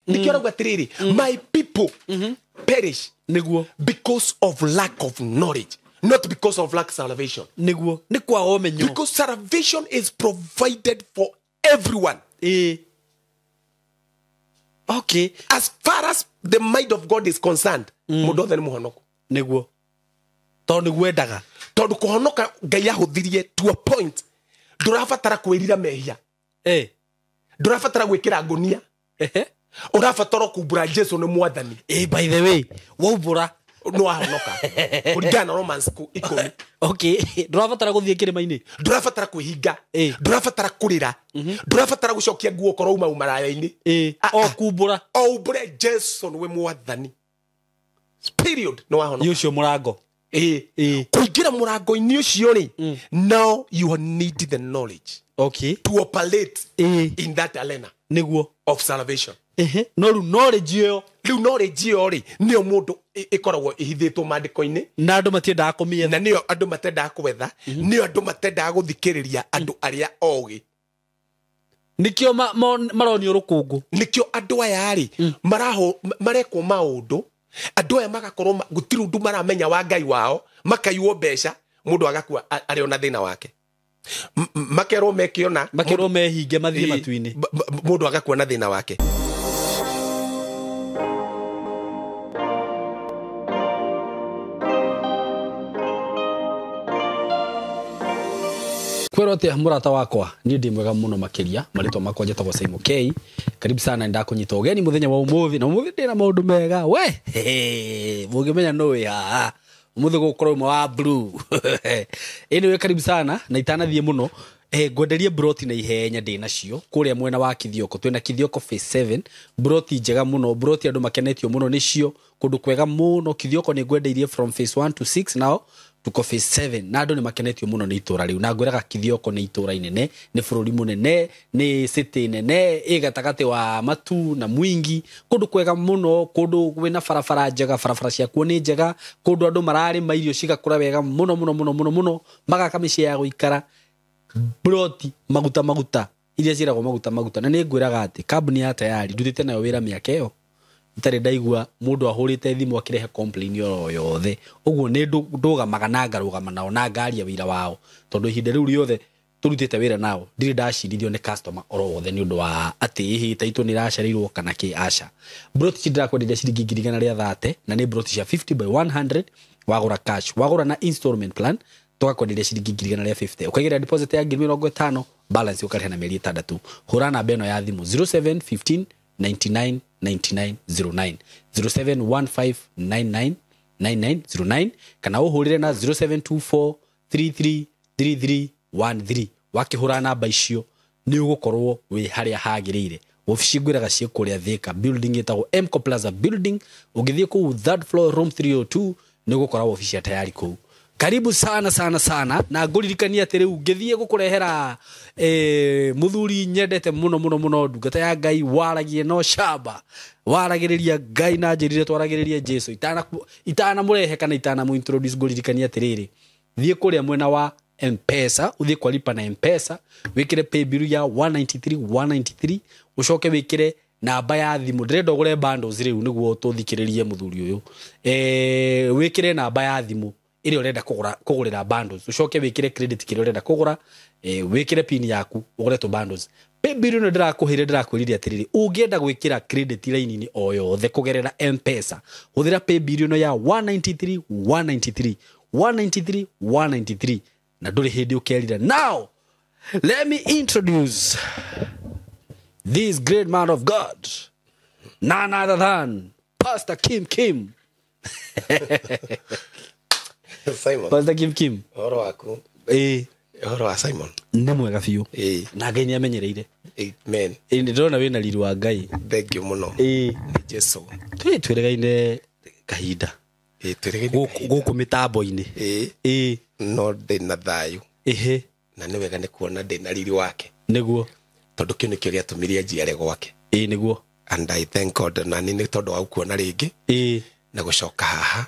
Nĩkĩo arauga atĩrĩrĩ, my people perish Nĩguo. because of lack of knowledge, not because of lack salvation. Nĩguo, nĩ kwaga ũmenyo. Because salvation is provided for everyone. Ĩĩ, okay. As far as the mind of God is concerned, mũndũ othe nĩ mũhonoku. Nĩguo, tondũ nĩguo endaga. Tondũ kũhonoka Ngai ahũthirie to a point ndũrabatara kwĩrira mehia, ndũrabatara gwĩkĩra ngũnia, ũrabatara kumbũra Jesu nĩ mwathani. Ĩ, by the way, waumbũra, nĩ wahonoka kũringana na Romans 10. Okay, ndũrabatara gũthiĩ kĩrĩma-inĩ. Ndũrabatara kwĩhinga, ndũrabatara kũrĩra, ndũrabatara gũcokia nguo korwo uma umaraya-inĩ. Ah, O ah. kumbũra. O umbũre Jesu nĩwe mwathani, period, nĩ wahonoka. Nĩ ũcio mũrango. Ĩ. Kũingĩra mũrango-inĩ ũcio rĩ, now you need the knowledge to operate in that arena of salvation. Ehe, no rĩu knowledge ĩyo, Rĩu knowledge ĩyo rĩ, nĩyo mũndũ ĩkoragwo ĩhithĩtwo maandĩko-inĩ. Na andũ matiendaga kũmĩetha. Na nĩyo andũ matendaga gwetha, nĩyo andũ matendaga gũthikĩrĩria andũ arĩa ogĩ. Nĩkĩo maronio rũkũngũ. Nĩkĩo andũ aya rĩ marekwo maũndũ, andũ aya magakorwo gũtirĩ ũndũ maramenya wa Ngai wao, makaiywo mbeca, mũndũ agakua arĩ ona thĩna wake. Makerwo mekĩona, Makerwo mehinge mathiĩ matu-inĩ. Mũndũ agakua na thĩna wake. Kwĩrwo atĩa mũrata wakwa? Niĩ ndĩ mwega mũno makĩria. Marĩtwa makwa njĩtagwo Simon K. Karibu sana, ndakũnyita ũgeni mũthenya wa ũmũthĩ, na ũmũthĩ ndĩna maũndũ mega we. Mũngĩmenya nũ wĩ haha ũmũthĩ, gũkorwo ũmwe wa blue. Anyway, karibu sana, na itanathiĩ mũno, ngwenderie broti na ihenya ndĩ nacio kũrĩa mwena wa Kithioko. Twĩna Kithioko phase 7, broti njega mũno, broti andũ makenetio mũno nĩcio, kũndũ kwega mũno Kithioko. Nĩ ngwendeirie from phase 1 to 6, nao tuko phase 7, na andũ nĩ makenetio mũno nĩ itũra rĩu. Na ngwĩraga Kithioko nĩ itũra inene, nĩ bũrũri mũnene, nĩ city nene ĩ gatagatĩ wa matu na mwingi, kũndũ kwega mũno, kũndũ kwĩna barabara njega, barabara ciakuo nĩ njega, kũndũ andũ mararĩma irio cigakũra wega mũno mũno mũno mũno mũno, magaka mĩciĩ ya gũikara, broti maguta maguta iria ciĩragwo maguta maguta. Na nĩ ngwĩraga atĩ kambuni ya Tayari ndutĩte nayo wĩra mĩaka ĩyo, itarĩ ndaigua mũndũ ahũrĩte thimũ akĩrehe complain oro yothe. Ũguo nĩ ndũgamaga na ngarũgama nao na ngaria wĩra wao, tondũ ihinda rĩu rĩothe tũrutĩte wĩra nao ndirĩ ndacirithio nĩ customer oro wothe nĩ ũndũ wa atĩ ĩhĩ taitũ nĩ ĩracereirwo kana kĩ. Aca, broti ici ndĩrakwenderia ciringi 130,000, na nĩ broti cia 50 by 100. Wagũra cash, wagũra na installment plan, tũgakwenderia ciringi 150,000, ũkaigĩrĩra deposit ya 50,000, balance ũkarĩha na mĩeri 6. Hũra namba ĩno ya thimũ, 0715 99 99 09, 0715 99 9909, kana ũhũrĩre na 0724 33 33 13. Wakĩhũra namba icio nĩ ũgũkorwo wĩ harĩa hagĩrĩire. Wabici ngwĩraga ciĩ kũrĩa Thika, building ĩtagwo Mco Plaza building. Ũngĩthiĩ kũu third floor, room 302, nĩ ũgũkora wabici ya Tayari kũu. Karibu sana sana sana, na ngũririkania atĩ rĩu ngĩthiĩ gũkũrehera mũthuri nyendete mũno mũno mũno, ndungata ya Ngai waragie no shamba, waragĩrĩria Ngai na njĩrire twaragĩrĩrie Jesu. Itanamũrehe kana itanamũ-introduce, ngũririkania atĩrĩrĩ, thiĩ kũrĩa mwena wa Mpesa, ũthiĩ kwa lipa na Mpesa, wĩkĩre paybill ya 193 193, ũcoke wĩkĩre namba ya thimũ. Ndĩrenda ũgũre bundles rĩu nĩguo tũthikĩrĩrie mũthuri ũyũ. Wĩkĩre namba ya thimũ ĩrĩa ũrenda kũgũra kũgũrĩra bundles, ũcoke wĩkĩre credit kĩrĩa ũrenda kũgũra, wĩkĩre pin yaku ũgũre tũ bundles. Paybill ĩno ndĩrakũheire, ndĩrakwĩrire atĩrĩrĩ, ũngĩenda gwĩkĩra credit line-inĩ o yothe kũgerera Mpesa, hũthĩra paybill ĩno ya 193 193 193 193, na ndũrĩ hĩndĩ ũkerira. Now let me introduce this great man of God, none other than Pastor Kim Kim. Simon. Pastor Kim Kim. Ũhoro waku? Ũhoro wa Simon? Nĩ mwega biũ. Na Ngai nĩ amenyereire. Amen. Ĩ, nĩ ndĩrona wĩna riri wa Ngai. Thank you mũno. Nĩ Jesu. Twĩregaine kahinda. Ĩ, twĩrĩgaine gũkũ kahinda. Gũkũ mĩtambo-inĩ. No ndĩna thayũ. Na nĩ wega nĩ kuona ndĩna riri wake. Tondũ kĩu nĩkĩo gĩatũmire njiare gwake. Ĩ, nĩguo. And I thank God na nĩ tondũ wa gũkuona rĩngĩ na gũcoka haha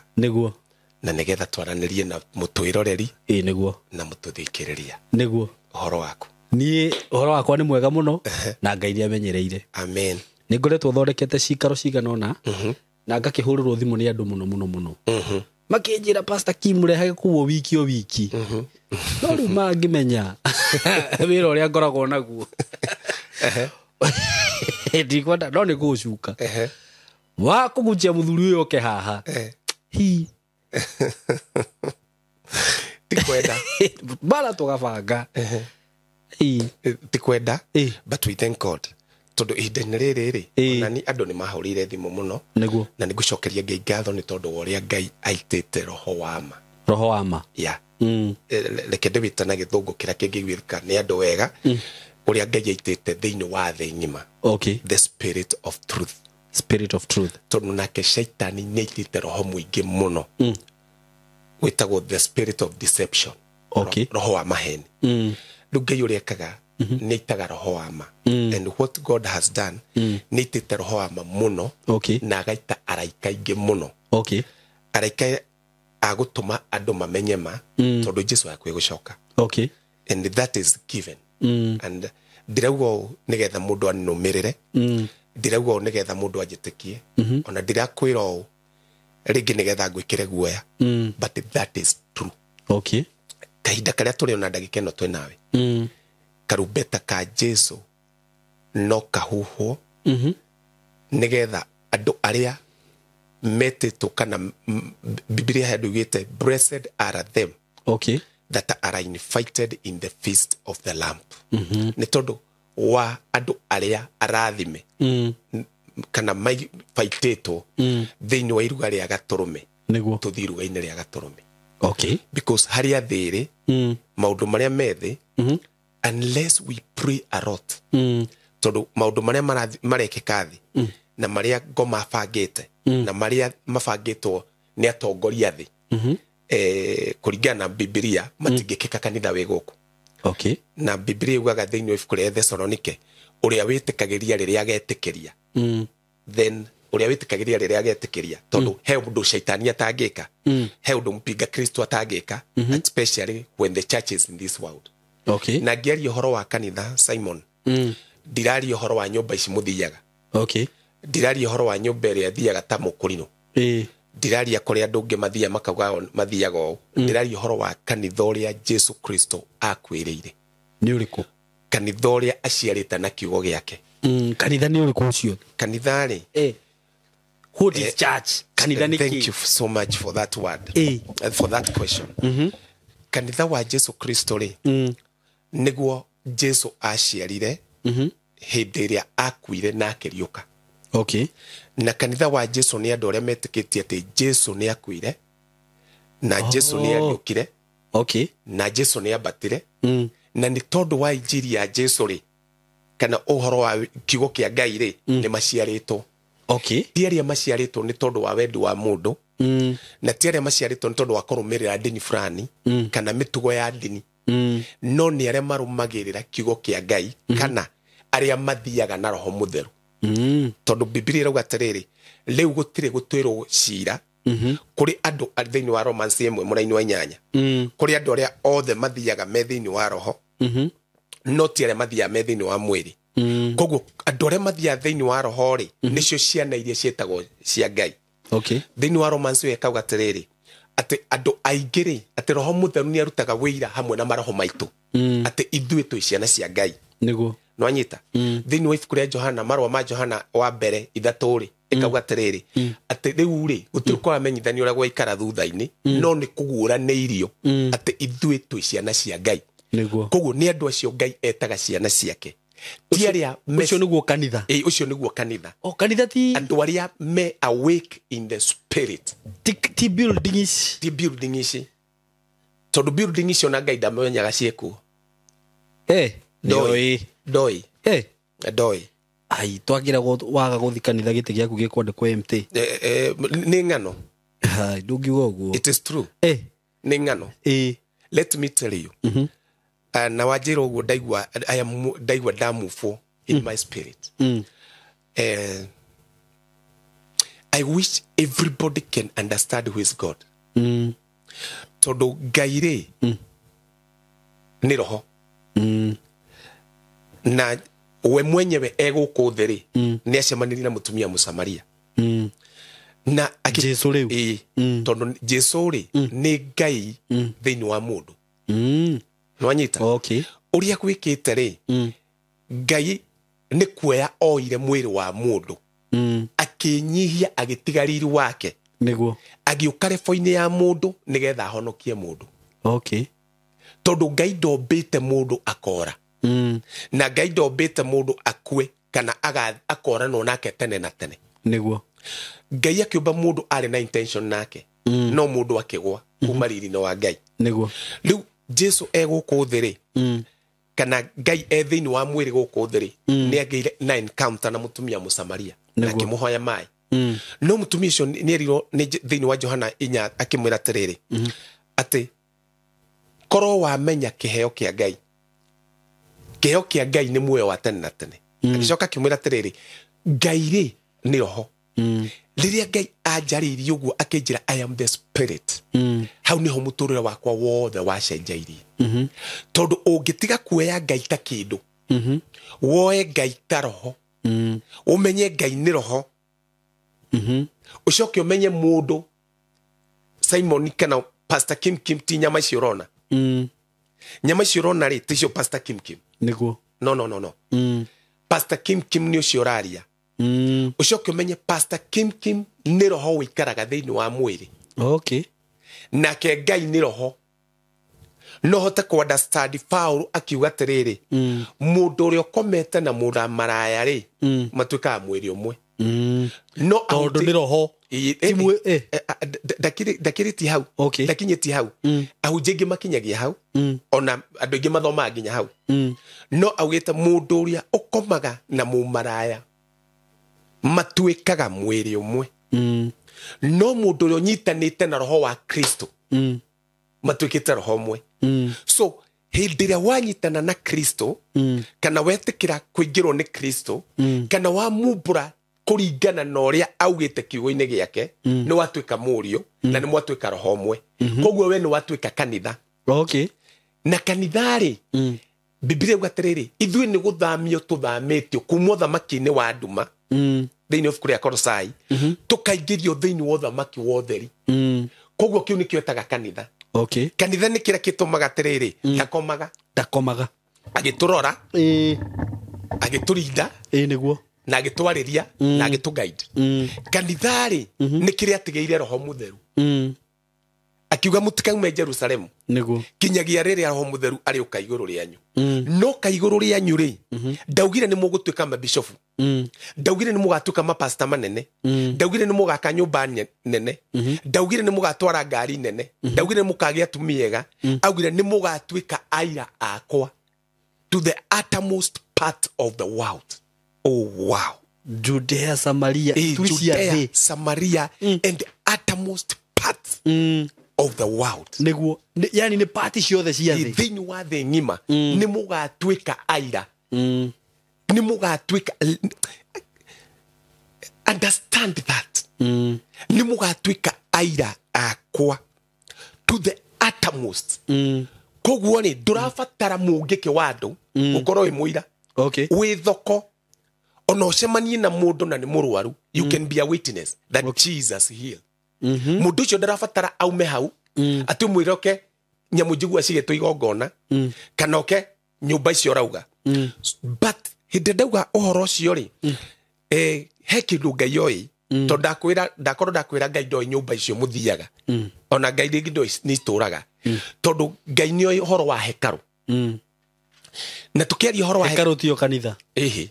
na nĩgetha twaranĩrie na mũtwĩroreri Ĩ, nĩguo. na mũtũthikĩrĩria. Ũhoro waku? Niĩ ũhoro wakwa nĩ mwega mũno na Ngai nĩ amenyereire. Amen. Nĩ ngoretwo thondekete cikaro cigana ũna na ngakĩhũrĩrwo thimũ nĩ andũ mũno mũno mũno makĩnjĩra Pastor Kim rehage kuo wiki o wiki. No rĩu mangĩmenya wĩra ũrĩa ngoragwo naguo ndikwenda no nĩ gũcuka wa kũgucia mũthuri ũyũ oke haha hi Tikwenda. Bara tũgabanga. Tikwenda, but we thank God tondũ ihinda-inĩ rĩrĩ rĩ ona ni andũ nĩ mahũrĩire thimũ mũno nĩguo na nĩ ngũcokeria Ngai ngatho nĩ tondũ wa ũrĩa Ngai aitĩte roho wa ma. Roho wa ma. Yeah. Reke ndĩwĩte na gĩthũngũ kĩrĩa kĩngĩiguĩka nĩ andũ wega ũrĩa Ngai aitĩte thĩinĩ wa thĩ ng'ima. Okay. The spirit of truth. Spirit of truth. Tondũ nake shaitani nĩ aitĩte roho mũingĩ mũno wĩtagwo the spirit of deception. Okay. Roho wa maheni. Rĩu Ngai ũrĩa ekaga nĩ aitaga roho wa ma. And what God has done nĩ aitĩte roho wa ma mũno. Okay. Na agaita araika aingĩ mũno. Okay. Araika agũtũma andũ mamenye ma tondũ Jesu hakuhĩ gũcoka. Okay. And that is given. And ndirauga ũũ nĩgetha mũndũ anũmĩrĩre. Ndirauga ũũ nĩgetha mũndũ anjĩtĩkie. Ona ndirakwĩra ũũ rĩngĩ nĩgetha ngwĩkĩre guoya. But that is true. Okay. Kahinda karĩa tũrĩ ona ndagĩka ĩno twĩ nawe karumbeta ka Jesu no kahuhwo nĩgetha andũ arĩa metĩtwo kana Bibilia handũ ugĩte blessed are them Okay. that are invited in the feast of the lamb. Nĩ tondũ wa andũ arĩa arathime kana mabaitĩtwo thĩinĩ wa iruga rĩa gatũrũme. Nĩguo. Tũthiĩ iruga-inĩ rĩa gatũrũme. Okay. Because harĩa thĩ ĩrĩ maũndũ marĩa me thĩ unless we pray a lot tondũ maũndũ marĩa marekĩka thĩ na marĩa ngoma bangĩte na marĩa mabangĩtwo nĩ atongoria thĩ kũringana na Bibilia matingĩkĩka kanitha wĩ gũkũ. Okay. Na Bibilia yugaga thĩinĩ wa ibuku rĩa Thesalonike ũrĩa wĩtĩkagĩria rĩrĩa agetĩkĩria then ũrĩa wĩtĩkagĩria rĩrĩa agetĩkĩria tondũ he ũndũ shaitani atangĩka he ũndũ mpinga Kristo atangĩka especially when the church is in this world. Okay. Na ngĩaria ũhoro wa kanitha Simon ndiraria ũhoro wa nyũmba ici mũthiaga. Okay. Ndiraria ũhoro wa nyũmba ĩrĩa thiaga ta mũkũrinũ. Ndiraria kũrĩa andũ angĩ mathiaga makauga mathiaga ũũ. Ndiraria ũhoro wa kanitha ũrĩa Jesu Kristo akuĩrĩire. Nĩ ũrĩkũ? Kanitha ũrĩa aciarĩte na kiugo gĩake. Kanitha nĩ ũrĩkũ ũcio? Kanitha rĩ. What is church? Kanitha nĩ kĩ? Thank you so much for that word. For that question. Kanitha wa Jesu Kristo rĩ nĩguo Jesu aciarire hĩndĩ ĩrĩa akuire na akĩriũka. Okay. Na kanitha wa Jesu nĩ andũ arĩa metĩkĩtie atĩ Jesu nĩ akuire na Jesu nĩ ariũkire. Okay. Na Jesu nĩ ambatire. Na nĩ tondũ wa injiri ya Jesu rĩ kana ũhoro wa kiugo kĩa Ngai rĩ nĩ maciarĩtwo. Okay. Ti arĩa maciarĩtwo nĩ tondũ wa wendi wa mũndũ na ti arĩa maciarĩtwo nĩ tondũ wa kũrũmĩrĩra ndini fulani kana mĩtugo ya ndini no nĩ arĩa marũmagĩrĩra kiugo kĩa Ngai kana arĩa mathiaga na roho mũtheru. Tondũ Bibilia ĩrauga atĩrĩrĩ rĩu gũtirĩ gũtuĩrwo cira kũrĩ andũ thĩinĩ wa Romans 1 mũraini wa 8 kũrĩ andũ arĩa othe mathiaga me thĩinĩ wa roho no ti arĩa mathiaga me thĩinĩ wa mwĩrĩ. Koguo andũ arĩa mathiaga thĩinĩ wa roho rĩ nĩcio ciana iria ciĩtagwo cia Ngai. Okay. Thĩinĩ wa Romans ĩyo ĩkauga atĩrĩrĩ atĩ andũ aingĩ rĩ atĩ roho mũtheru nĩ arutaga wĩira hamwe na maroho maitũ atĩ ithuĩ twĩ ciana cia Ngai. Nĩguo. Nwanyita thĩinĩ wa ibuku rĩa Johana marũa ma Johana wa mbere 3 rĩ ĩkauga atĩrĩrĩ atĩ rĩu rĩ gũtirĩ kũramenyithanio ũrĩa gwaikara thutha-inĩ no nĩ kũguũranĩirio atĩ ithuĩ twĩ ciana cia Ngai. Nĩguo. Koguo nĩ andũ acio Ngai etaga ciana ciake ti arĩa ũcio nĩguo kanitha. Ũcio nĩguo kanitha. O kanitha ti andũ arĩa me awake in the spirit. Ti building ici. Ti building ici. Tondũ building icio na Ngai ndamenyaga ciĩkuo. Ndoi. Ndoi. Ndoi. Ai twagĩragwo waga gũthi kanitha gĩtĩ gĩaku gĩkwandĩkwo MT. Nĩ ng'ano. Hai ndũngiuga ũguo. It is true. Nĩ ng'ano. Let me tell you. Na wanjĩra ũguo ndaigua ndaigua ndamuvwo in my spirit. I wish everybody can understand who is God. Tondũ Ngai rĩ nĩ roho. Na We mwenyewe egũkũ thĩ rĩ, nĩ acemanirie na mũtumia Mũsamaria. Na Jesu rĩu. Ĩĩ, tondũ Jesu rĩ nĩ Ngai thĩinĩ wa mũndũ. Nĩwanyita? Okay. Ũrĩa gwĩkĩte rĩ, Ngai nĩ kuoya oire mwĩrĩ wa mũndũ, akĩnyihia, agĩtiga riri wake, Nĩguo. agĩũka rebo-inĩ ya mũndũ nĩgetha ahonokie mũndũ. Okay. Tondũ Ngai ndombĩte mũndũ akora, na Ngai ndombĩte mũndũ akue kana akoranwo nake tene na tene. Nĩguo. Ngai akĩũmba mũndũ arĩ na intention nake, no mũndũ akĩgwa kuma riri-inĩ wa Ngai. Nĩguo. Rĩu Jesu e gũkũ thĩ rĩ, kana Ngai e thĩinĩ wa mwĩrĩ gũkũ thĩ rĩ, nĩ agĩire na encounter na mũtumia Mũsamaria na Nĩguo. akĩmũhoya maĩ. No mũtumia ũcio nĩ erirwo nĩ thĩinĩ wa Johana 4 akĩmwĩra atĩrĩrĩ, atĩ korwo wamenya kĩheo kĩa Ngai, kĩheo kĩa Ngai nĩ muoyo wa tene na tene. Agĩcoka akĩmwĩra atĩrĩrĩ, Ngai rĩ nĩ roho. Rĩrĩa Ngai anjarĩirie ũguo akĩnjĩra I am the spirit, hau nĩho mũtũrĩre wakwa wothe wacenjairie. Tondũ ũngĩtiga kuoya Ngai ta kĩndũ, woe Ngai ta roho, ũmenye Ngai nĩ roho, ũcoke ũmenye mũndũ Simon kana Pastor Kim Kim ti nyama icio ũrona. Nyama icio ũrona rĩ, ticio Pastor Kim Kim. Nĩguo. No, no, no, no. Pastor Kim Kim nĩ ũcio ũraria. Ũcoke ũmenye Pastor Kim Kim nĩ roho ũikaraga thĩinĩ wa mwĩrĩ. Okay. Nake Ngai nĩ roho. No hote kũ understand Paul akiuga atĩrĩrĩ, mũndũ ũrĩa ũkomete na mũramaraya rĩ, matuĩkaga mwĩrĩ ũmwe. No Tondũ nĩ roho. Ti ndakĩrĩtie hau. Okay. Ndakinyĩtie hau. Ahunjia aingĩ makinyagia hau, ona andũ aingĩ mathomaga nginya hau. No augĩte mũndũ ũrĩa ũkomaga na mũmaraya matuĩkaga mwĩrĩ ũmwe. No mũndũ ũrĩa ũnyitanĩte na roho wa Kristo matuĩkĩte roho ũmwe. So hĩndĩ ĩrĩa wanyitana na Kristo, kana wetĩkĩra kũingĩrwo nĩ Kristo, kana wamumbũra kũringana na ũrĩa augĩte kiugo-inĩ gĩake, nĩ watuĩka mũriũ, na nĩ mwatuĩka roho ũmwe. Koguo we nĩ watuĩka kanitha. Okay. Na kanitha rĩ, Biblia ĩuga atĩrĩrĩ, ithuĩ nĩ gũthamio tũthamĩtio kuma ũthamaki-inĩ wa nduma, thĩinĩ wa ibuku rĩa Kolosai, tũkaingĩrio thĩinĩ wa ũthamaki wa ũtheri. Koguo kĩu nĩkĩo etaga kanitha. Okay. Kanitha nĩ kĩrĩa gĩtũmaga atĩrĩrĩ, ndakomaga. Ndakomaga. Agĩtũrora, agĩtũrinda, Ĩĩ nĩguo. na agĩtwarĩria, na agĩtũguide. Kanitha rĩ, nĩ kĩrĩa atigĩire roho mũtheru. Akiuga mũtikaume Jerusalemu Nĩguo. kinyagia rĩrĩa roho mũtheru arĩũka igũrũ rĩanyu. No ka igũrũ rĩanyu rĩ, ndaugire nĩ mũgũtuĩka mabishofu, ndaugire nĩ mũgatuĩka mapasta manene, ndaugire nĩ mũgaka nyũmba nene, ndaugire nĩ mũgatwara ngari nene, ndaugire nĩ mũkagĩa atumia ega, augire nĩ mũgatuĩka aira akwa to the uttermost part of the world. Oh wow. Judea, Samaria, ituri cia Judea, thĩ. Samaria and the uttermost part of the world. Nĩguo. Yani nĩ pati ciothe cia thĩ. Thĩinĩ wa thĩ ng'ima nĩ mũgatuĩka aira. Nĩ mũgatuĩka, understand that. Nĩ mũgatuĩka aira akwa to the uttermost. Koguo rĩ, ndũrabatara mũngĩkĩ wa andũ ũkorwo wĩ mũira. Okay. Wĩ thoko, ona ũcemanie na mũndũ na nĩ mũrwaru, you can be a witness that Jesus healed. Mũndũ ũcio ndarabatara aume hau atĩ ũmwĩre oke nyamũ njigua cigĩtwo igongona, kana oke nyũmba icio ũrauga. But hĩndĩ ndauga ũhoro ũcio rĩ, he kĩndũ Ngai oĩ, tondũ ndakorwo ndakwĩra Ngai ndoĩ nyũmba icio mũthiaga, ona Ngai rĩngĩ ndoĩ nĩ itũraga, tondũ Ngai nĩoĩ ũhoro wa hekarũ. Na tũkĩaria ũhoro wa Hekarũ tiyo kanitha. Ĩhĩ.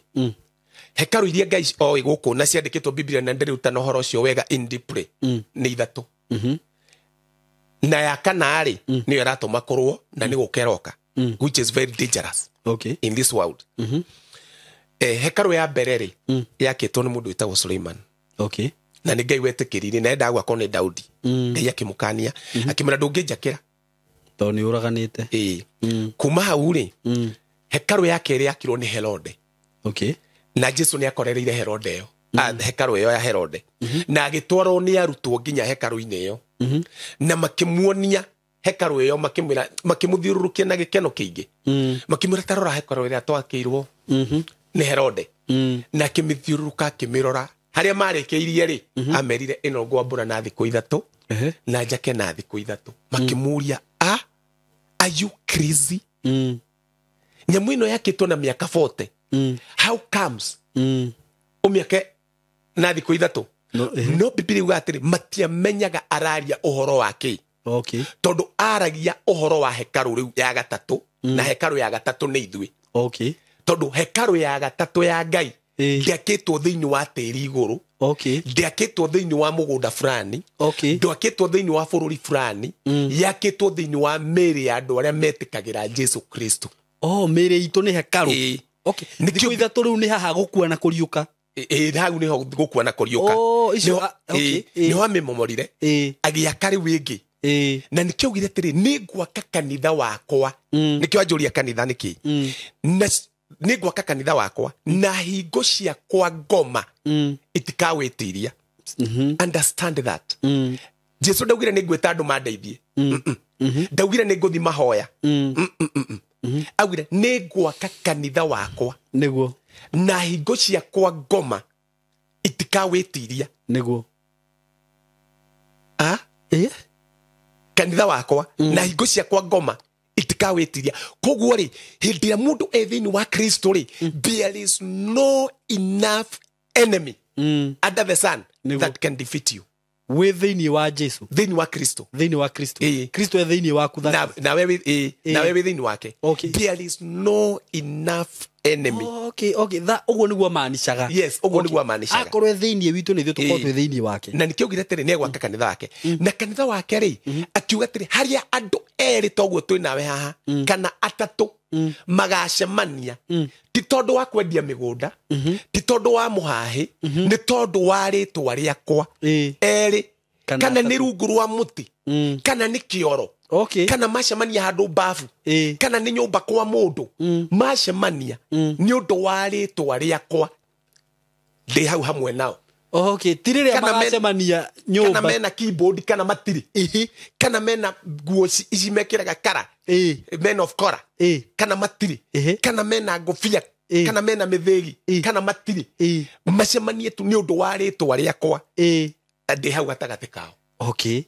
Hekarũ iria Ngai oĩ gũkũ na ciandĩkĩtwo Biblia na ndĩrutana ũhoro ũcio wega in deeply, nĩ ithatũ. Na ya kana rĩ, nĩyo ĩratũma kũrũo na nĩ gũka ĩroka, which is very dangerous. Okay. In this world. Hekarũ ya mbere rĩ, yakĩtwo nĩ mũndũ wĩtagwo Suleiman. Okay. Na nĩ Ngai wetĩkĩrire, na endaga gwakwo nĩ Daudi. Ngai akĩmũkania, akĩmwĩra ndũngĩnjakĩra. Tondũ nĩ ũraganĩte. Ĩĩ. Kuma hau rĩ, hekarũ ya kerĩ yakirwo nĩ Herode. Okay. Na Jesu nĩ akorereire Herode ĩyo. Hekarũ ĩyo ya Herode. Na agĩtwarwo nĩ arutwo nginya hekarũ-inĩ ĩyo. Na makĩmuonia hekarũ ĩyo, makĩmwĩra, makĩmũthiũrũrũkia na gĩkeno kĩingĩ. Makĩmwĩra ta rora hekarũ ĩrĩa twakĩirwo. Nĩ Herode. Na akĩmĩthiũrũrũka, akĩmĩrora harĩa marĩkĩirie rĩ, amerire ĩno ngwambũra na thikũ 3 na njake na thikũ 3. Makĩmũria, a are you crazy? Nyamũ ĩno yakĩtwo na mĩaka 40. How comes ũmĩake na thikũ 3? No Bibilia yugaga atĩrĩ, matiamenyaga araria ũhoro wa kĩ. Okay. Tondũ aragia ũhoro wa hekarũ rĩu ya gatatũ, na hekarũ ya gatatũ nĩ ithuĩ. Okay. Tondũ hekarũ ya gatatũ ya Ngai ndĩakĩtwo thĩinĩ wa tĩri igũrũ. Okay. Ndĩakĩtwo thĩinĩ wa mũgũnda fulani. Okay. Ndwakĩtwo thĩinĩ wa bũrũri fulani. Yakĩtwo thĩinĩ wa mĩĩrĩ ya andũ arĩa metĩkagĩra Jesu Kristo. Oh, mĩĩrĩ itũ nĩ hekarũ. Okay. Thikũ 3 rĩu nĩ haha gũkua na kũriũka. Hau nĩho gũkua na kũriũka. Oh, icio, okay. Nĩho amĩmomorire. Agĩaka rĩu ĩngĩ. Na nĩkĩo augire atĩrĩ, nĩ ngwaka kanitha wakwa. Nĩkĩo anjũria kanitha nĩkĩ. Na nĩ ngwaka kanitha wakwa na hingo ciakwa ngoma itikawĩtiria. Understand that. Jesu ndaugire nĩ ngwĩta andũ mandeithie. Ndaugire nĩ ngũthi mahoya. Augire nĩ ngwaka kanitha wakwa. Nĩguo. Na hingo ciakwa ngoma itikawĩtiria. Nĩguo. A? Kanitha wakwa na hingo ciakwa ngoma itikawĩtiria. Koguo rĩ, hĩndĩ ĩrĩa mũndũ e thĩinĩ wa Kristo rĩ, there is no enough enemy under the sun that can defeat you. Wĩ thĩinĩ wa Jesu. Thĩinĩ wa Kristo. Thĩinĩ wa Kristo. Kristo e thĩinĩ waku. Nawe wĩ thĩinĩ wake. Okay. There is no enough enemy. Okay, okay. Ũguo nĩguo maanishaga. Yes, ũguo nĩguo maanishaga. Akorwo e thĩinĩ witũ nĩ ithuĩ tũkorwo twĩ thĩinĩ wake. Na nĩkĩo augire atĩrĩ, nĩ egwaka kanitha wake. Na kanitha wake rĩ, akiuga atĩrĩ, harĩa andũ erĩ toguo twĩ nawe haha, kana atatũ magacemania, ti tondũ wa kwendia mĩgũnda, ti tondũ wa mũhahĩ, nĩ tondũ wa rĩtwa rĩakwa. Erĩ, kana nĩ rungu rwa mũtĩ, kana nĩ kĩoro. Okay. Kana macemania handũ mbabu, kana nĩ nyũmba kwa mũndũ, macemania nĩ ũndũ wa rĩtwa rĩakwa, ndĩ hau hamwe nao. Okay, ti rĩrĩa magacemania nyũmba. Kana mena keyboard kana matirĩ. Kana mena nguo ici mekĩraga kara. Men of Kora. Kana matirĩ. Kana mena ngũbia. Kana mena mĩthĩgi. Kana matirĩ. Macemanie tu nĩ ũndũ wa rĩtwa rĩakwa. Ndĩ hau gatagatĩ kao. Okay.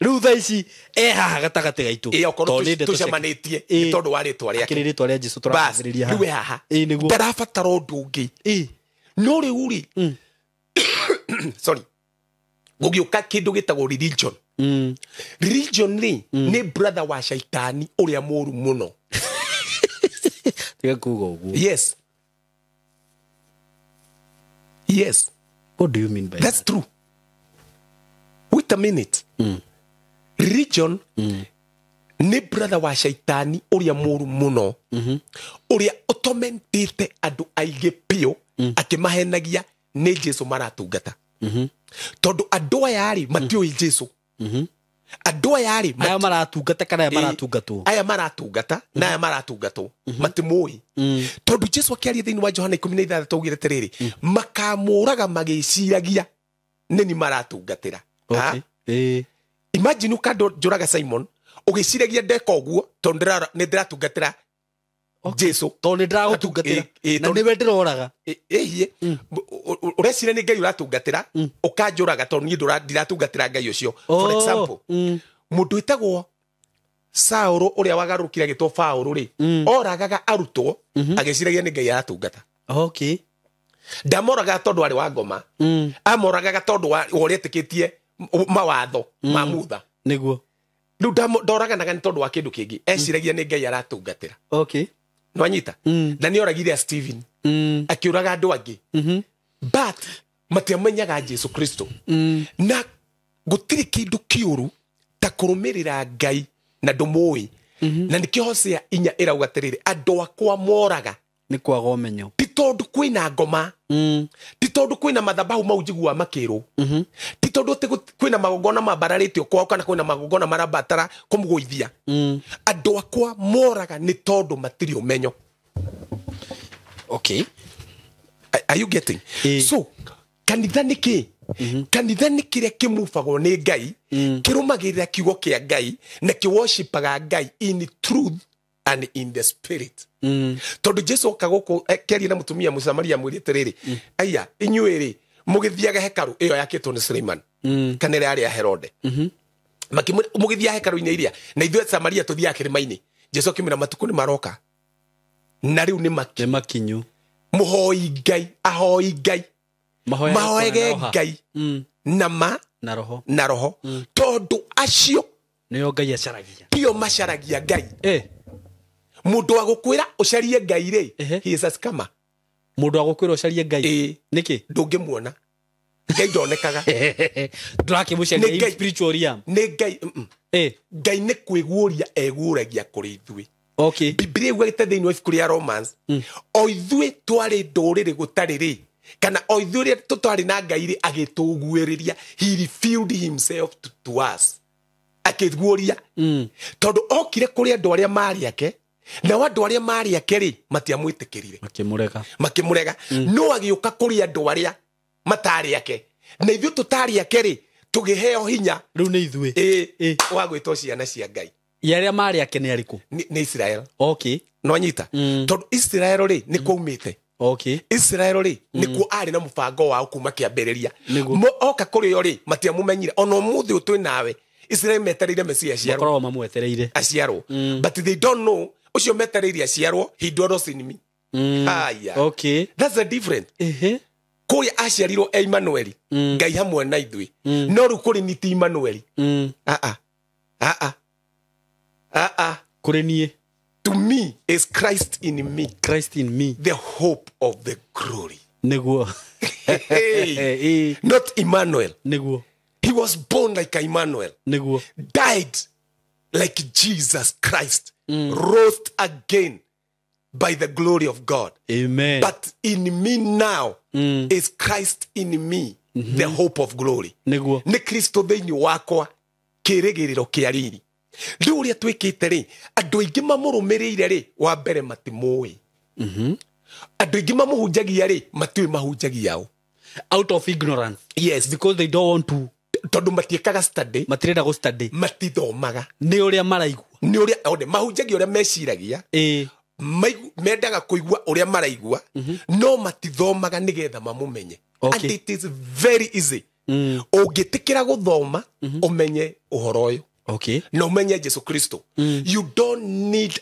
Rĩu thaa ici e haha gatagatĩ gaitũ. Okorwo tũcemanĩtie nĩ tondũ wa rĩtwa rĩake. Akĩrĩ rĩtwa rĩa Jesu tũrathĩrĩria haha. Rĩu e haha. Ndarabatara ũndũ ũngĩ. No rĩu rĩ, sorry, gũgĩũka kĩndũ gĩtagwo religion. Religion rĩ, nĩ brother wa shaitani ũrĩa mũru mũno. Tiga kuuga ũguo. Yes. Yes. What do you mean by that's that? True. Wait a minute. Religion nĩ brother wa shaitani ũrĩa mũru mũno, ũrĩa ũtomentĩte andũ aingĩ biũ, akĩmahenagia nĩ Jesu maratungata. Tondũ andũ aya rĩ, matiũĩ Jesu. Andũ aya rĩ, aya maratungata kana aya maratungatwo? Aya maratungata na aya maratungatwo matimũĩ. Tondũ Jesu akĩaria thĩinĩ wa Johana 16 augire atĩrĩrĩ, makamũraga magĩciragia nĩ ni maratungatĩra. Okay. Imagine ũkanjũraga Simon ũgĩciragia ndeka ũguo tondũ nĩ ndĩratungatĩra Jesu. Tondũ nĩ ndĩragũtungatĩra na nĩwe ndĩroraga. Ĩhiĩ ũreciria nĩ Ngai ũratungatĩra, ũkanjũraga tondũ niĩ ndiratungatĩra Ngai ũcio. For example, mũndũ wĩtagwo Saũlũ ũrĩa wagarũrũkire agĩtwo Paũlũ rĩ, oragaga arutwo agĩciragia nĩ Ngai aratungata. Okay. Ndamoraga tondũ arĩ wa ngoma, amoragaga tondũ wa ũrĩa etĩkĩtie mawatho ma Mutha. Nĩguo. Rĩu ndoraganaga nĩ tondũ wa kĩndũ kĩngĩ, eciragia nĩ Ngai aratungatĩra. Okay. Nwanyita? Na nĩ oragire Stephen. Akĩũraga andũ angĩ. But matiamenyaga Jesu Kristo. Na gũtirĩ kĩndũ kĩũru ta kũrũmĩrĩra Ngai na ndũmũĩ. Na nĩkĩo Hosea 4 ĩrauga atĩrĩrĩ, andũ akwa moraga nĩ kwaga ũmenyo. Ti tondũ kwĩna ngoma, ti tondũ kwĩna mathabahu mau njiguaga makĩrwo, ti tondũ atĩ kwĩna magongona mambararĩtio kwao kana kwĩna magongona marabatara kũmũgũithia. Andũ akwa moraga nĩ tondũ matirĩ ũmenyo. Okay. Are you getting? So kanitha nĩ kĩ? Kanitha nĩ kĩrĩa kĩmubagwo nĩ Ngai, kĩrũmagĩrĩra kiugo kĩa Ngai na kĩworshipaga Ngai in truth and in the spirit. Tondũ Jesu oka gũkũ akĩaria na mũtumia Mũsamaria mwĩrĩ atĩrĩrĩ, aya inyuĩ rĩ mũgĩthiaga hekarũ ĩyo yakĩtwo nĩ Suleiman kana ĩrĩa yarĩ ya Herode, mũgĩthiaga hekarũ-inĩ iria na ithuĩ Samaria tũthiaga kĩrĩma-inĩ. Jesu akĩmwĩra matukũ nĩ maroka na rĩu nĩ makinyu, mũhoi Ngai, ahoi Ngai, mahoege Ngai na ma na roho, na roho. Tondũ acio nĩo Ngai acaragia, tio macaragia Ngai. Mũndũ wa gũkwĩra ũcarie Ngai rĩ, he is a scammer. Mũndũ wa gũkwĩra ũcarie Ngai nĩkĩ? Ndũngĩmuona. Ngai ndonekaga. Ndũrakĩmũcaria spiritual realm. Nĩ Ngai. Ngai nĩ kwĩguũria eguũragia kũrĩ ithuĩ. Okay. Bibilia ĩugĩte thĩinĩ wa ibuku rĩa Romans, o ithuĩ twarĩ ndũrĩrĩ gũtarĩ rĩ, kana o ithuĩ tũtarĩ na Ngai rĩ, agĩtũguĩrĩria. He revealed himself to us. Akĩguũria. Tondũ okire kũrĩ andũ arĩa maarĩ ake, nao andũ arĩa maarĩ ake rĩ matiamwĩtĩkĩrire, makĩmũrega. No agĩũka kũrĩ andũ arĩa matarĩ ake, na ithuĩ tũtarĩ ake rĩ tũgĩheo hinya. Rĩu nĩ ithuĩ wa gwĩtwo ciana cia Ngai. Arĩa maarĩ ake nĩ arĩkũ? Nĩ Israel. Okay. No nyita. Tondũ Israel rĩ nĩ kwaumĩte. Okay. Israel rĩ nĩkuo arĩ na mũbango wao kuma kĩambĩrĩria. Oka kũrĩ o rĩ matiamũmenyire. Ona ũmũthĩ ũyũ twĩ nawe Israel metereire Mesia aciarwo. Makoragwo mamwetereire aciarwo. But they don't know ũcio metereire aciarwo, he dwells in me. Haya. Okay. That's the difference. Kũrĩa aciarirwo e Emmanuel, Ngai hamwe na ithuĩ. No rĩu kũrĩ ni ti Emmanuel. Kũrĩ niĩ. To me is Christ in me. Christ in me. The hope of the glory. Nĩguo. Hey. Not Emmanuel. Nĩguo. He was born like Emmanuel. Nĩguo. Died like Jesus Christ. Rose again by the glory of God. Amen. But in me now is Christ in me, the hope of glory. Nĩguo. Nĩ Kristo thĩinĩ wakwa, kĩĩrĩgĩrĩro kĩa riri. Rĩu ũrĩa twĩkĩte rĩ, andũ aingĩ mamũrũmĩrĩire rĩ, wa mbere matimũĩ. Andũ aingĩ mamũhunjagia rĩ, matiũĩ mahunjagia ũ. Out of ignorance. Yes. Because they don't want to. Tondũ matiĩkaga study. Matirenda gũ study. Matithomaga. Nĩ ũrĩa maraigua. Nĩ ũrĩa one mahunjagia ũrĩa meciragia. Mendaga kũigua ũrĩa maraigua, no matithomaga nĩgetha mamũmenye. Okay. And it is very easy. Ũngĩtĩkĩra gũthoma, ũmenye ũhoro ũyũ. Okay. Na ũmenye Jesu Kristo. You don't need.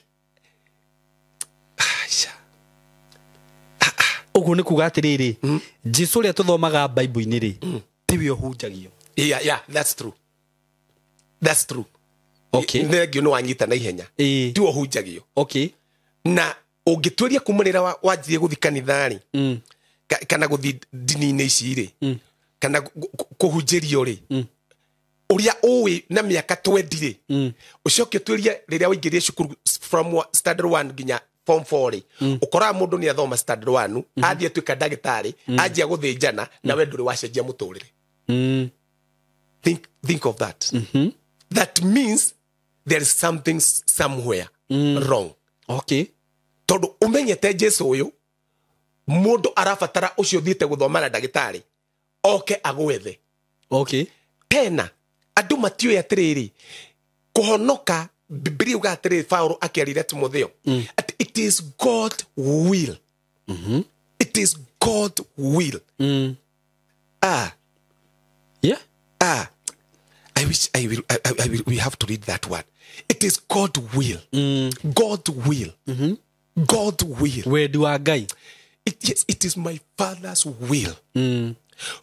Ũguo nĩ kuga atĩrĩrĩ, Jesu ũrĩa tũthomaga Bible-inĩ rĩ, tiwe ũhunjagio. Yeah, that's true. That's true. Okay. Nĩ nĩ wanyita na ihenya. Tiwe ũhunjagio. Okay. Na ũngĩtuĩria kuma rĩrĩa wanjirie gũthiĩ kanitha rĩ, kana gũthiĩ ndini-inĩ ici rĩ, kana kũhunjĩrio rĩ, ũrĩa ũĩ na mĩaka 20 rĩ, ũcoke ũtuĩrie rĩrĩa waingĩrire cukuru from standard 1 nginya form 4 rĩ, ũkoraga mũndũ nĩ athoma standard 1, athiĩ atuĩka ndagĩtarĩ, anjia gũthĩnjana, na we ndũrĩ wacenjia mũtũrĩre. Think of that. That means there is something somewhere wrong. Okay. Tondũ ũmenyete Jesu ũyũ, mũndũ arabatara ũcio ũthiĩte gũthoma na ndagĩtarĩ oke agwethe. Okay. Tena andũ matiũĩ atĩrĩrĩ, kũhonoka, Bibilia yugaga atĩrĩrĩ, Paũlũ akĩarĩria Timotheo, atĩ it is God will. It is God will. Yeah. I wish I will, I will, we have to read that word. It is God will. God will. God will. Wendi wa Ngai. Yes, it is my Father's will.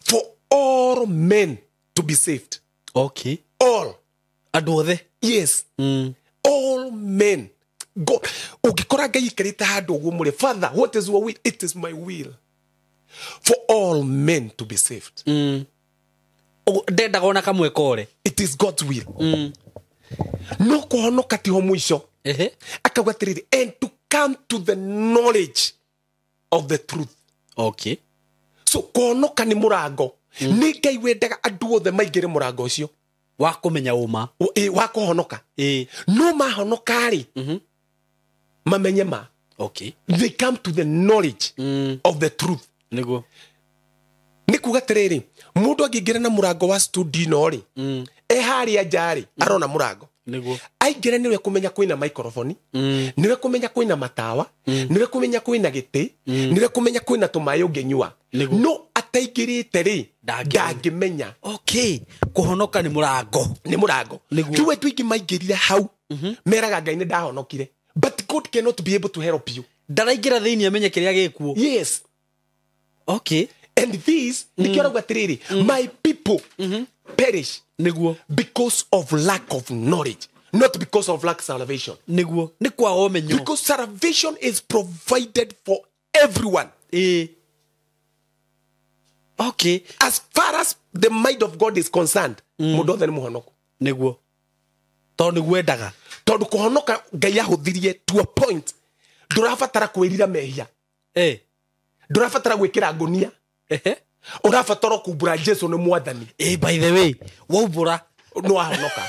For all men to be saved. Okay. All. Andũ othe. Yes. All men. God. Ũngĩkora Ngai aikarĩte handũ ũguo mũrĩ, Father, what is your will? It is my will. For all men to be saved. Ndendaga ona kamwe kore. It is God's will. No kũhonoka tiho mũico. Akauga atĩrĩrĩ, and to come to the knowledge of the truth. Okay. So kũhonoka nĩ mũrango. Nĩ Ngai wendaga andũ othe maingĩre mũrango ũcio. Wa kũmenya ũma. Wa kũhonoka. No mahonoka rĩ, mamenye ma. Okay. They come to the knowledge of the truth. Nĩguo. Nĩ kuga atĩrĩrĩ, mũndũ angĩingĩra na mũrango wa studio ĩno rĩ, e harĩa nja rĩ, arona mũrango. Nĩguo. Aingĩra nĩwe kũmenya kwĩna microphone, nĩwe kũmenya kwĩna matawa, nĩwe kũmenya kwĩna gĩtĩ, nĩwe kũmenya kwĩna tũmaĩ ũngĩnyua. Nĩguo. No ataingĩrĩte rĩ, Ndangĩmenya. ndangĩmenya. Okay, kũhonoka nĩ mũrango. Nĩ mũrango. Nĩguo. Rĩu andũ aingĩ maingĩrire hau meraga Ngai nĩ ndahonokire, but God cannot be able to help you. Ndaraingĩra thĩinĩ amenye kĩrĩa gĩkuo. Yes. Okay. And this nĩkĩo arauga atĩrĩrĩ, my people perish Nĩguo. because of lack of knowledge, not because of lack salvation. Nĩguo, nĩ kwaga ũmenyo. Because salvation is provided for everyone. Ĩĩ. Okay. As far as the mind of God is concerned, mũndũ othe nĩ mũhonoku. Nĩguo, tondũ nĩguo endaga. Tondũ kũhonoka Ngai ahũthirie to a point ndũrabatara kwĩrira mehia, Ĩ. ndũrabatara gwĩkĩra ngũnia, Ehe. ũrabatara kumbũra Jesu nĩ mwathani. Ĩ, by the way, waumbũra nĩ wahonoka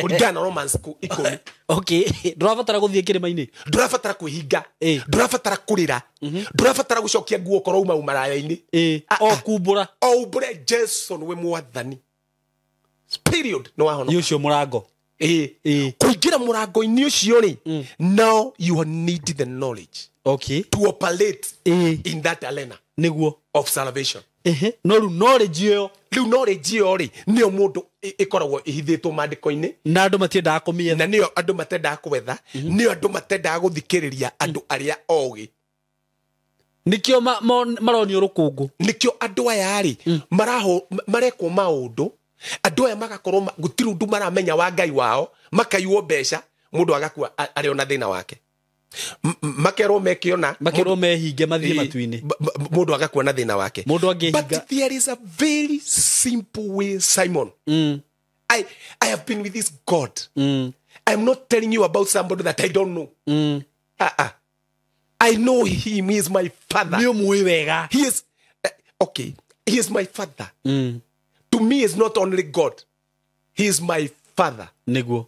kũringana na Romans 10. Okay, ndũrabatara gũthiĩ kĩrĩma-inĩ. Ndũrabatara kwĩhinga, Ĩ. ndũrabatara kũrĩra, ndũrabatara gũcokia nguo ũkorwo uma umaraya-inĩ. Ĩ. Ah, O ah. kumbũra. O umbũre Jesu nĩwe mwathani, period, nĩ wahonoka. Nĩ ũcio mũrango. Ĩ. Ĩ. Kũingĩra mũrango-inĩ ũcio rĩ, now you need the knowledge Okay. to operate Ĩ. in that arena Nĩguo. of salvation. Ehe, no rĩu knowledge ĩyo Rĩu knowledge ĩyo rĩ, nĩyo mũndũ ĩkoragwo ĩhithĩtwo maandĩko-inĩ. Na andũ matiendaga kũmĩetha. Na nĩyo andũ matendaga gwetha, nĩyo andũ matendaga gũthikĩrĩria andũ arĩa ogĩ. Nĩkĩo maronio rũkũngũ. Nĩkĩo andũ aya rĩ marekwo maũndũ, andũ aya magakorwo gũtirĩ ũndũ maramenya wa Ngai wao, makaiywo mbeca, mũndũ agakua arĩ ona thĩna wake. Makerwo mekiona. Makerwo mehinge mathiĩ matu-inĩ. Mũndũ agakua na thĩna wake. Mũndũ angĩhinga. But there is a very simple way, Simon. I have been with this God. I am not telling you about somebody that I don't know. I know him. He is my father. Nĩ ũmũĩ wega. He is okay. He is my father. To me, he is not only God. He is my father. Nĩguo,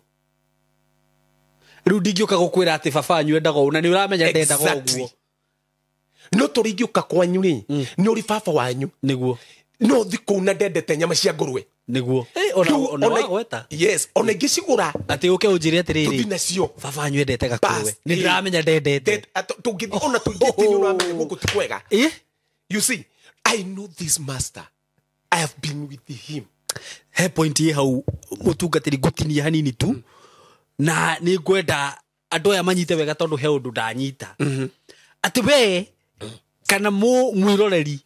rĩu ndingĩũka gũkwĩra atĩ baba wanyu endaga ũũ na nĩ ũramenya ndendaga Exactly. ũguo. No tũrĩ ingĩũka kwanyu rĩ, nĩ ũrĩ baba wanyu. Nĩguo. No thi kũu na ndendete nyama cia ngũrwe. Nĩguo. Ĩ, ona Rĩu ona wagweta Yes, ona ingĩcigũra atĩ ũke ũnjĩre tũthi atĩrĩrĩ, nacio. baba wanyu endete gakũrwe, Bas, nĩ ĩ. ndĩramenya ndendete. Tũngĩthiĩ ona tũingĩtie nĩ ũramenya gũkũ ti kwega. Ĩ. You see, I know this master. I have been with him. He point ĩ hau, mũtungatĩri, ngũtinie hanini tu na nĩ ngwenda andũ aya manyite wega tondũ he ũndũ ndanyita atĩ we kana mwĩroreri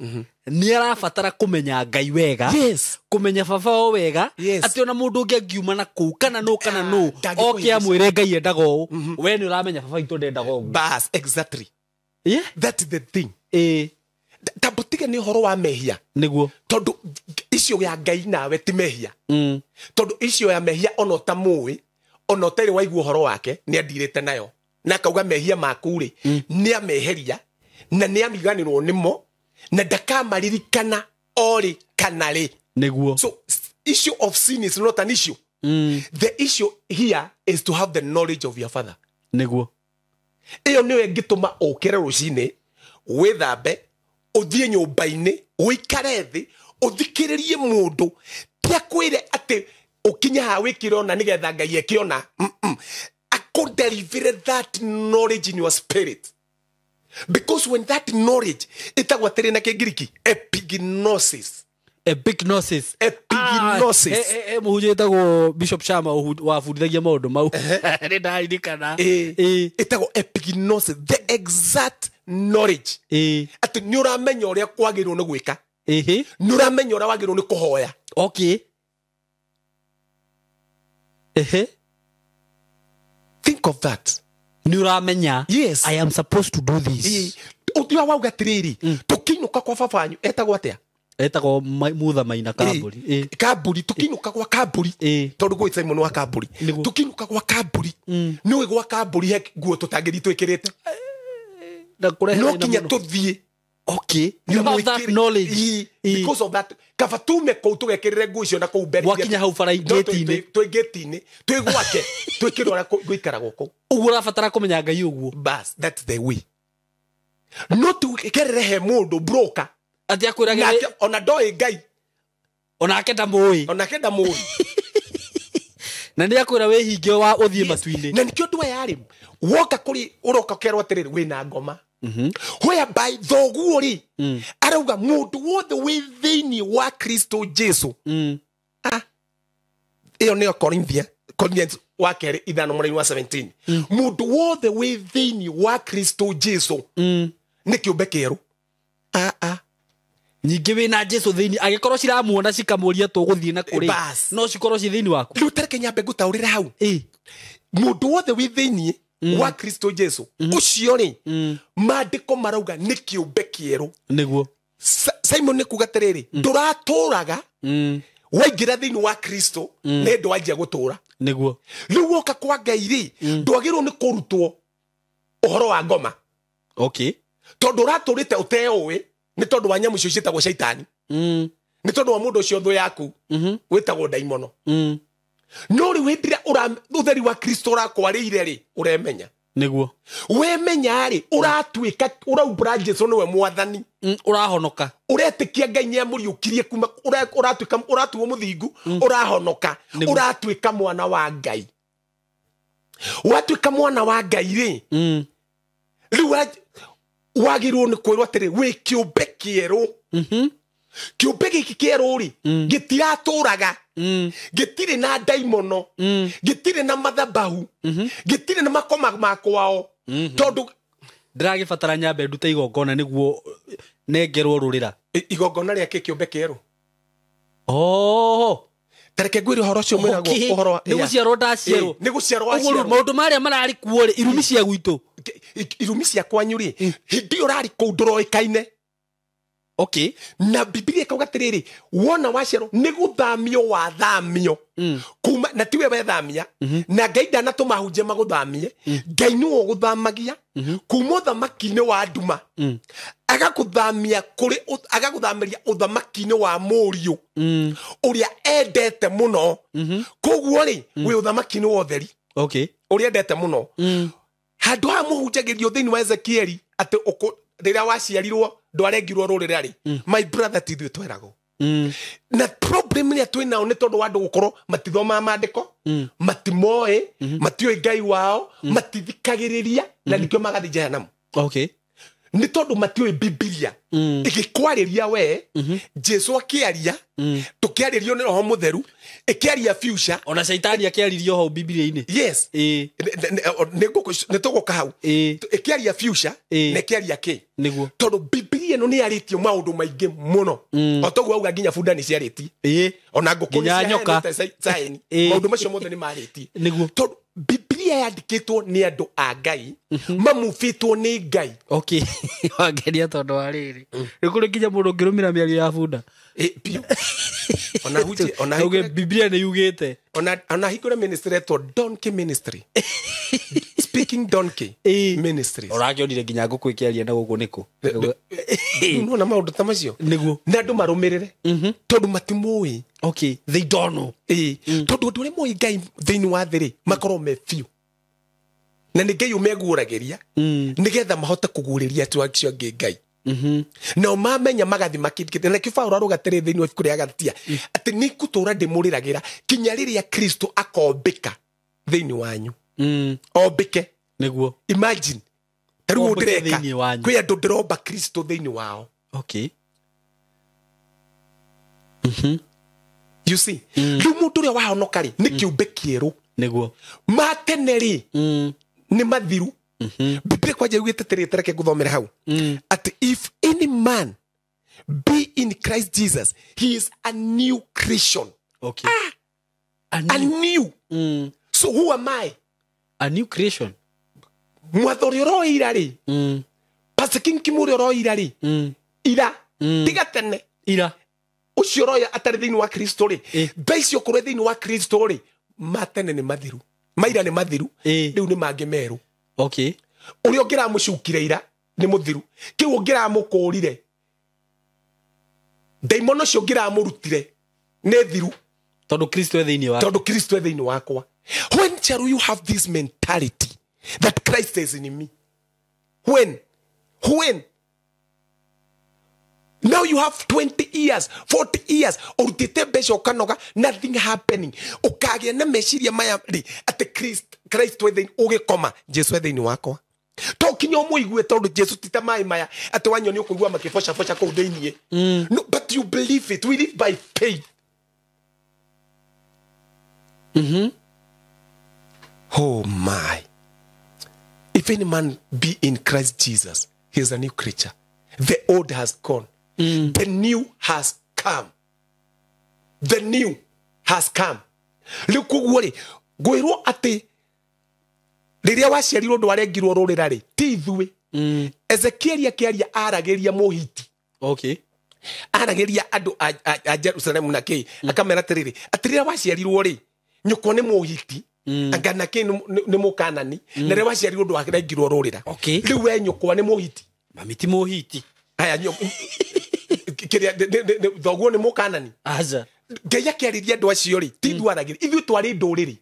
nĩ arabatara kũmenya Ngai wega, Yes. kũmenya baba o wega, Yes. atĩ ona mũndũ ũngĩ angiuma na kũu kana nũ kana nũ Ndangĩkũhĩngĩca. oke amwĩre Ngai endaga ũũ, we nĩ ũramenya baba witũ ndendaga ũguo. Bas, exactly. Ĩ? That's the thing. Ĩ. Tambutige nĩ ũhoro wa mehia. Nĩguo. Tondũ icio ya Ngai nawe ti mehia. Tondũ icio ya mehia ona ũtamũĩ, ona ũtarĩ waigua ũhoro wake, nĩ andirĩte nayo. Na akauga mehia maku rĩ, nĩ ameheria na nĩ ariganĩrwo nĩmo na ndakamaririkana orĩ kana rĩ. Nĩguo. So issue of sin is not an issue. The issue here is to have the knowledge of your father. Nĩguo. Ĩyo nĩyo ĩngĩtũma ũkĩre rũcinĩ, wĩthambe, ũthiĩ nyũmba-inĩ, ũikare thĩ, ũthikĩrĩrie mũndũ, ti akwĩre atĩ ũkinye haha wĩkĩre ona nĩgetha Ngai eke ona. Akũderivire that knowledge in your spirit. Because when that knowledge ĩtagwo atĩrĩ na Kĩngiriki, epignosis. Epignosis. Epignosis. Mũhunjia wĩtagwo Bishop Shama wabundithagia maũndũ mau, nĩ ndaririkana. Ĩ. Ĩtagwo epignosis, the exact knowledge. Ĩ. Atĩ nĩ ũramenya ũrĩa kwagĩrĩirwo nĩ gwĩka, Ĩhĩ. nĩ ũramenya ũrĩa wagĩrĩirwo nĩ kũhoya. Okay, ehe. Think of that. Nĩ ũramenya. Yes. I am supposed to do this. Ũtua wauga atĩrĩrĩ, tũkĩinũka kwa baba wanyu etagwo atĩa? Etagwo Mutha Maina Kambũri. Ĩ. Kambũri, tũkĩinũka gwa Kambũri, Ĩ. tondũ gwĩ Simon wa Kambũri, Nĩguo. tũkĩinũka gwa Kambũri, nĩũĩ gwa Kambũri he nguo tũtangĩthiĩ twĩkĩrĩte. Na kũrehe No thĩna nginya mũno. tũthiĩ. Okay, you have that knowledge. Ĩ, Ĩ. because of that, kaba tume kũu tũgekĩrĩre nguo icio na kũu mbere. Gwakinya hau bara No, ngĩti-inĩ. twĩ ngĩti-inĩ, twĩ gwake, twĩkĩre ũrĩa gũikaragwo kũu. Ũguo ũrabatara kũmenya Ngai ũguo. Bas, that's the way. No tukerere he mũndũ broker. Atĩ akwĩrage Nake ona ndoĩ Ngai. Onake ndamũĩ. Onake ndamũĩ. Na nĩ akwĩra wĩhinge wa ũthiĩ matu-inĩ. Na nĩkĩo andũ aya rĩ, woka kũrĩ ũroka ũkerwo atĩrĩrĩ wĩna ngoma. Whereby thoguo rĩ arauga mũndũ wothe wĩ thĩinĩ wa Kristo Jesu. Ĩyo nĩyo Corinthians wa kerĩ 5 mũraini wa 17. Mũndũ wothe wĩ thĩinĩ wa Kristo Jesu nĩ kĩũmbe kĩerũ. Nyingĩ wĩna Jesu thĩinĩ angĩkorwo ciramuona cikamũria tũgũthiĩ na kũrĩ no cikorwo ci thĩinĩ waku. Rĩu tareke nyambe ngũtaũrĩre hau. Mũndũ wothe wĩ thĩinĩ wa Kristo Jesu ũcio rĩ maandĩko marauga nĩ kĩũmbe kĩerũ. Nĩguo. Simon nĩ kuga atĩrĩrĩ ndũratũraga waingĩra thĩinĩ wa Kristo nĩ ndwanjia gũtũra. Nĩguo. Rĩu woka kwa Ngai rĩ ndwagĩrĩirwo nĩ kũrutwo ũhoro wa ngoma. Okay. Tondũ ũratũrĩte ũteũĩ nĩ tondũ wa nyamũ icio ciĩtagwo caitani. Nĩ tondũ wa mũndũ ũcio thũ yaku wĩtagwo ndaimono. No rĩu hĩndĩ ĩrĩa ũtheri wa Kristo ũrakwarĩire rĩ ũremenya. Nĩguo. Wemenya rĩ ũratuĩka ũraumbũra Jesu nĩwe mwathani. Ũrahonoka. Ũretĩkia Ngai nĩamũriũkirie kuma ũratuĩka ũratuo mũthingu ũrahonoka ũratuĩka mwana wa Ngai. Watuĩka mwana wa Ngai rĩ rĩu wagĩrĩirwo nĩ kwĩrwo atĩrĩ wĩ kĩũmbe kĩerũ. Kĩũmbe gĩkĩ kĩerũ rĩ gĩtiratũraga, gĩtirĩ na ndaimono, gĩtirĩ na mathabahu, gĩtirĩ na makoma ma kwao. Tondũ ndĩragĩbatara nyambe ndute igongona nĩguo nengerwo rũrĩra. Igongona rĩa kĩ kĩũmbe kĩerũ? Oh. Tareke ngwĩre ũhoro ũcio mwĩragwo ũhoro wa nĩ gũciarwo ndaciarwo. Nĩ gũciarwo waciarwo. Maũndũ marĩa mararĩ kuo rĩ irumi cia gwitũ. Irumi cia kwanyu rĩ hĩndĩ ĩyo ũrarĩ kũu ndũroĩkaine. Okay. Na Biblia ĩkauga atĩrĩrĩ wona waciarwo nĩ gũthamio wathamio. Kuma na tiwe wethamia na Ngai ndanatũma ahunjia magũthamie. Ngai nĩwe ũgũthamagia kuma ũthamaki-inĩ wa nduma agakũthamia kũrĩ agagũthamĩria ũthamaki-inĩ wa mũriũ ũrĩa endete mũno. Koguo rĩ wĩ ũthamaki-inĩ wa ũtheri. Okay. Ũrĩa endete mũno. Handũ haha mũhunjagĩrio thĩinĩ wa Ezekieli atĩ rĩrĩa waciarirwo ndwarengirwo rũrĩrĩ rĩ my brother ti ithuĩ tweragwo. Na problem ĩrĩa twĩ nao nĩ tondũ wa andũ gũkorwo matithomaga maandĩko, matimoĩ, matiũĩ Ngai wao, matithikagĩrĩria na nĩkĩo magathiĩ jehanamu. Okay. Nĩ tondũ matiũĩ Bibilia. Ĩgĩkwarĩria we Jesu akĩaria tũkĩarĩrio nĩ Roho Mũtheru ĩkĩaria future ona caitani akĩaririo hau Bibilia-inĩ. Yes. Nĩ tũgũka hau. Ĩkĩaria future na ĩkĩaria kĩ. Nĩguo. Tondũ Bibilia ĩno nĩ yarĩtie maũndũ maingĩ mũno. O toguo auga nginya bunda nĩ ciarĩtie. Ona ngũkũ nĩ ciaheanĩte saini. Maũndũ macio mothe nĩ marĩtie. Nĩguo. Tondũ Bibilia yandĩkĩtwo nĩ andũ a Ngai mamubĩtwo nĩ Ngai. Okay. Wangeria tondũ wa rĩrĩ nĩ kũrĩ nginya mũndũ ũngĩrũmĩra mĩario ya bunda. Biũ. Ona huje ona uge Biblia nĩ yugĩte. Ona hingũre ministry etwo Donkey Ministry. Speaking Donkey Ministries. Ũrakĩonire nginya ngũkũ ĩkĩaria na gũkũ nĩkũ. Nĩwona maũndũ ta macio. Nĩguo. Na andũ marũmĩrĩre. Tondũ matimũĩ. Okay, they don't know. Tondũ andũ arĩa moĩ Ngai thĩinĩ wa thĩ rĩ makorwo me biũ. Na nĩ Ngai ũmeguũragĩria nĩgetha mahote kũguũrĩria andũ acio angĩ Ngai. Nao mamenya magathi makĩndĩkĩte. Na nĩkĩo Paũlũ arauga atĩrĩ thĩinĩ wa ibuku rĩa Galatia atĩ nĩ ngũtũũra ndĩmũrĩragĩra kinya rĩrĩa Kristo akombĩka thĩinĩ wanyu. Ombĩke. Nĩguo. Imagine. Ta rĩu ndĩreka kwĩ andũ ndĩromba Kristo thĩinĩ wao. Okay. You see, rĩu mũndũ ũrĩa wahonoka rĩ nĩ kĩũmbe kĩerũ. Nĩguo. Ma tene rĩ nĩ mathiru. Biblia kwanja yugĩte atĩrĩrĩ, tareke ngũthomere hau. Atĩ if any man be in Christ Jesus, he is a new creation. Okay. A new. So who am I? A new creation. Mwathori ũroira rĩ. Pastor King Kimuri ũroira rĩ. Ira. Tiga tene. Ira. Ũcio ũroya atarĩ thĩinĩ wa Kristo rĩ. Thaa icio ũkorwo thĩinĩ wa Kristo rĩ, ma tene nĩ mathiru. Maira nĩ mathiru. Rĩu nĩ mangĩ merũ. Okay. Ũrĩa ũngĩramũcukire ira nĩ mũthiru. Kĩu ũngĩramũkũrire ndaimono ũcio ũngĩramũrutire nĩ thiru. Tondũ Kristo e thĩinĩ wakwa. Tondũ Kristo e thĩinĩ wakwa. When shall you have this mentality that Christ is in me? When? When? Na Now you have 20 years, 40 years, ũrutĩte mbeca ũkanoga, nothing happening. Ũkagĩa na meciria maya rĩ, atĩ Christ wĩ thĩinĩ, ũgĩkoma, Jesu e thĩinĩ wakwa. To kinya ũmũigue tondũ Jesu ti ta maĩ maya atĩ wanyua nĩ ũkũigua makĩbocaboca kũu thĩinĩ. No, but you believe it. We live by faith. Oh my. If any man be in Christ Jesus, he is a new creature. The old has gone. The new has come. The new has come. Rĩu koguo rĩ, ngwĩrwo atĩ rĩrĩa waciarirwo ndwarengirwo rũrĩra rĩ, ti ithuĩ. Ezekieli akĩaria aragĩria Mũhiti. Okay. Aragĩria andũ a Jerusalemu na kĩ, akamera atĩrĩrĩ, atĩ rĩrĩa waciarirwo rĩ, nyũkwa nĩ Mũhiti, anga na kĩ nĩ Mũkanani, na rĩrĩa waciarirwo ndwarengirwo rũrĩra. Okay. Rĩu we nyũkwa nĩ Mũhiti. Mami ti Mũhiti. Aya, kĩrĩa, thoguo nĩ Mũkanani. Aja. Ngai akĩarĩria andũ acio rĩ, ti ithuĩ aragĩria, ithuĩ twarĩ ndũrĩrĩ.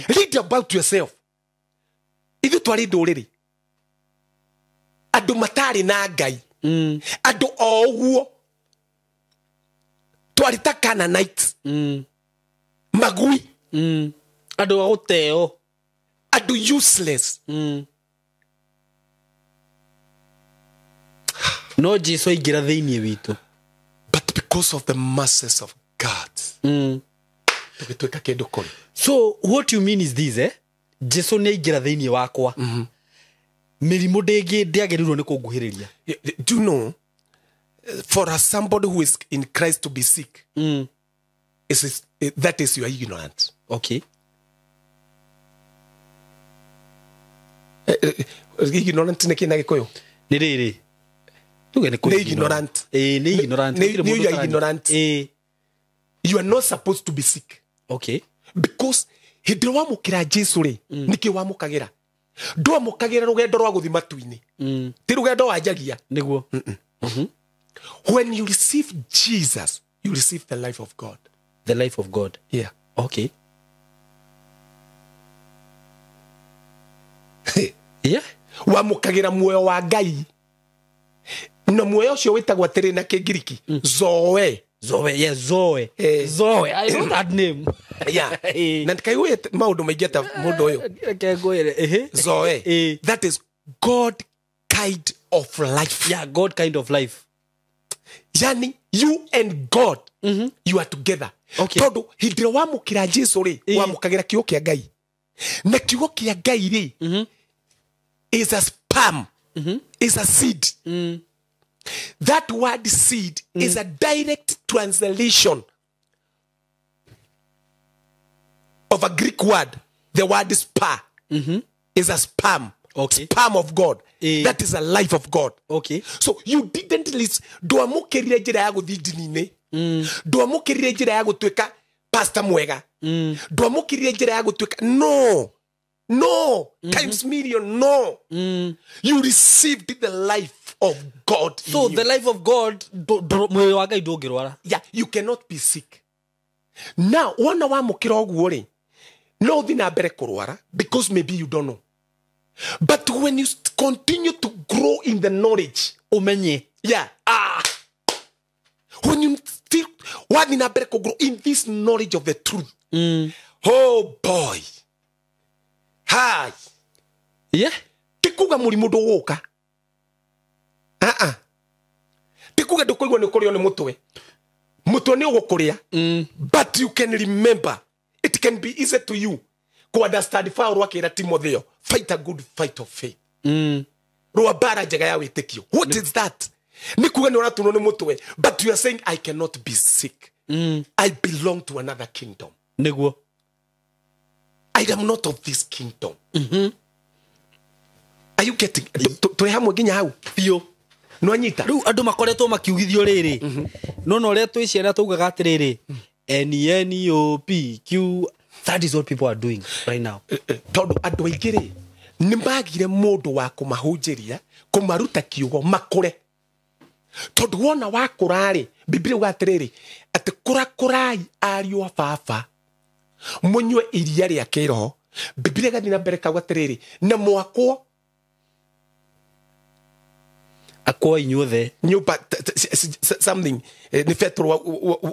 Read about yourself. Ithuĩ twarĩ ndũrĩrĩ. Andũ matarĩ na Ngai. Andũ o ũguo. Twarĩ ta Canaanites. Magui. Andũ a gũteo. Andũ useless. No Jesu aingĩra thĩinĩ witũ. But because of the mercies of God, tũgĩtuĩka kĩndũ kũrĩ. So what you mean is this, eh? Jesu nĩ aingĩra thĩinĩ wakwa. Mĩrimũ ndĩagĩrĩirwo nĩ kũnguhĩrĩria. Do you know, for somebody who is in Christ to be sick, that is your ignorance. Okay. Ignorant nĩ kĩ na Gĩkũyũ? Nĩ rĩrĩ. Tuge nĩ Nĩ ignorant. Nĩ ignorant. Nĩ you are ignorant. You are not supposed to be sick. Okay. Because hĩndĩ ĩrĩa wamũkĩra Jesu rĩ, nĩkĩ wamũkagĩra? Ndwamũkagĩra rũgendo rwa gũthiĩ matu-inĩ. Ti rũgendo wanjagia. Nĩguo. When you receive Jesus, you receive the life of God. The life of God. Yeah. Okay. Yeah. Wamũkagĩra muoyo wa Ngai. Na muoyo ũcio wĩtagwo atĩrĩ na Kĩngiriki, Zoe. Zoe, yeah, Zoe. Zoe, I know that name. Yeah. Na ndikaigue maũndũ maingĩ ta mũndũ ũyũ. Reke ngwĩre. Zoe. That is God kind of life. Yeah, God kind of life. Yani, you and God, you are together. Okay. Tondũ hĩndĩ ĩrĩa wamũkĩra Jesu rĩ, wamũkagĩra kiugo kĩa Ngai. Na kiugo kĩa Ngai rĩ, is a sperm, is a seed. That word seed is a direct translation of a Greek word. The word spa is a sperm. Okay. Sperm of God. That is a life of God. Okay. So you didn't list ndwamũkĩrire njĩra ya gũthiĩ ndini-inĩ. Ndwamũkĩrire njĩra ya gũtuĩka pastor mwega. Ndwamũkĩrire njĩra ya gũtuĩka no. No. Times million no. You received the life of God. So the life of God, muoyo wa Ngai ndũngĩrwara. Yeah, you cannot be sick. Now, wona wamũkĩra ũguo rĩ, no ũthiĩ na mbere kũrwara because maybe you don't know. But when you continue to grow in the knowledge, umenye. Yeah. When you still wathiĩ na mbere kũgrow in this knowledge of the truth. Oh boy. Hi. Yeah. Ti kuga mũrimũ ndũgũka. Ti kuga ndũkũigua nĩ ũkũrĩo nĩ mũtwe. Mũtwe nĩ ũgũkũrĩa. But you can remember. It can be easy to you ku understand Paul akĩra Timotheo, fight a good fight of faith. Rũa mbara njega ya wĩtĩkio. What is that? Nĩ kuga nĩ ũraturwo nĩ mũtwe, but you are saying I cannot be sick. I belong to another kingdom. Nĩguo. I am not of this kingdom. Are you getting? Tũrĩ hamwe nginya hau? Biũ. Nĩwanyita? Rĩu andũ makoretwo makiugithio rĩrĩ. No na ũrĩa twĩ ciana taugaga atĩrĩrĩ, N N O P Q, that is what people are doing right now. Tondũ andũ aingĩ rĩ, nĩ magire mũndũ wa kũmahunjĩria, kũmaruta kiugo makũre. Tondũ wona wakũra rĩ, Biblia yugaga atĩrĩrĩ, atĩ kũrakũrai ariũ a baba, mũnyue iria rĩa kĩroho. Biblia ĩgathiĩ na mbere kauga atĩrĩrĩ, na mwakwo Akwo inyuothe nyumba something nĩ Petro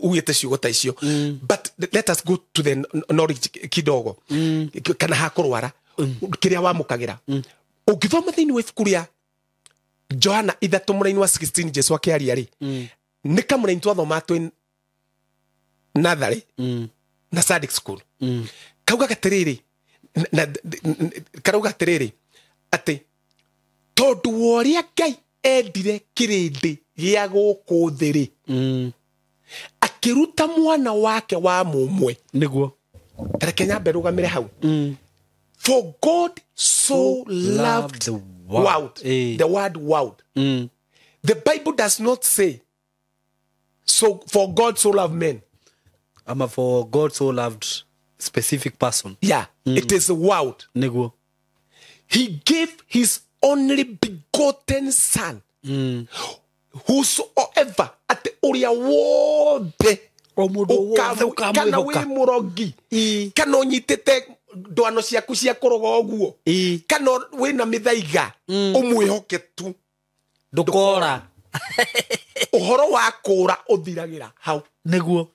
ugĩte ciugo ta icio. But let us go to the knowledge kidogo kana hakũrwara kĩrĩa wamũkagĩra. Ũngĩthoma thĩinĩ wa ibuku rĩa Johana 3 mũraini wa 16, Jesu akĩaria rĩ, nĩ kamũraini twathoma twĩ natharĩ na Sunday school. Kaugaga atĩrĩrĩ, karauga atĩrĩrĩ atĩ tondũ wa ũrĩa Ngai endire kĩrĩndĩ gĩa gũkũ thĩ rĩ, akĩruta mwana wake wa mũmwe. Nĩguo. Reke nyambe rũgamĩre hau. For God so loved the world. The word world. The Bible does not say so for God so loved men. Ama for God so loved specific person. Yeah, it is the world. Nĩguo. He gave his only begotten son. Whosoever at ũrĩa wothe O mũndũ wothe kana wĩ ũkamwĩhoka. mũrogi, kana ũnyitĩte ndwano ciaku cia kũroga ũguo, kana wĩna mĩthaiga, ũmwĩhoke tu. Ndũkora. Ũhoro wa kũra ũthiragĩra hau. Nĩguo.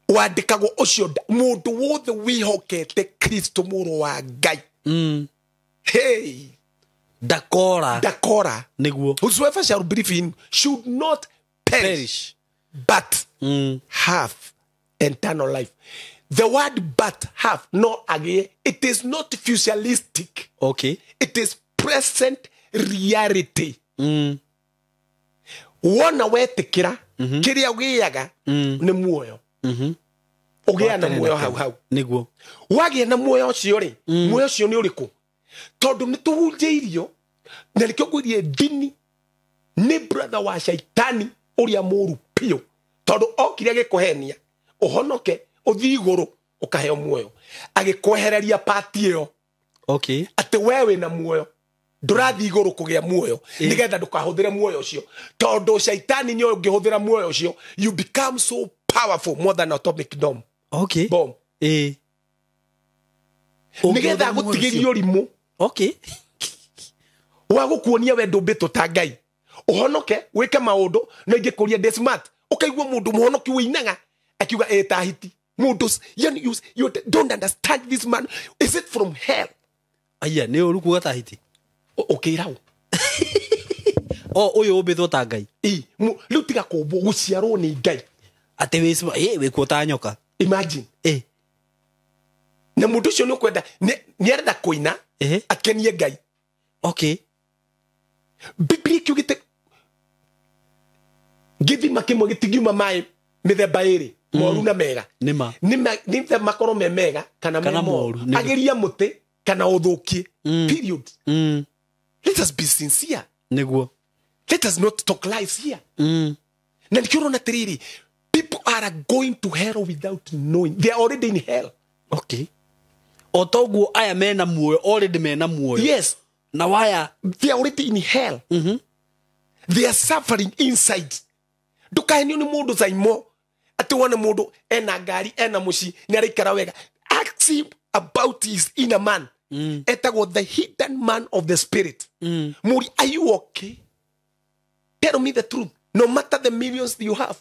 Wandĩkagwo ũcio mũndũ wothe wĩhokete Kristo mũrũ wa Ngai. Hey, Ndakora. ndakora. Nĩguo. Whosoever shall believe in should not perish, but have eternal life. The word but have no agĩe, it is not futuristic. Okay. It is present reality. Wona wetĩkĩra kĩrĩa ũgĩaga nĩ muoyo. Ũgĩa na muoyo hau hau. Nĩguo. Wagĩa na muoyo ũcio rĩ, muoyo ũcio nĩ ũrĩkũ? Tondũ nĩ tũhunjĩirio na nĩkĩo ngwĩrie ndini nĩ brother wa shaitani ũrĩa mũru biũ, tondũ okire agĩkũhenia ũhonoke ũthiĩ igũrũ ũkaheo muoyo, agĩkwehereria pati ĩyo. Okay. Atĩ we wĩna muoyo ndũrathiĩ igũrũ kũgĩa muoyo nĩgetha ndũkahũthĩre muoyo ũcio, tondũ shaitani nĩoĩ ũngĩhũthĩra muoyo ũcio you become so powerful more than atomic bomb. Okay. Bomb. Nĩgetha agũtigĩrie ũrimũ. Okay. Wa gũkuonia we ndũmbĩtwo ta Ngai, ũhonoke wĩke maũndũ no ingĩkũria ndĩ smart, ũkaigua mũndũ mũhonoki wĩinaga akiuga ĩ ta hiti mũndũ, yani you don't understand this man, is it from hell? Aya nĩ ũru kuga ta hiti. Ũkĩra ũ? O ũyũ ũmbĩtwo ta Ngai. Rĩu tiga kũmbwo gũciarwo nĩ Ngai. Atĩ wĩ smart, wĩkuo ta nyoka. Imagine. Na mũndũ ũcio nĩ ũkwenda nĩ arenda kũina akenie Ngai. Okay. Biblia kiugĩte gĩthima kĩmwe gĩtingiuma maĩ mĩthemba ĩrĩ, moru na mega. Nĩma. Nĩ makorwo me mega kana me Kana moru. moru, nĩguo. Agĩria mũtĩ kana ũthũkie. Period. Let us be sincere. Nĩguo. Let us not talk lies here. Na nĩkĩo ũrona atĩrĩrĩ, people are going to hell without knowing. They are already in hell. Okay. O toguo aya mena muoyo, already mena muoyo. Yes. Na waya they are already in hell. They are suffering inside. Ndũkahenio nĩ mũndũ zaimo atĩ wone mũndũ ena ngari ena mũciĩ nĩ araikara wega. Ask him about his inner man. Etagwo the hidden man of the spirit. Mũri, are you okay? Tell me the truth. No matter the millions you have.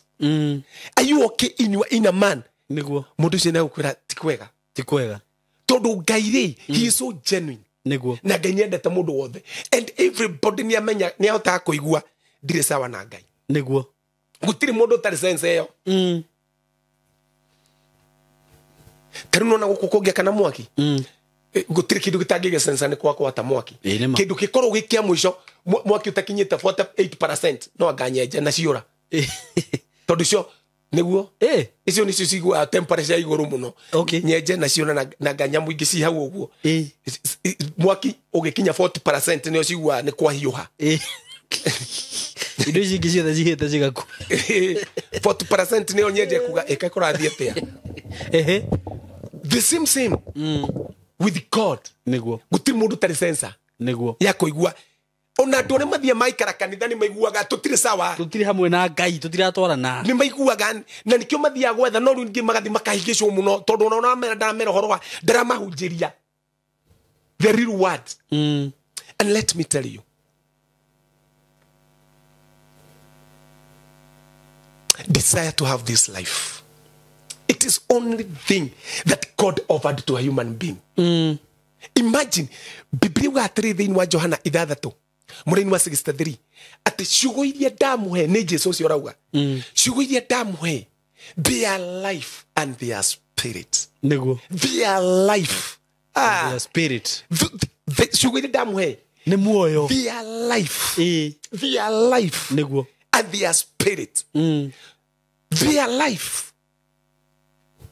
Are you okay in your inner man? Nĩguo. Mũndũ ũcio nĩegũkwĩra ti kwega. Ti kwega. Tondũ Ngai rĩ, he is so genuine. Nĩguo. Na Ngai nĩendete mũndũ wothe. And everybody nĩamenya, nĩahotaga kũigua ndirĩ sawa na Ngai. Nĩguo. Gũtirĩ mũndũ ũtarĩ sense ĩyo. Ta rĩu nĩwona gũkũ kũngĩakana mwaki? Gũtirĩ kĩndũ gĩtangĩgĩa sense nĩ kwakwata mwaki. Ĩ, nĩma. Kĩndũ gĩkorwo gĩ kĩa mũico, mwaki ũtakinyĩte 48% no anga nyenje na ciũra. Tondũ cio nĩguo. Icio nĩcio ciguaga temperature ya igũrũ mũno. Okay. Nyenje na ciũra na nga nyamũ ingĩ ci hau ũguo. Mwaki ũgĩkinya 40% nĩyo ciguaga nĩ kwahiũha. Indo ici ingĩ ciothe cihĩte cigakua. 40% nĩyo nyenje kuga ĩka kũrathiĩ atĩa. The same with God. Nĩguo. Gũtirĩ mũndũ ũtarĩ sensor Nĩguo. ya kũigua. Ona andũ arĩa mathiaga maikara kanitha nĩ maiguaga tũtirĩ sawa. Tũtirĩ hamwe na Ngai, tũtiratwarana. Nĩ maiguaga na nĩkĩo mathiaga gwetha, no rĩu ningĩ magathiĩ makahĩngĩcwo mũno tondũ ona ũramera ndaramera ũhoro wa ndaramahunjĩria the real word. And let me tell you, Desire to have this life. It is only thing that God offered to a human being. Imagine, Biblia yugaga atĩrĩ thĩinĩ wa Johana 6 mũraini wa 63 atĩ ciugo iria ndamũhe nĩ Jesu ũcio ũrauga, ciugo iria ndamũhe, they are life and they are spirit. Nĩguo. They are life. Their spirit. Ciugo iria ndamũhe nĩ muoyo. They are life. Ĩĩ. They are life. Nĩguo. And they are spirit. They are life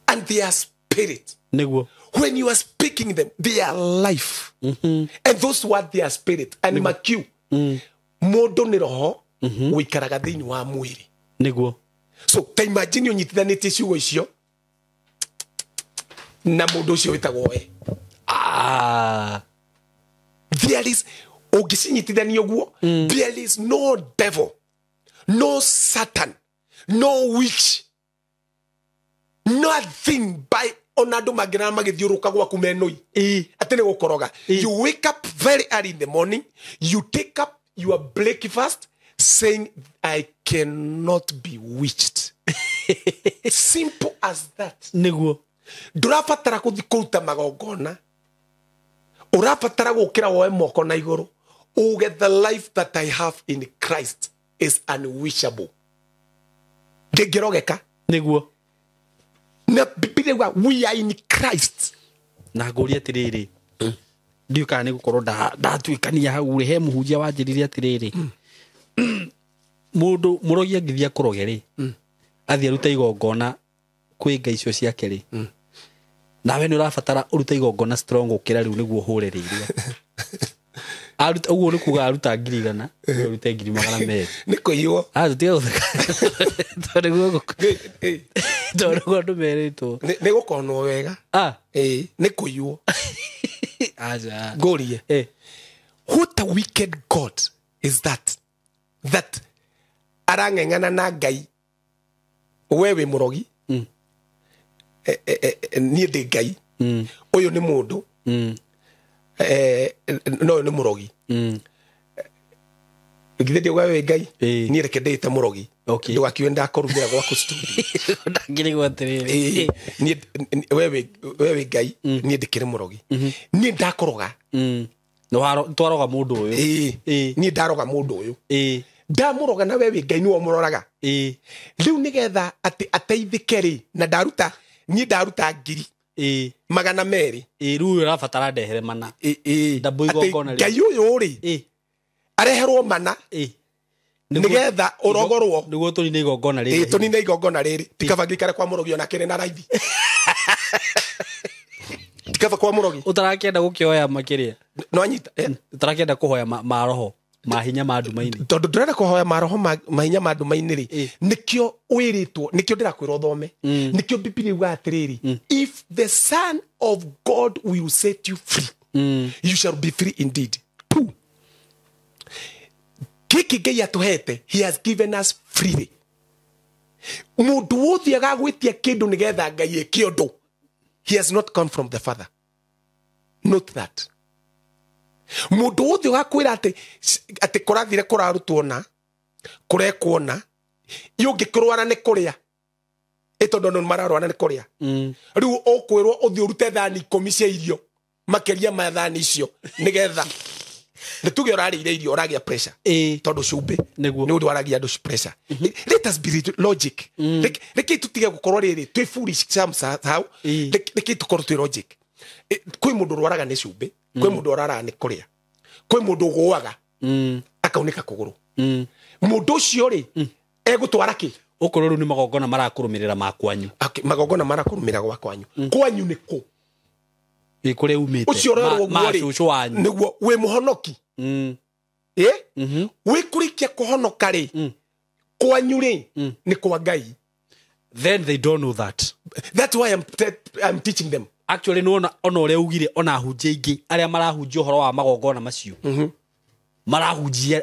and they are spirit. Nĩguo. When you are speaking them, they are life. And those words, they are spirit. And makiu, mũndũ nĩ roho ũikaraga thĩinĩ wa mwĩrĩ. Nĩguo. So ta imagine ũnyitithanĩtie ciugo icio na mũndũ ũcio wĩtagwo we. There is, ũngĩcinyitithania ũguo, there is no devil, no Satan, no witch, nothing by ona andũ mangĩrara magĩthiũrũka gwaku menũi atĩ nĩ gũkoroga. You wake up very early in the morning, you take up your breakfast saying, I cannot be witched. Simple as that. Nĩguo. Ndũrabatara gũthiĩ kũruta magongona, ũrabatara gũkĩra woe moko na igũrũ uge, the life that I have in Christ is unwitchable. Ndĩngĩrogeka. Nĩguo. Na Biblia yugaga, we are in Christ. Na ngũrie atĩrĩrĩ, ndiũĩ kana nĩ gũkorwo ndatuĩkania hau rĩ, he mũhunjia wanjĩrire atĩrĩrĩ, mũndũ mũrogi angĩthiĩ akũroge rĩ, athiĩ arute igongona kwĩ ngai icio ciake rĩ, nawe nĩ ũrabatara ũrute igongona strong gũkĩra rĩu nĩguo ũhũre rĩrĩa. Aruta, ũguo nĩ kuga aruta 100,000, we ũrute 200,000. Nĩ kũiywo. Tũtige gũtheka. Tondũ nĩguo andũ merĩtwo. Nĩ gũkonwo wega. Ĩĩ, nĩ kũiywo. Aca. Ngũrie. What a wicked God is that? That arang'eng'ana na Ngai, we wĩ mũrogi, niĩ ndĩ Ngai, ũyũ nĩ mũndũ, no ũyũ nĩ mũrogi. Githĩ ndiuga wĩ Ngai, niĩ reke ndĩĩte mũrogi. Ndũgakiuge ndakũrumĩra gwaku studio. Ndangĩrigwo atĩrĩrĩ. Niĩ, we wĩ Ngai, niĩ ndĩkĩrĩ mũrogi. Niĩ ndakũroga. Twaroga mũndũ ũyũ. Niĩ ndaroga mũndũ ũyũ. Ndamũroga na we wĩ Ngai nĩwe ũmũroraga. Rĩu nĩgetha atĩ ateithĩke rĩ, na ndaruta, niĩ ndaruta 200,000. Rĩu ũyũ ũrabatara ndehere mana. Ndambũ igongona rĩ. Ngai ũyũ rĩ, areherwo mana. Nĩgetha ũrogorwo. Nĩguo tũnine igongona rĩrĩ. Tũnine igongona rĩrĩ. Tikaba ngĩikare kwa mũrogi ona kĩrĩ na raithi. Tikaba kwa mũrogi. Ũtarakĩenda gũkĩoya makĩria. No anyita. Ũtarakĩenda kũhoya maroho mahinya ma nduma-inĩ. Tondũ ndĩrenda kũhoya maroho mahinya ma nduma-inĩ rĩ, nĩkĩo wĩrĩtwo, nĩkĩo ndĩrakwĩra ũthome. Nĩkĩo Biblia yugaga atĩrĩrĩ, if the Son of God will set you free, you shall be free indeed. 2. Gĩkĩ Ngai atũhete, he has given us freely. Mũndũ wothe agagwĩtia kĩndũ nĩgetha Ngai eke ũndũ, he has not come from the Father. Note that. Mũndũ wothe ũgakwĩra atĩ kũrathire kũrarutwo na kũrekwo na ũngĩkĩrwara nĩ kũrĩa, tondũ andũ nĩmararwara nĩ kũrĩa. Rĩu ũkwĩrwo ũthiĩ ũrute thani 10 cia irio makĩria ma thani icio nĩgetha nĩ tuge ũrarĩire irio ũragĩa pressure. Tondũ cumbĩ nĩ ũndũ waragia andũ pressure. Let us be logic. Reke tũtige gũkorwo rĩrĩ twĩ foolish somehow. Reke tũkorwo twĩ logic. Kwĩ mũndũ ũrwaraga nĩ cumbĩ, kwĩ mũndũ ũraraga nĩ kũrĩa, kwĩ mũndũ ũgũaga akaunĩka kũgũrũ. Mũndũ ũcio rĩ, egũtwara kĩ? Ũkorwo rĩu nĩ magongona marakũrũmĩrĩra ma kwanyu. Magongona marakũrũmĩrĩra gwa kwanyu. Kwanyu nĩ kũ? Ĩ kũrĩa umĩte. Ũcio ũrerwo Ma ũguo rĩ, cũcũ wanyu. Nĩguo wĩ mũhonoki. Wĩ kũrĩkia kũhonoka rĩ, kwanyu rĩ, nĩ kwa Ngai. Then they don't know that. That's why I'm teaching them. Actually nĩ ona ũrĩa ugire, ona ahunjia aingĩ arĩa marahunjia ũhoro wa magongona macio, marahunjia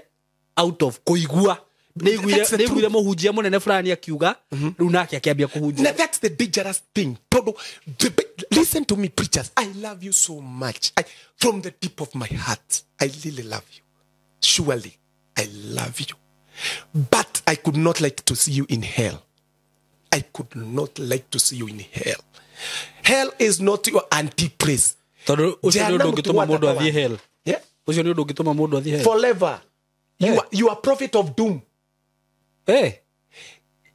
out of kũigua. Nĩiguire mũhunjia mũnene fulani akiuga, rĩu nake akĩambia kũhunjia. Now that's the dangerous thing. Tondũ, listen to me, preachers. I love you so much. From the deep of my heart, I really love you. Surely, I love you. But I could not like to see you in hell. I could not like to see you in hell. Hell is not your anti-praise. Tondũ ũcio nĩ ũndũ ũngĩtũma mũndũ athiĩ hell. Yeah? Ũcio nĩ ũndũ ũngĩtũma mũndũ athiĩ hell. Forever. You are prophet of doom. Eh.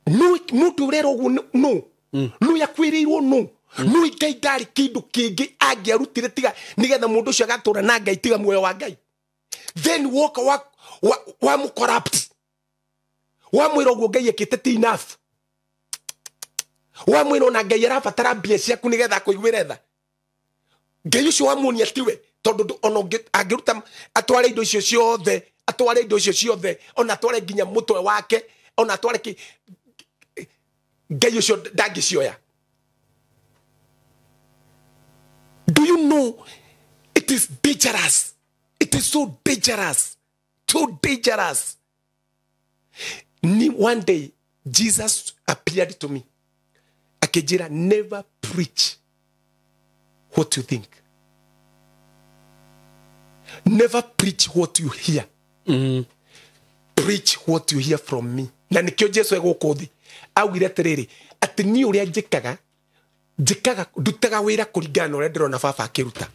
No, mũndũ ũrera ũguo no. No yakwĩrĩirwo no. No Ngai ndarĩ kĩndũ kĩngĩ angĩarutire tiga nĩgetha mũndũ ũcio agatũra na Ngai tiga muoyo wa Ngai. Then woka wa mu corrupt. Wamwĩra ũguo Ngai ekĩte ti enough. Wamwĩra ona Ngai arabatara mbia ciaku nĩgetha akũiguĩre tha. Ngai ũcio wamuonia tiwe tondũ ona angĩruta atware indo icio ciothe, atware indo icio ciothe, ona atware nginya mũtwe wake, ona atware ki Ngai ũcio ndangĩcioya. Do you know it is dangerous? It is so dangerous. So dangerous. One day, Jesus appeared to me. Akejira, never preach what you think. Never preach what you hear. Preach what you hear from me. Na nikio Jesu egũkũ thĩ augire atĩrĩrĩ atĩ niĩ ũrĩa njĩkaga njĩkaga ndutaga wĩra kũringana na ũrĩa ndĩrona baba akĩruta.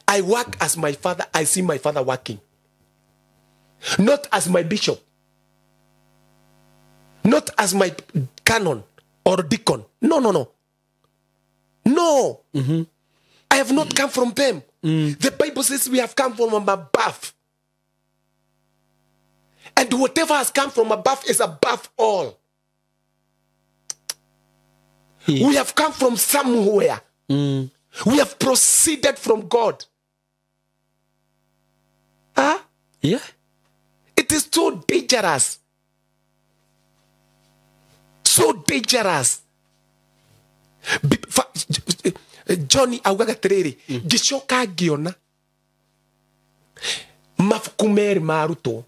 I work as my father, I see my father working. Not as my bishop. Not as my canon or deacon. No, no, no. No. I have not come from them. The Bible says we have come from above. And whatever has come from above is above all. We have come from somewhere. We have proceeded from God. Huh? Yeah. It is so dangerous. So dangerous. Johnny augaga atiriri ngicoka ngiona mabuku merĩ ma arutwo,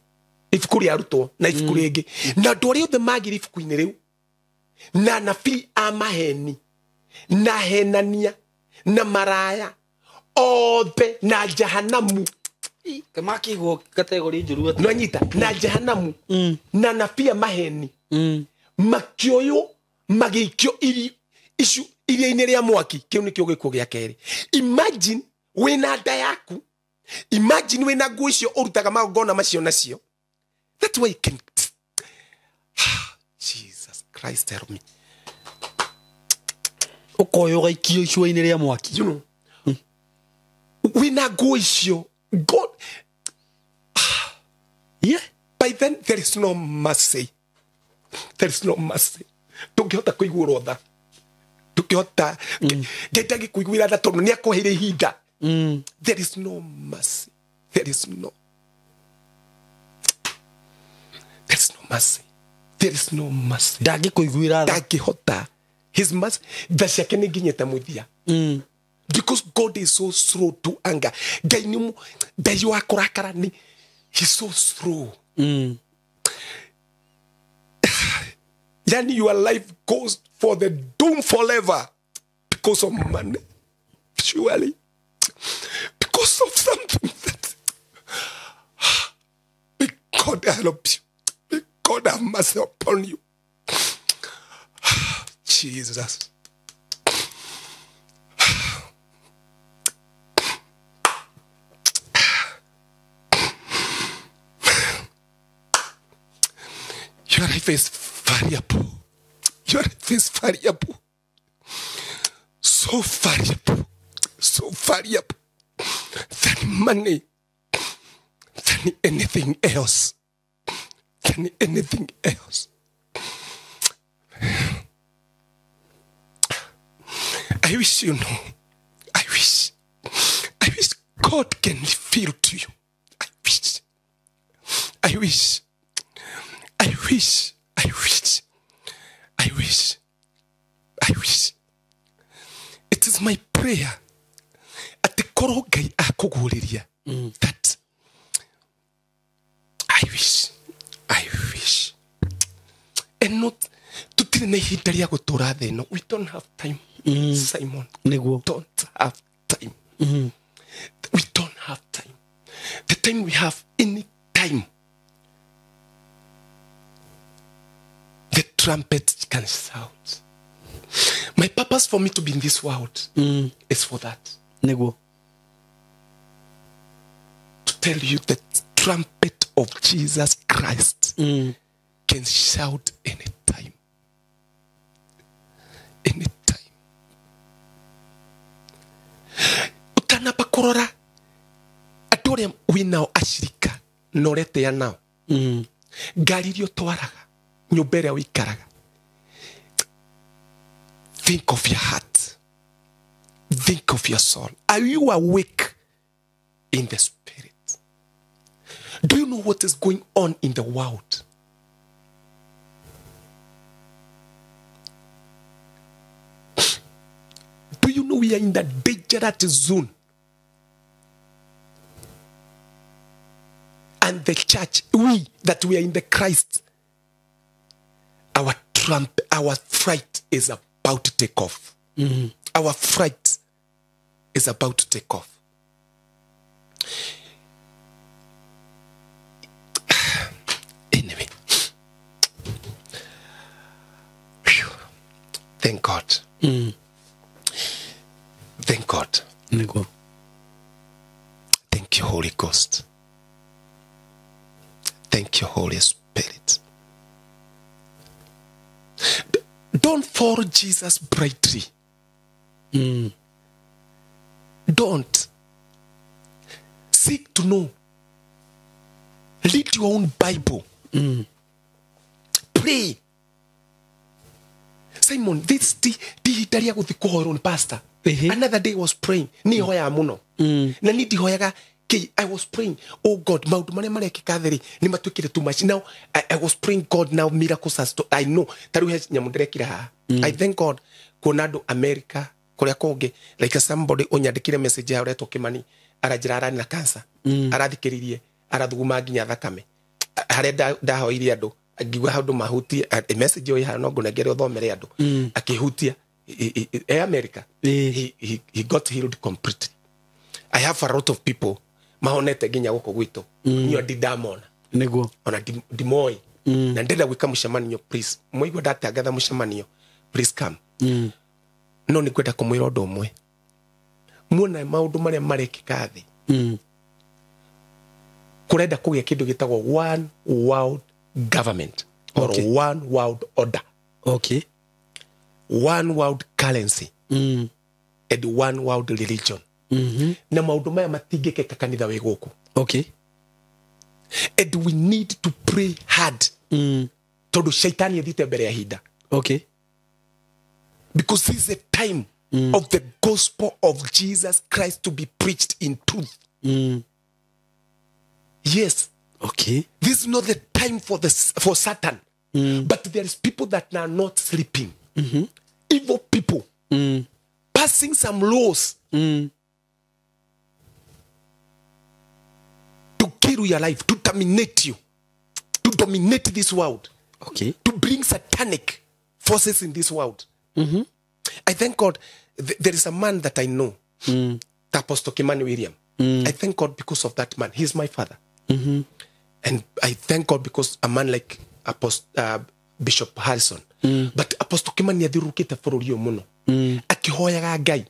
ibuku rĩa arutwo na ibuku rĩngĩ, na andũ arĩa othe magire ibuku-inĩ rĩu na anabii a maheni na henania na maraya othe na jehanamu makĩigwo kategori njũru no nyita na jehanamu na anabii a maheni makĩoywo magĩikio icu iria-inĩ rĩa mwaki. Kĩu nĩkĩo gĩkuũ gĩa kerĩ. Imagine wĩna nda yaku, imagine wĩna nguo icio ũrutaga magongona macio nacio. That's why you can. Jesus Christ help me. Ũkoywo ũgaikio icua-inĩ rĩa mwaki. You know, wĩna nguo icio, God. Yeah. By then there is no mercy. There is no mercy. Ndũngĩhota kũiguĩrwo tha. Ndũngĩhota Ngai ndangĩkũiguĩra tha tondũ nĩ akũheire ihinda. There is no mercy. There is no. There is no mercy. There is no mercy. Ndangĩkũiguĩra tha. Ndangĩhota. His mercy tha ciake nĩ nginyĩte mũthia. Because God is so slow to anger. Ngai nĩ Ngai wa kũrakara nĩ he's so slow. Yani your life goes for the doom forever because of money. Surely. Because of something that may God help you. May God have mercy upon you. Jesus. Your life is variable. Your life is variable. So variable. So variable. Than money. Than anything else. Than anything else. I wish you know. I wish. I wish God can reveal to you. I wish. I wish. I wish. I wish. I wish. I wish. It is my prayer at korwo Ngai akũguũrĩria that I wish. I wish. And not tũtirĩ na ihinda rĩa gũtũra thĩ ĩno. We don't have time. Simon. Nĩguo. Don't have time. We don't have time. The time we have, any time. The trumpet can sound. My purpose for me to be in this world is for that. Niguo. To tell you the trumpet of Jesus Christ can shout anytime. Anytime. Utanapa kurora andũ arĩa wĩ nao acirika na ũretĩa nao, ngari iria ũtwaraga, nyũmba ĩrĩa ũikaraga. Think of your heart. Think of your soul. Are you awake in the spirit? Do you know what is going on in the world? Do you know we are in the dangerous zone? And the church, we that we are in the Christ, our trump, our fright is about to take off. Our fright is about to take off. Anyway. Whew. Thank God. Thank God. Niguo. Thank you, Holy Ghost. Thank you, Holy Spirit. Don't follow Jesus brightly. Don't. Seek to know. Read your own Bible. Pray. Simon, this ihinda rĩa gũthiĩ kũhoerwo nĩ pastor. Another day I was praying. Niĩ hoyaga mũno. Na niĩ ndihoyaga kĩ, I was praying, oh God, maũndũ marĩa marekĩka thĩ rĩ, nĩ matuĩkire too much. Now, I was praying, God, now miracles has to, I know. Ta rĩu he nyamũ ndĩrekire haha. I thank God kuona andũ America, kũrĩa kũngĩ, like somebody ũnyandĩkire message ya ũretwo Kĩmani, aranjĩra ararĩ na cancer. Arathikĩrĩirie, arathuguma nginya thakame. Harĩa ndahoirie andũ, ngiuga handũ mahutie, message ĩyo ĩ haha no ngũnengere ũthomere andũ. Akĩhutia, e America. He got healed completely. I have a lot of people mahonete nginya gũkũ gwitũ. Niĩ ndindamona. Niguo. Ona ndimoĩ. Na ndĩrenda gwĩka mũcemanio, please. Mwaigua ndatangatha mũcemanio, please come. No nĩ ngwenda kũmwĩra ũndũ ũmwe. Muona maũndũ marĩa marekĩka thĩ. Kũrenda kũgĩa kĩndũ gĩtagwo one world government or one world order. Okay. One world currency. And one world religion. Na maũndũ maya matingĩkĩka kanitha wĩ gũkũ. Okay. And we need to pray hard. Tondũ shaitani athiĩte mbere ya ihinda. Okay. Because this is the time of the gospel of Jesus Christ to be preached in truth. Yes. Okay. This is not the time for for Satan. But there is people that are not sleeping. Evil people. Passing some laws to kill your life, to terminate you, to dominate this world. Okay. To bring satanic forces in this world. I thank God there is a man that I know, Apostle Kimani William. I thank God because of that man. He's my father. And I thank God because a man like Apostle, Bishop Harrison. But Apostle Kimani athirukite bũrũri ũyũ mũno. Akĩhoyaga Ngai.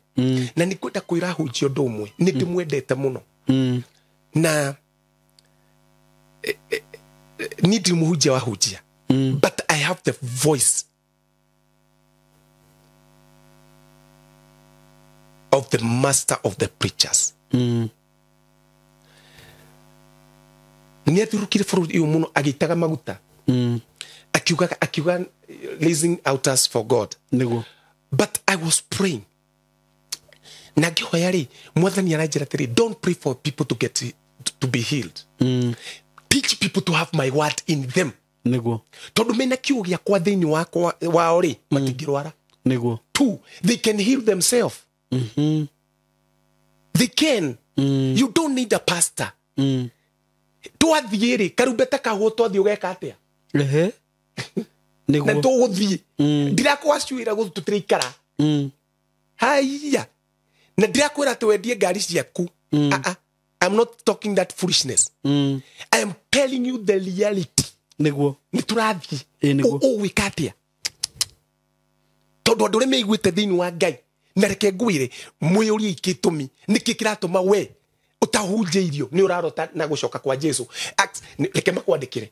Na nĩ ngwenda kwĩra ahunjia ũndũ ũmwe. Nĩ ndĩmwendete mũno. Na niĩ ndirĩ mũhunjia wa hunjia. But I have the voice of the master of the preachers. Nĩ athirukire bũrũri ũyũ mũno agĩitaga maguta. Akiuga raising altars for God. Niguo. But I was praying. Na ngĩhoya rĩ, Mwathani aranjĩra atĩrĩ, don't pray for people to get to be healed. Teach people to have my word in them. Niguo. Tondũ mena kiugo gĩakwa thĩinĩ wakwa wao rĩ, matingĩrwara. Niguo. 2, they can heal themselves. They can. You don't need a pastor. Twathiĩ rĩ, karumbeta kahũo twathiĩ ũgeka atĩa? Ehe. Na tũgũthiĩ. Ndirakwacuĩra gũtũ tũtiraikara. Haiya. Na ndirakwĩra atĩ wendie ngari ciaku. I'm not talking that foolishness. I am telling you the reality. Niguo. Nĩ tũrathiĩ. Niguo. Ũgwĩka atĩa? Tondu andu aria meiguite thiini wa Ngai na reke ngwire mwiyurie gitumi niki kiratuma we utahunjĩirio ni urarota na gucoka kwa Jesu. Reke makwandikire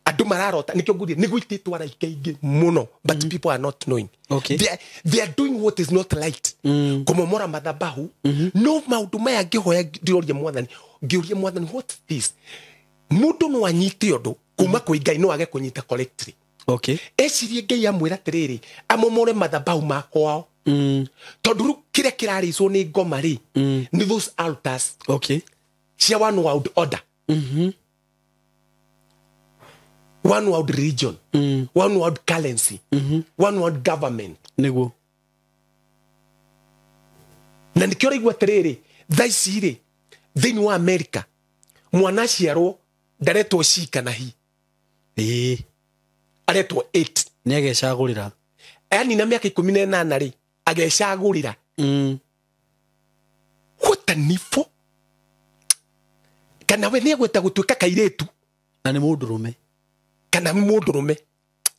andu mararota nikio ngurie ni gwititwo araika ingi muno, but people are not knowing. Okay. They are doing what is not right. Kumomora mathabahu. No maundu maya ngihoya ndirorie Mwathani, ngiurie Mwathani, what is this? Mundu no anyite undu kuma kwi Ngai no age kunyita correctly. Okay. Ecirie Ngai amwira atiriri amomore mathabahu makwao. Tondu riu kiria kiraricwo ni ngoma ri ni those altars. Okay. Cia one world order. One world religion. One world currency. One world government. Niguo. Na nikio raigua atiriri thaa ici ri thiini wa America mwana aciarwo ndaretwo she kana he. Aretwo 8. Ni agecagurira. Yani na miaka 18 ri agecagurira. What a nifo. Kana we ni egweta gutuika kairitu na ni mundurume. Kana mundurume.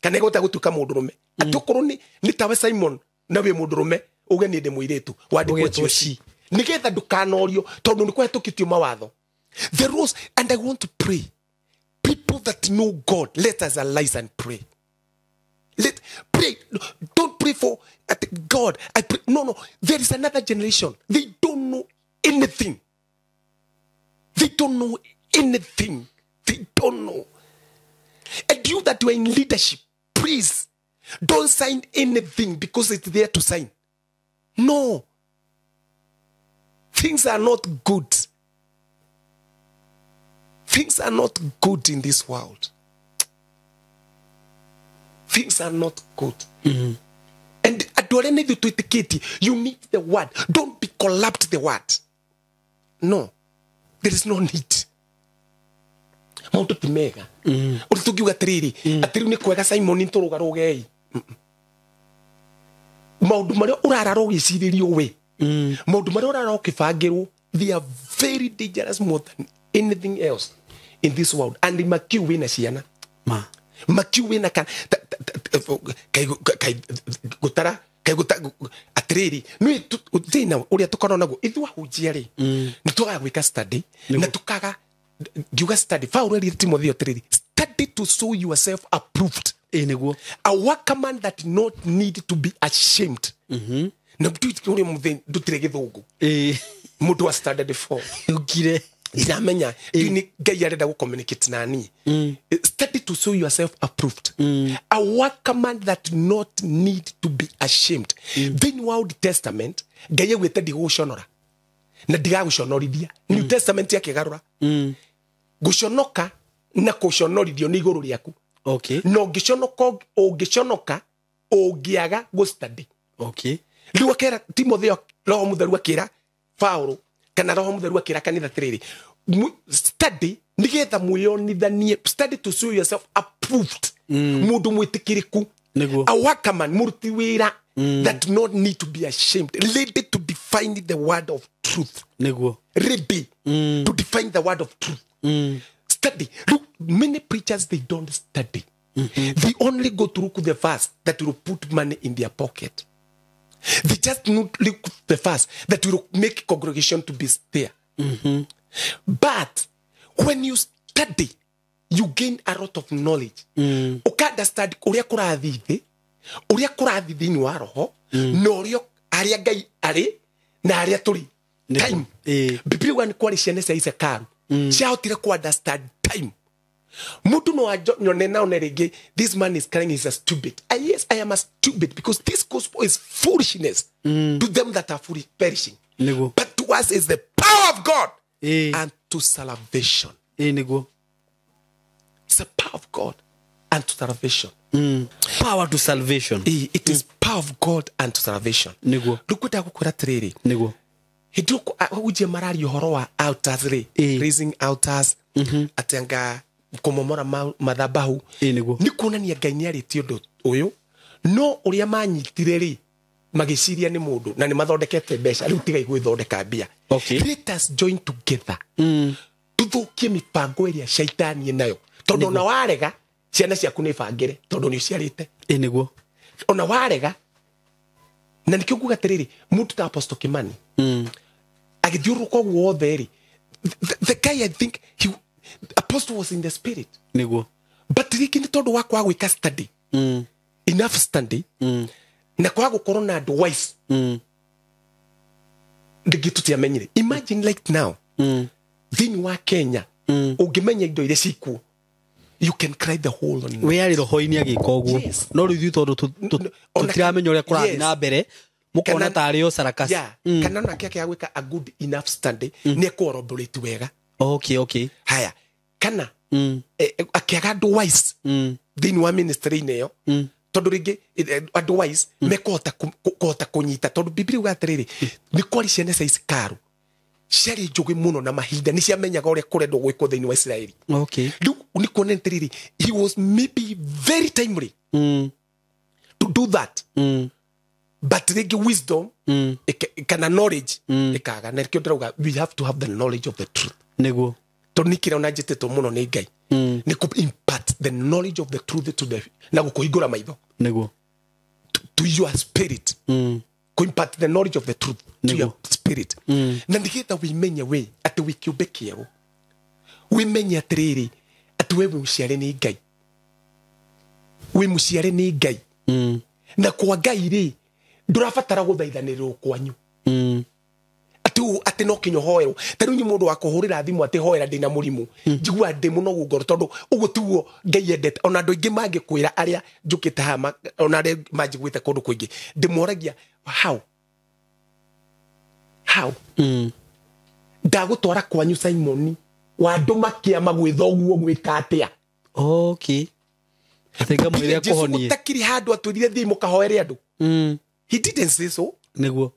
Kana egweta gutuika mundurume. Atukorwo ni tawe Simon na we mundurume uge ni ndi muiritu wandikwo she. Nigetha ndukanorio tondu ni kwetukitio mawatho. The rules, and I want to pray. People that know God, let us arise and pray. Let pray. Don't pray for God. I pray. No. There is another generation. They don't know anything. They don't know anything. They don't know. And you that you are in leadership, please don't sign anything because it's there to sign. No. Things are not good. Things are not good in this world. Things are not good. And you need the word. Don't be collapsed the word. No. There is no need. Maundu ti mega. Uri tungiuga atiriri, atiriu ni kwega Simon nturugarugei. Maundu maria urarara ugiciririo we. Maundu maria urarara ukibangirwo, they are very dangerous more than anything else in this world. And makiu wina ciana. Ma. Makiu wina kan kai gutara kai guta atiriri ni thina uria tukorwo naguo ithu ahunjia ri ni tukaga gwika study na tukaga ngiuga study Paul erire Timothy atiriri study to show yourself approved. Niguo. A workman that not need to be ashamed. Na uri muthini ndutire githungu. Mundu wa standard 4 ukire ndamenya ni Ngai arenda gu communicate nani. Study to show yourself approved. A workman that not need to be ashamed. Then Old Testament Ngai egwite ndiguconora na ndigaguconorithia. New Testament yakigarura guconoka na kuconorithio ni iguru riaku. Okay. No ungiconoka ungiaga gu study. Okay. Riu akera Timothy Roho Mutheru akira Paulo kana Roho Mutheru akira kanitha atiriri study nigetha mwiyonithanie, study to show yourself approved. Mundu mwitikiriku, a workman muruti wira that not need to be ashamed, ready to define the word of truth. Niguo. Ready to define the word of truth. Study. Look, many preachers, they don't study. They only go to look the verse that will put money in their pocket. They just not look the verse that will make congregation to be there. But when you study, you gain a lot of knowledge. Uka understand uria kurathi thi, uria kurathi thiini wa roho, na uria aria Ngai ari na aria turi. Time. Biblia ni kwari ciana cia Isakaru. Ciahotire ku understand time. Mutu no anyone na one ringi, this man is crying, he's a stupid. Yes, I am a stupid because this gospel is foolishness to them that are foolish, perishing. Niguo. But to us is the power of God and to salvation. Niguo. It's the power of God and to salvation. Power to salvation. It is power of God and to salvation. Niguo. Rukwenda gukwira atiriri. Niguo. Hindi ujie mararia uhoro wa altars ri, raising altars, ati kumomora mathabahu. Ni kuonania Ngai ni aritie undu uyu no uria manyitire ri magiciria ni mundu na ni mathondekete mbeca riu tigai gwithondeka mbia. Okay. Let us join together. Tuthukie mipango iria shaitani nayo tondu na warega ciana ciaku ni bangire tondu ni uciarite. Niguo. Ona warega na nikio nguga atiriri, mundu ta Apostle Kimani agithiururuka ũguo wothe rĩ, the guy, I think he, Apostle was in the spirit. Niguo. But rĩngĩ nĩ tondũ wa kwaga gwĩka study, enough study, na kwaga gũkorwo na andũ wise, rĩngĩ tũtiamenyire. Imagine like now, thĩinĩ wa Kenya, ũngĩmenya indo iria cikuo, you can cry the whole night. We arĩ roho-inĩ agĩka ũguo. Yes. No rĩu ithuĩ tondũ tũtiramenya ũrĩa kũrathiĩ na mbere, mũkona tarĩ o sarakasi. Yeah. Kana onake akĩaga gwĩka a good enough study, nĩ ekũoroborate wega. Okay, okay. Haya, kana akĩaga andũ wise thĩinĩ wa ministry-inĩ ĩyo, tondũ rĩngĩ andũ wise mekũhota kũhota kũnyita, tondũ Biblia yugaga atĩrĩrĩ, nĩ kwarĩ ciana cia Isikaru ciarĩ njũgĩ mũno na mahinda nĩ ciamenyaga ũrĩa kũrendwo gwĩkwo thĩinĩ wa Isiraeli. Okay. Rĩu nĩ kuona atĩrĩrĩ, he was maybe very timely to do that, but rĩngĩ wisdom kana knowledge ĩkaga. Na nĩkĩo ndĩrauga we have to have the knowledge of the truth. Niguo. Tondũ nĩ kĩrĩa ona njĩtĩtwo mũno nĩ Ngai nĩ kũ impart the knowledge of the truth to the, na gũkũhingũra maitho Niguo. to your spirit, kũ impart the knowledge of the truth to your spirit, na nĩgetha wĩmenye we atĩ wĩ kĩũmbe kĩerũ, wĩmenye atĩrĩrĩ, atĩ we wĩ mũciare nĩ Ngai, wĩ mũciare nĩ Ngai, na kwa Ngai rĩ, ndũrabatara gũthaithanĩrĩrwo kwanyu, atĩ atĩ no kinya ũhoerwo. Ta rĩu nĩ mũndũ wa kũhũrĩra thimũ atĩ hoera ndĩna mũrimũ, njiguaga ndĩ mũnogu ngoro, tondũ ũguo tiguo Ngai endete. Ona andũ aingĩ mangĩkwĩra arĩa njũkĩte haha, ona arĩa manjiguĩte kũndũ kũingĩ, ndĩmoragia how how ndagũtwara kwanyu Simoni wandũma kĩama gwĩthoguo gwĩka atĩa? Okay. Atĩ ngamwĩre Jesu akũhonie. gũtakĩrĩ handũ atwĩrire thiĩ mũkahoere andũ. He didn't say so. Niguo.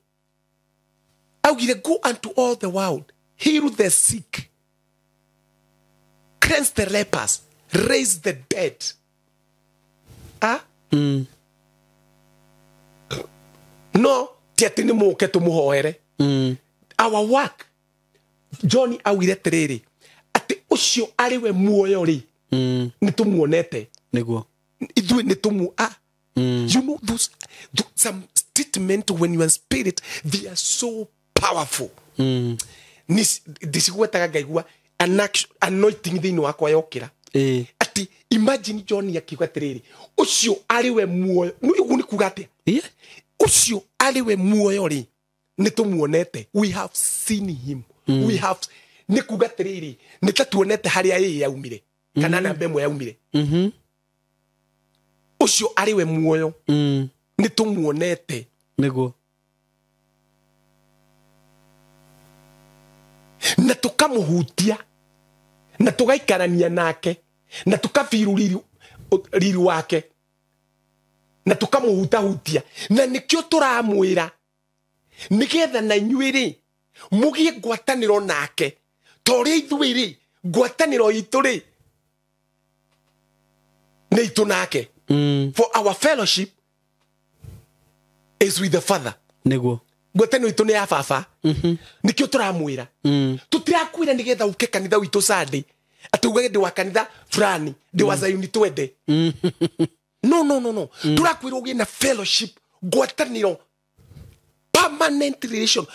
Augire go unto all the world, heal the sick, cleanse the lepers, raise the dead. Ah? No ti atĩ nĩ mũke tũmũhoere. Our work, John augire atĩrĩrĩ, atĩ ũcio arĩ we muoyo rĩ, nĩ tũmuonete. Niguo. Ithuĩ nĩ tũmu ah. You know those, some statement when you are in spirit, they are so powerful. Ndicigwetaga ngaigua anointing thĩinĩ wakwa yokĩra. Atĩ imagine John akiuga atĩrĩrĩ, ũcio arĩ we muoyo. Ũguo nĩ kuga atĩa? Ũcio arĩ we muoyo rĩ, nĩ tũmuonete. We have seen him. We have, nĩ kuga atĩrĩrĩ, nĩ ta tuonete harĩa ĩĩ yaumire, kana namba ĩmwe yaumire. Ũcio arĩ we muoyo, nĩ tũmuonete. Niguo. Na tũkamũhutia, na tũgaikarania nake, na tũkabiru riri wake, na tũkamũhutahutia. Na nĩkĩo tũramwĩra, nĩgetha na inyuĩ rĩ, mũgĩe ngwatanĩro nake, ta ũrĩa ithuĩ rĩ, ngwatanĩro itũ rĩ, nĩ itũ nake. For our fellowship is with the Father. Niguo. Ngwatanĩro itũ nĩ ya baba. Nĩkĩo tũramwĩra. Tũtirakwĩra nĩgetha ũke kanitha witũ Sunday, atĩ ugage ndĩ wa kanitha fulani, ndĩ wa Zayuni twende. No, no, no, no. Tũrakwĩra ũgĩe na fellowship, ngwatanĩro, permanent relation,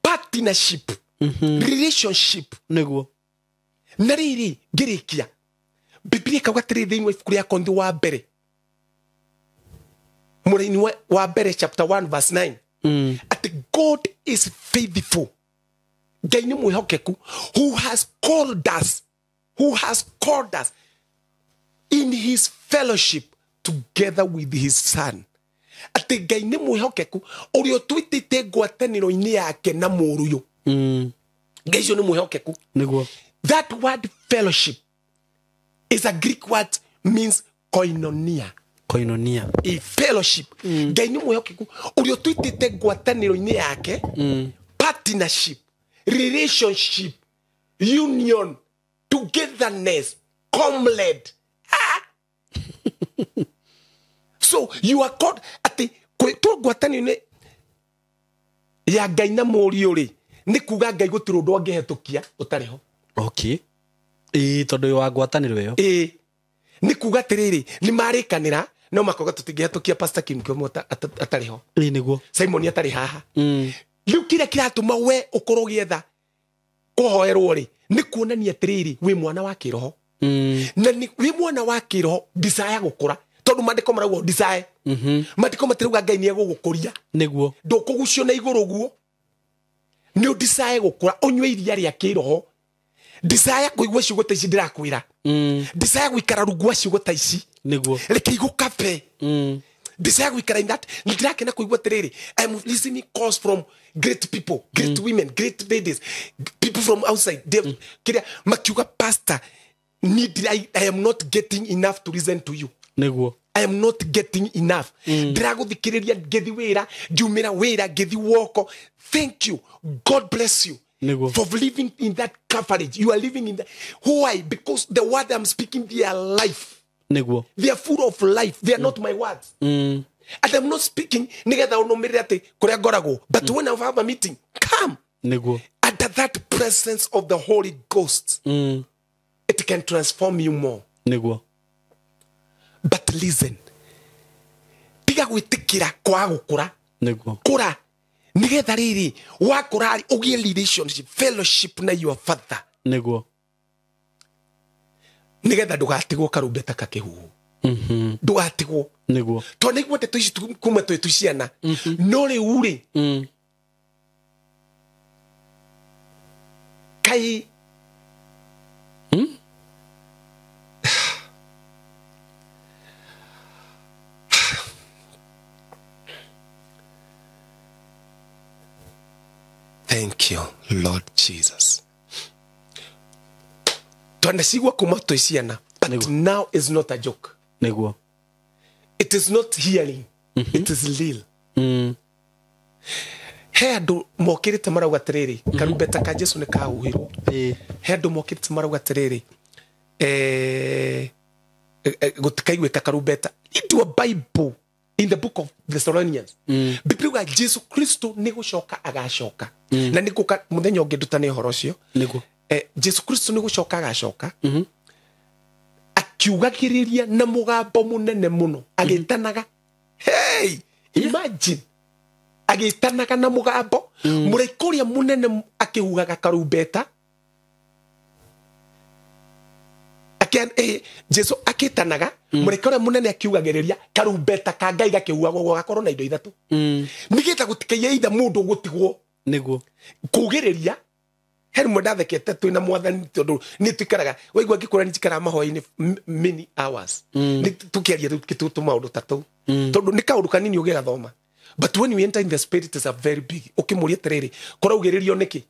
partnership, relationship. Niguo. Na rĩrĩ, ngĩrĩkia, Biblia ĩkauga atĩrĩrĩ thĩinĩ wa ibuku rĩa Korintho wa mbere, mũraini wa mbere chapter 1 verse 9, atĩ God is faithful. Ngai nĩ mwĩhokeku, who has called us, who has called us in his fellowship together with his son. Atĩ Ngai nĩ mwĩhokeku ũrĩa ũtwĩtĩte ngwatanĩro-inĩ yake na mũrũyũ. Ngai ũcio nĩ mwĩhokeku. Niguo. That word fellowship is a Greek word, means koinonia. Koinonia. A fellowship. Ngai nĩ mwĩhokeku ũrĩa ũtwĩtĩte ngwatanĩro-inĩ yake, partnership, relationship, union, togetherness, comrade. Ah! So you are called atĩ kwĩtwo ngwatanĩro-inĩ ya Ngai na mũriũ rĩ, nĩ kuga Ngai gũtirĩ ũndũ angĩhetũkia ũtarĩ ho. Okay. Ĩĩ, tondũ wa ngwatanĩro ĩyo. Ĩĩ. Nĩ kuga atĩrĩrĩ, nĩ marĩkanĩra No makoga tũtingĩhetũkia Pastor Kim Kĩomo atarĩ ho. Ĩ nĩguo. Simon atarĩ haha. Rĩu kĩrĩa kĩratũma we ũkorwo ũgĩetha kũhoerwo rĩ nĩ kuonania atĩrĩrĩ wĩ mwana wa kĩroho. Na wĩ mwana wa kĩroho desire gũkũra tondũ maandĩko marauga desire. Maandĩko matirauga Ngai nĩ egũgũkũria. Nĩguo. Ndũkũgucio na igũrũ guo. Nĩ ũ desire gũkũra ũnyue iria rĩa kĩroho. Desire kũigua ciugo ta ici ndĩrakwĩra. Desire gũikara rungu wa ciugo ta ici. Nĩguo. Reke igũkabe. Desire gũikara in that. Nĩ ndĩrakena kũigua atĩrĩrĩ I am listening calls from great people, great women, great ladies, people from outside. Kĩrĩa makiuga pastor need I am not getting enough to listen to you. Nĩguo. I am not getting enough. Ndĩragũthikĩrĩria ngĩthi wĩra, ngiumĩra wĩra, ngĩthi woko. Thank you. God bless you. Nĩguo. For living in that coverage. You are living in that. Why? Because the word I'm speaking, they are life. Nĩguo. They are full of life. They are not my words. And I'm not speaking nĩgetha ũnũmĩrĩre atĩ kũrĩa ngoragwo. But when I have a meeting, come. Nĩguo. Under that presence of the Holy Ghost, it can transform you more. Nĩguo. But listen. Tiga gwĩtĩkĩra kwaga gũkũra. Nĩguo. Kũra. Nĩgetha rĩrĩ wakũra rĩ ũgĩe relationship, fellowship na your father. Nĩguo. Nĩgetha ndũgatigwo karumbeta kakĩhuhwo. Ndũgatigwo. Nĩguo. Tondũ nĩguo ndeto ici kuma twĩ tu ciana. No rĩu rĩ kai Thank you, Lord Jesus. Twanacigua kuma twĩ ciana, but now is not a joke. Nĩguo. It is not hearing. It is real. He andũ mokĩrĩte marauga atĩrĩrĩ karumbeta ka Jesu nĩ kahuhirwo. He andũ mokĩrĩte marauga atĩrĩrĩ gũtikaiguĩka karumbeta. Into a Bible in the book of Thessalonians. Biblia yuga Jesu Kristo nĩ gũcoka agacoka. Na nĩ gũka mũthenya ũngĩ ndutane ũhoro ũcio. Nĩguo. Jesu Kristo nĩ gũcoka agacoka. Akiugagĩrĩria na mũgambo mũnene mũno agĩtanaga. Hey, imagine. Agĩtanaga na mũgambo mũraika ũrĩa mũnene akĩhuhaga karumbeta. Jesu akĩtanaga mũraika ũrĩa mũnene akiugagĩrĩria karumbeta ka Ngai gakĩhuhagwo gakorwo na indo ithatũ. Nĩgetha gũtikaiyĩ itha mũndũ gũtigwo. Nĩguo. Kugĩrĩria he rĩmwe ndathekete twĩ na mwathani tondũ nĩ tuikaraga waigua ngĩkũra nĩ njikaraga mahoya-inĩ many hours. Nĩ tũkĩaria tũ maũndũ ta tũu. Tondũ nĩ kaũndũ kanini ũgĩgathoma. But when you enter in the spirit is a very big. Ũkĩmũria atĩrĩrĩ kũraugĩrĩrio nĩkĩ?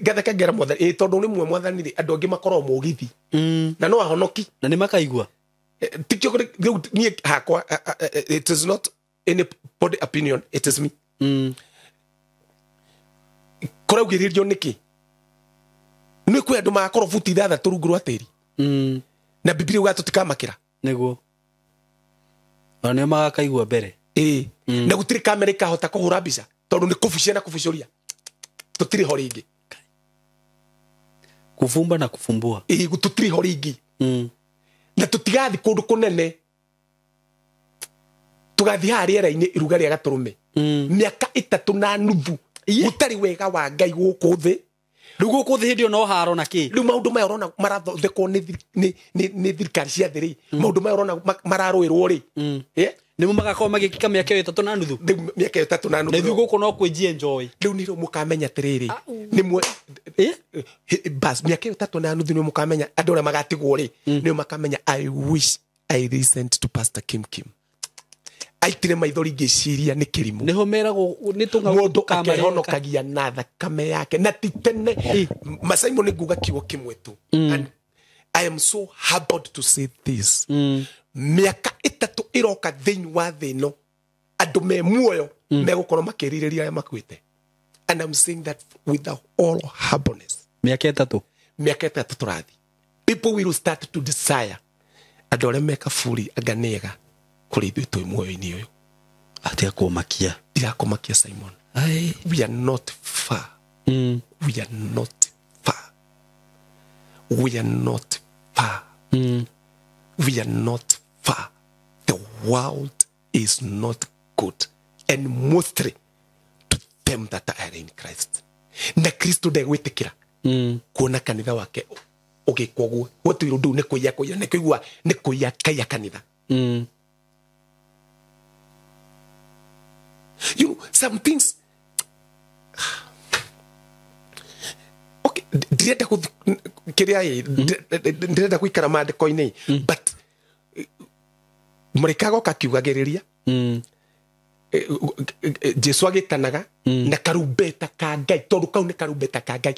Ngatheka ngera mwathani tondũ rĩmwe mwathani rĩ andũ angĩ makoragwo mũgithi. Na no ahonoki. Na nĩ makaigua. Tikio rĩu niĩ hakwa it is not any body opinion, it is me. Kũraugĩrĩrio nĩkĩ? Nĩ kwĩ andũ magakorwo buti ithathatũ rungu rwa tĩri. Na Biblia yugaga tũtikamakĩra. Nĩguo. Ona nĩo magakaigua mbere. Na gũtirĩ kamera ĩkahota kũhũra mbica tondũ nĩ kũbucia na kũbucũria. Tũtirĩ ho rĩngĩ. Kufumba na kufumbua. Tũtirĩ ho rĩngĩ. Na tũtigathiĩ kũndũ kũnene. Tũgathiĩ haha rĩera-inĩ iruga rĩa gatũrũme. Mĩaka 3.5 gũtarĩ wega wa Ngai gũkũ thĩ. Rĩu gũkũ thĩ hĩndĩ ĩyo no haro na kĩ? Rĩu maũndũ maya ũrona marathondekwo nĩ thirikari cia thĩ rĩ. Maũndũ maya ũrona mararũĩrwo rĩ. Nĩmo magakorwo magĩkĩka mĩaka ĩyo 3.5. Rĩu mĩaka ĩyo 3.5. Na ithuĩ gũkũ no kwĩnjia enjoy. Rĩu nĩrĩo mũkamenya atĩrĩrĩ. Nĩmwe bas mĩaka ĩyo 3.5 nĩrĩo mũkamenya andũ arĩa magatigwo rĩ. Nĩo makamenya I wish I listened to Pastor Kim Kim. Aitire maithori ngĩciria nĩ kĩrimũ. Nĩho meragwo nĩ tũng'aurũ Mũndũ tũkamareka. akehonokagia na thakame yake na ti tene. Masaimo nĩ nguga kiugo kĩmwe tu. And I am so humbled to say this. Mĩaka 3 ĩroka thĩinĩ wa thĩ ĩno andũ me muoyo megũkorwo makĩrirĩria arĩa makuĩte. And I'm saying that with all humbleness. Mĩaka 3. Mĩaka 3 tũrathiĩ. People will start to desire andũ arĩa me kaburi anga nĩega kũrĩ ithuĩ twĩ muoyo-inĩ ũyũ. Atia kũmakia. Ndirakũmakia Simon. Ai. We are not far. We are not far. We are not far. We are not far. The world is not good, and mostly to them that are in Christ. Na Kristo ndegwĩtĩkĩra kuona kanitha wake ũgĩkwo ũguo. Gũtirĩ ũndũ nĩ kũiya kũiya, nĩ kũigua nĩ kũiya kaiya kanitha. You know, some things. Okay, ndirenda kĩrĩa ndirenda gũikara maandĩko-inĩ, but mũrĩka agoka akiugagĩrĩria Jesu agĩtanaga na karumbeta ka Ngai, tondũ kau nĩ karumbeta ka Ngai.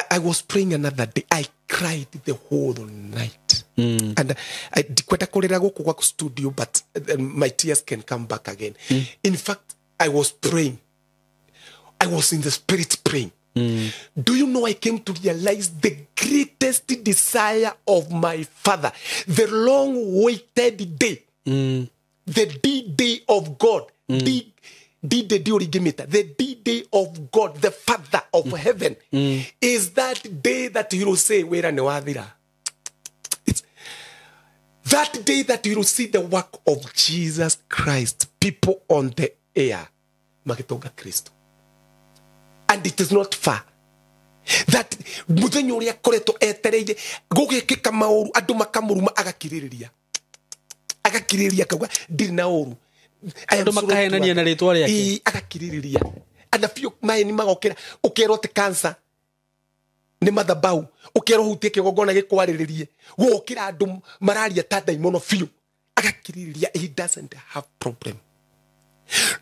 I was praying another day. I cried the whole night. And I ndikwenda kũrĩra gũkũ gwaku studio, but my tears can come back again. In fact, I was praying. I was in the spirit praying. Do you know I came to realize the greatest desire of my father, the long-awaited day, the D-Day of God, D-Day, the D-Day of God, the Father of heaven, is that day that he will say, Wera ne wathira. It's that day that you will see the work of Jesus Christ, people on the air, magitonga Kristo. And it is not far. That muthenya uria akoretwo etereire gugikika mauru andu makamuruma agakiririria. Agakiririria akauga ndiri na uru. Andu makahenania na ritwa riake. Agakiririria. Anabiũ maeni magokira ukerwo ti cancer ni mathabau, ukerwo hutie kigongona gikwariririe, gukira andu mararia ta ndaimono biũ. Agakiririria, he doesn't have problem.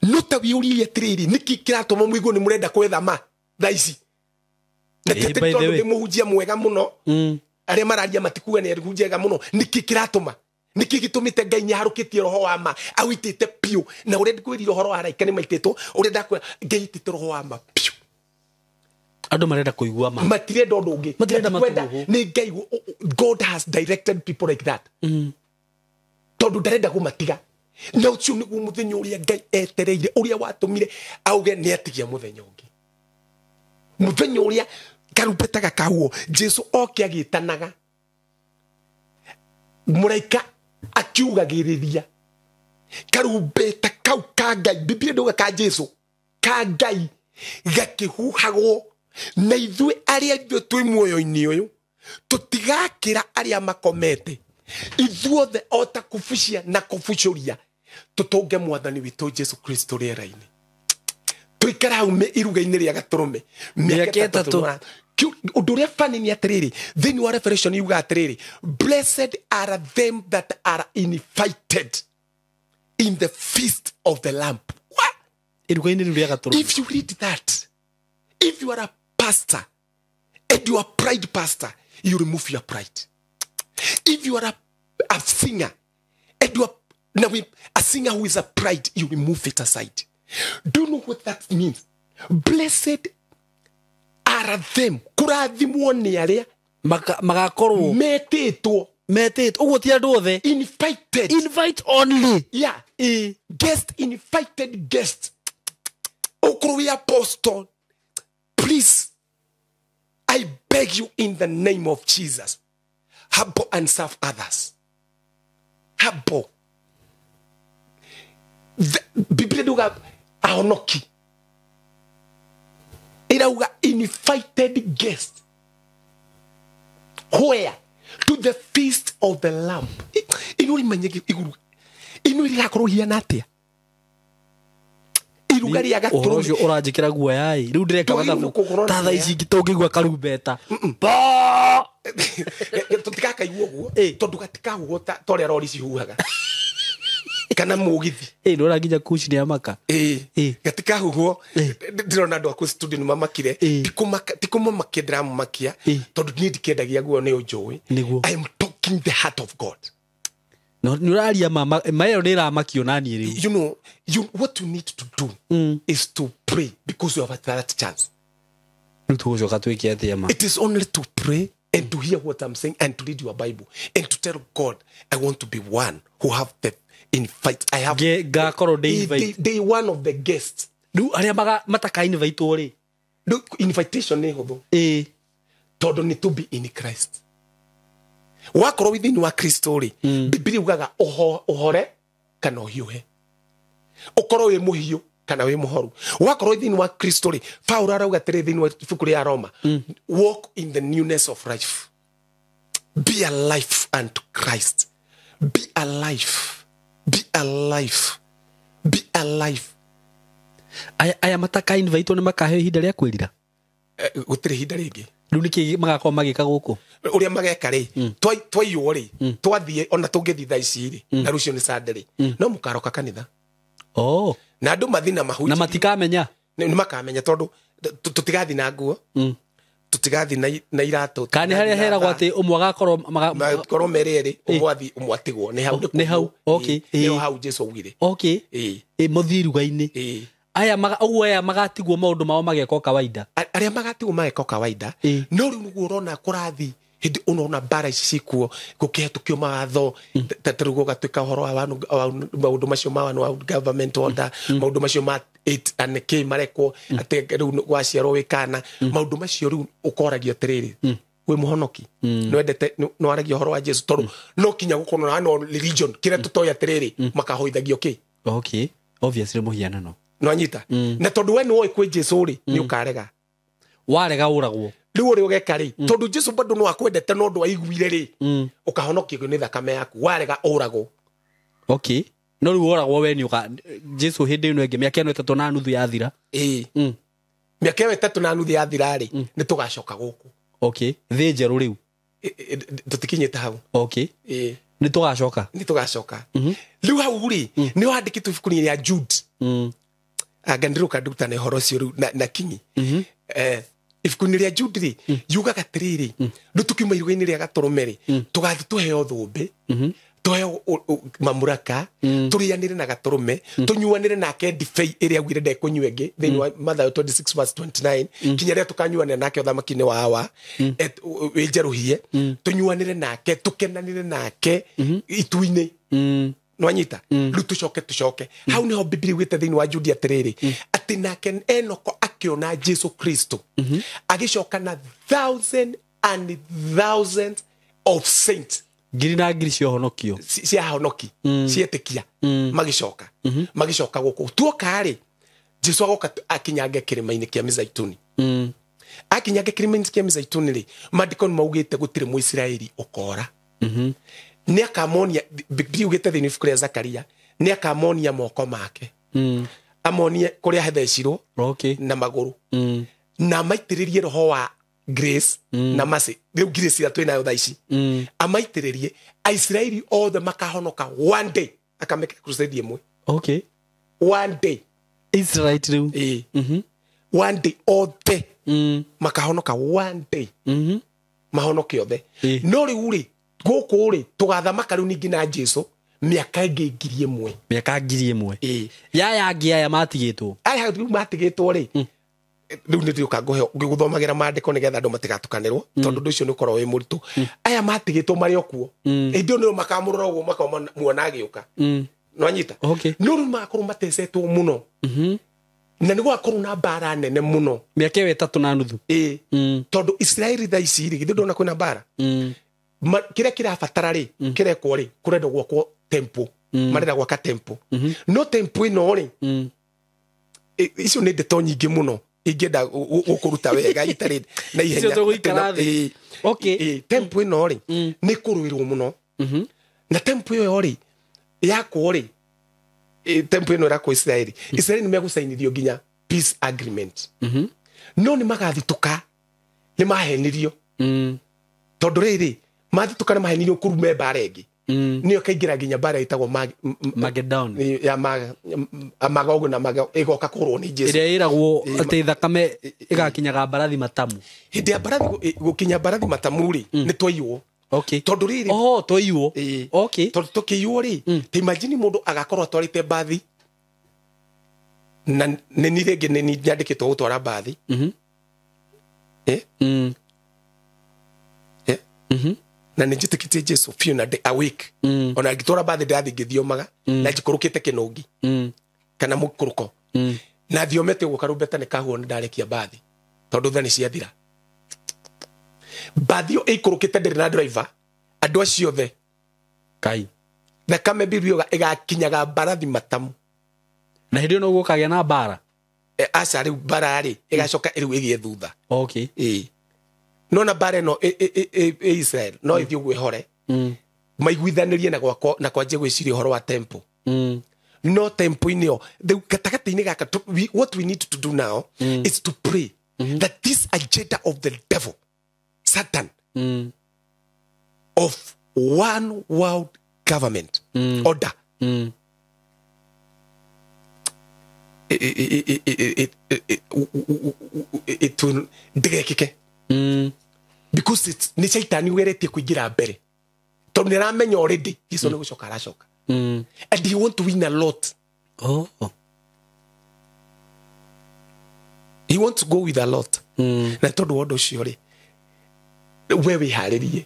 No ta wiurie atiriri niki kiratũma mũigue nĩ mũrenda kwetha ma thaa ici. Na ti atĩ tondũ ndĩ mũhunjia mwega mũno, arĩa mararia matikuga nĩ ahunjia ega mũno. Niki kiratũma, niki gĩtũmĩte Ngai nĩaharũkĩtie roho wa ma awitĩte biũ. Na ũrĩa ngwĩrire ũhoro wa araika nĩ maitĩtwo, ũrĩa ndakwĩra Ngai aitĩte roho wa ma biũ. Andũ marenda kũigua ma, matirenda ũndũ ũngĩ, matirenda matũhũhũ. Nĩ Ngai, God has directed people like that, tondũ ndarenda kũmatiga. Na ũcio nĩguo mũthenya ũrĩa Ngai etereire, ũrĩa watũmire auge nĩ atigia mũthenya ũngĩ, mũthenya ũrĩa karumbeta gakahuo Jesu oke agĩtanaga, mũraika akiugagĩrĩria karumbeta kau ka Ngai. Biblia ndauga ka Jesu, ka Ngai gakĩhuhagwo, na ithuĩ arĩa ithuĩ twĩ muoyo-inĩ ũyũ tũtigakĩra arĩa makomete. Ithuothe o ta kubucia na kubucũria tũtũnge mwathani witũ Jesu Kristo rĩera-inĩ, tũikare hau iruga-inĩ rĩa gatũrũme mĩaka ĩtatũ. Ũndũ ũrĩa funny nĩ atĩrĩrĩ, thĩinĩ wa Revelation yuga atĩrĩrĩ, blessed are them that are invited in the feast of the Lamb. What? Iruga-inĩ rĩu rĩa gatũrũme. If you read that, if you are a pastor and you are a pride pastor, you remove your pride. If you are a singer and you are now a singer who is a pride, you remove it aside. Do you know what that means? Blessed are them. Kurathimwo nĩ arĩa magakorwo metĩtwo, metĩtwo ũguo ti andũ othe. Invited, invite only. Yeah, guest, invited guest. Okorwo wĩ apostle, please, I beg you in the name of Jesus, humble and serve others. Humble. Biblia nduga ahonoki, irauga invited guest. Where? To the feast of the Lamb. Inu rimanye iguru, inu rirakorwo hiana atia iruga rĩa gatũrũme. Ũhoro ũcio ũranjĩkĩra guoya ĩ, rĩu ndĩreka mathabu ta thaa ici tũngĩigua karumbeta ba tũtikakaigua ũguo, tondũ gatikahuhwo ta ũrĩa rori cihuhaga kana mũgithi. Nĩ nginya kuci nĩ amaka. Gatikahuhwo. Ndĩrona andũ aku studio nĩ mamakire. Ti kũmamakia ndĩramamakia, tondũ niĩ ndikĩendagia guo nĩ ũnjũĩ. I am talking the heart of God. No, nĩ ũraria ma ĩyo nĩ ĩramakio na niĩ rĩu. You know, what you need to do is to pray, because you have that chance. Rĩu tũgũcoka twĩke atĩa ma? It is only to pray and to hear what I'm saying and to read your Bible and to tell God, I want to be one who have the invite. I have ngakorwo ndĩ invite. Day one of the guests. Rĩu arĩa mataka invite rĩ, invitation nĩ hũthũ, tondũ nĩ to be in Christ. Wakorwo wĩ thĩinĩ wa Kristo rĩ, Biblia yugaga ũhore kana ũhiũhe, ũkorwo wĩ mũhiũ kana wĩ mũhoru. Wakorwo thĩinĩ wa Kristo rĩ, Paulo arauga atĩrĩ thĩinĩ wa ibuku rĩa Roma, walk in the newness of life, be alive unto Christ, be alive, be alive, be alive. Aya mataka-invitwo nĩ makaheo ihinda rĩa kwĩrira? Gũtirĩ ihinda rĩngĩ. Rĩu nĩkĩ magakorwo magĩka gũkũ? Ũrĩa mageka rĩ, twaiywo rĩ, twathiĩ ona tũngĩthiĩ thaa ici rĩ, na rũciũ nĩ Sunday rĩ, no mũkaroka kanitha. Oh. Na andũ mathiĩ na mahunjie. Na matikamenya? Nĩ makamenya tondũ tũtigathiĩ na nguo, tũtigathiĩ na iratũ. Kana nĩ harĩa heragwo atĩ ũmwe agakorwo makorwo merĩ erĩ, ũmwe athiĩ ũmwe atigwo. Nĩ hau. Nĩ hau. Okay. Nĩ hau Jesu augire. Okay. Mũthiĩ iruga-inĩ. Aya ũguo aya magatigwo maũndũ mao magekwo kawaida. Arĩa magatigwo magekwo kawaida. No rĩu nĩguo ũrona kũrathiĩ hĩndĩ ũrona mbara ici cikuo, gũkĩhetũkio mawatho, ta rĩu gũgatuĩka ũhoro wa maũndũ macio ma one world government order, maũndũ macio ma 8 and K marekwo atĩ rĩu waciarwo wĩ kana, maũndũ macio rĩu ũkoragio atĩrĩrĩ, wĩ mũhonoki, nĩwendete, nĩwaragia ũhoro wa Jesu, tondũ no kinya gũkorwo na no religion kĩrĩa tũtoĩ atĩrĩrĩ, makahoithagio kĩ. Okay. Obviously mũhianano. Nĩwanyita? Na tondũ we nĩwoĩ kwĩ Jesu rĩ, nĩ ũkarega. Warega ũragwo. Rĩu ũrĩa ũgeka rĩ, tondũ Jesu bado no akwendete no ũndũ aiguire rĩ, ũkahonokio nĩ thakame yaku, warega ũragwo. Okay. No rĩu ũragwo we nĩ ũka Jesu hĩndĩ ĩno ĩngĩ mĩaka ĩno 3.5 yathira. Ĩĩ. Mĩaka ĩyo 3.5 yathira rĩ, nĩ tũgacoka gũkũ. Okay. Thĩ njerũ rĩu. Tũtikinyĩte hau. Okay. Ĩĩ. Nĩ tũgacoka. Nĩ tũgacoka. Rĩu hau rĩ, nĩ wandĩkĩtwo ibuku-inĩ rĩa Jude. Anga ndĩrũka ndutane ũhoro ũcio rĩu na kinyi. Ibuku-inĩ rĩa Jude rĩ, yugaga atĩrĩrĩ, rĩu tũkiuma iruga-inĩ rĩa gatũrũme rĩ, tũgathiĩ tũheo thũmbĩ, tũheo mamuraka, tũrĩanĩre na gatũrũme, tũnyuanĩre nake ndibei ĩrĩa augire ndekũnyua ĩngĩ thĩinĩ wa Mathayo 26 verse 29, kinya rĩrĩa tũkanyuanĩra nake ũthamaki-inĩ wa Awa, wĩ njerũhie, tũnyuanĩre nake, tũkenanĩre nake itu-inĩ. Nĩwanyita? Rĩu tũcoke hau nĩho Biblia ĩugĩte thĩinĩ wa Jude atĩrĩrĩ, atĩ nake Enoko akĩona Jesu Kristo, agĩcoka na thousands and thousands of saints, ngiri na ngiri ciahonokio, ciahonoki, cietĩkia, magĩcoka magĩcoka gũkũ. Tuoka rĩ, Jesu agoka akinyange kĩrĩma-inĩ kĩa Mĩzaituni. Akinyange kĩrĩma-inĩ kĩa Mĩzaituni rĩ, maandĩko nĩ maugĩte gũtirĩ Mũisiraeli ũkora. Nĩ akamonia, Biblia ĩugĩte thĩinĩ ibuku rĩa Zakaria, nĩ akamonia moko make, amonie kũrĩa athecirwo na magũrũ, na amaitĩrĩrie roho wa grace na mercy. Rĩu grace ĩrĩa twĩ nayo thaa ici, amaitĩrĩrie Aisiraeli othe makahonoka one day, akameka crusade ĩmwe. Okay. One day. Israelite rĩu. Ĩĩ. One day othe makahonoka one day. Mahonoke othe. No rĩu rĩ, gũkũ rĩ, tũgathamaka rĩu ningĩ na Jesu mĩaka ĩngĩ 1,000. Mĩaka 1,000. Ĩĩ. Yaya angĩ aya matigĩtwo. Aya rĩu matigĩtwo rĩ, rĩu nĩ ndĩũka ngũthomagĩra maandĩko nĩgetha andũ matigatukanĩrwo, tondũ ũndũ ũcio nĩ ũkoragwo wĩ mũritũ. Aya matigĩtwo marĩ o kuo, hĩndĩ ĩyo nĩo makamũrora ũguo makamuona agĩũka. Nĩwanyita? No rĩu magakorwo matecetwo mũno. Na nĩ gũgakorwo na mbara nene mũno. Mĩaka ĩyo 3.5. Ĩĩ. Tondũ Isiraeli thaa ici rĩ, githĩ ndũrona kwĩna mbara? Kĩrĩa kĩrabatara rĩ, kĩrekwo rĩ, kũrendwo gwakwo temple. Marenda gwaka temple. No temple ĩno rĩ, icio nĩ ndeto nyingĩ mũno ingĩenda gũkũruta wega itarĩ na ihenya. Icio tũgũikara thĩ. Okay. Temple ĩno rĩ, nĩ kũrũĩrwo mũno. Na temple ĩyo rĩ, yakwo rĩ, temple ĩno ĩrakwo Isiraeli. Isiraeli nĩ megũcainithio nginya peace agreement. No nĩ magathitũka, nĩ mahenirio. Tondũ rĩrĩ, mathitũka nĩ mahenirio kũrume mbara ĩngĩ. Nĩyo ĩkaingĩra nginya mbara ĩtagwo Magedon. Ya Magogu na Magog, ĩgoka kũhũrwo nĩ Jesu. Ĩrĩa ĩragwo atĩ thakame ĩgakinyaga mbarathi matamu. Hĩndĩ ya mbarathi gũkinya mbarathi matamu rĩ, nĩ twaiywo. Okay. Tondũ rĩrĩ, Oh, twaiywo. Okay. Tondũ tũkĩiywo rĩ, ta imagine mũndũ agakorwo atwarĩte mbathi, na nĩ niĩ rĩngĩ nĩ niĩ nyandĩkĩtwo gũtwara mbathi. Na nĩ njĩtĩkĩtie Jesu biũ na ndĩ awake. Ona ngĩtwara mbathi ndĩrathiĩ ngĩthiomaga, na njikũrũkĩte kĩnũngi. Kana mũikũrũko. Na thiomete ũguo karumbeta nĩ kahuo nĩ ndarekia mbathi, tondũ tha nĩ ciathira. Mbathi ĩyo ĩikũrũkĩte ndĩrĩ na driver, andũ acio othe Kai. Thakame Bibilia ĩgakinyaga mbarathi matamu. Na hĩndĩ ĩyo noguo ũkagĩa na mbara. Aca rĩu mbara rĩ ĩgacoka rĩu ĩgĩe thutha. Okay. Ĩĩ. Nona mbara ĩno ĩ Israel no ĩthiĩ ũguo ĩhore. Maiguithanĩrie na gwakwa na kwanjia gwĩciria ũhoro wa temple. No temple-inĩ ĩyo rĩu gatagatĩ-inĩ gaka what we need to do now is to pray that this agenda of the devil Satan of one world government order it will ndĩgekĩke because it's nĩ Shaitani ũgeretie kũingĩra mbere tondũ nĩ aramenya already Jesu nĩ gũcoka aracoka and he want to win a lot. Oh. He want to go with a lot. Na tondũ wa ũndũ ũcio rĩ we wĩharĩrie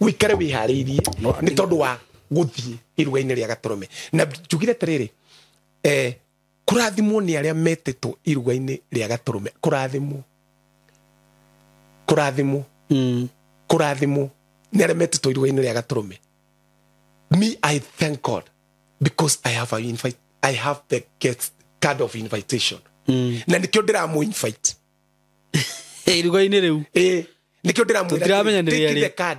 wĩikare wĩharĩirie nĩ tondũ wa gũthiĩ iruga-inĩ rĩa gatũrũme. Na njugire atĩrĩrĩ kũrathimwo nĩ arĩa metĩtwo iruga-inĩ rĩa gatũrũme. Kũrathimwo kũrathimwo kũrathimwo nĩ arĩa metĩtwo iruga-inĩ rĩa gatũrũme. Me, I thank God because I have an invite, I have the guest card of invitation. Na nikio ndĩramũ invite iruga-inĩ rĩu. Nikio ndĩramwĩra take the card.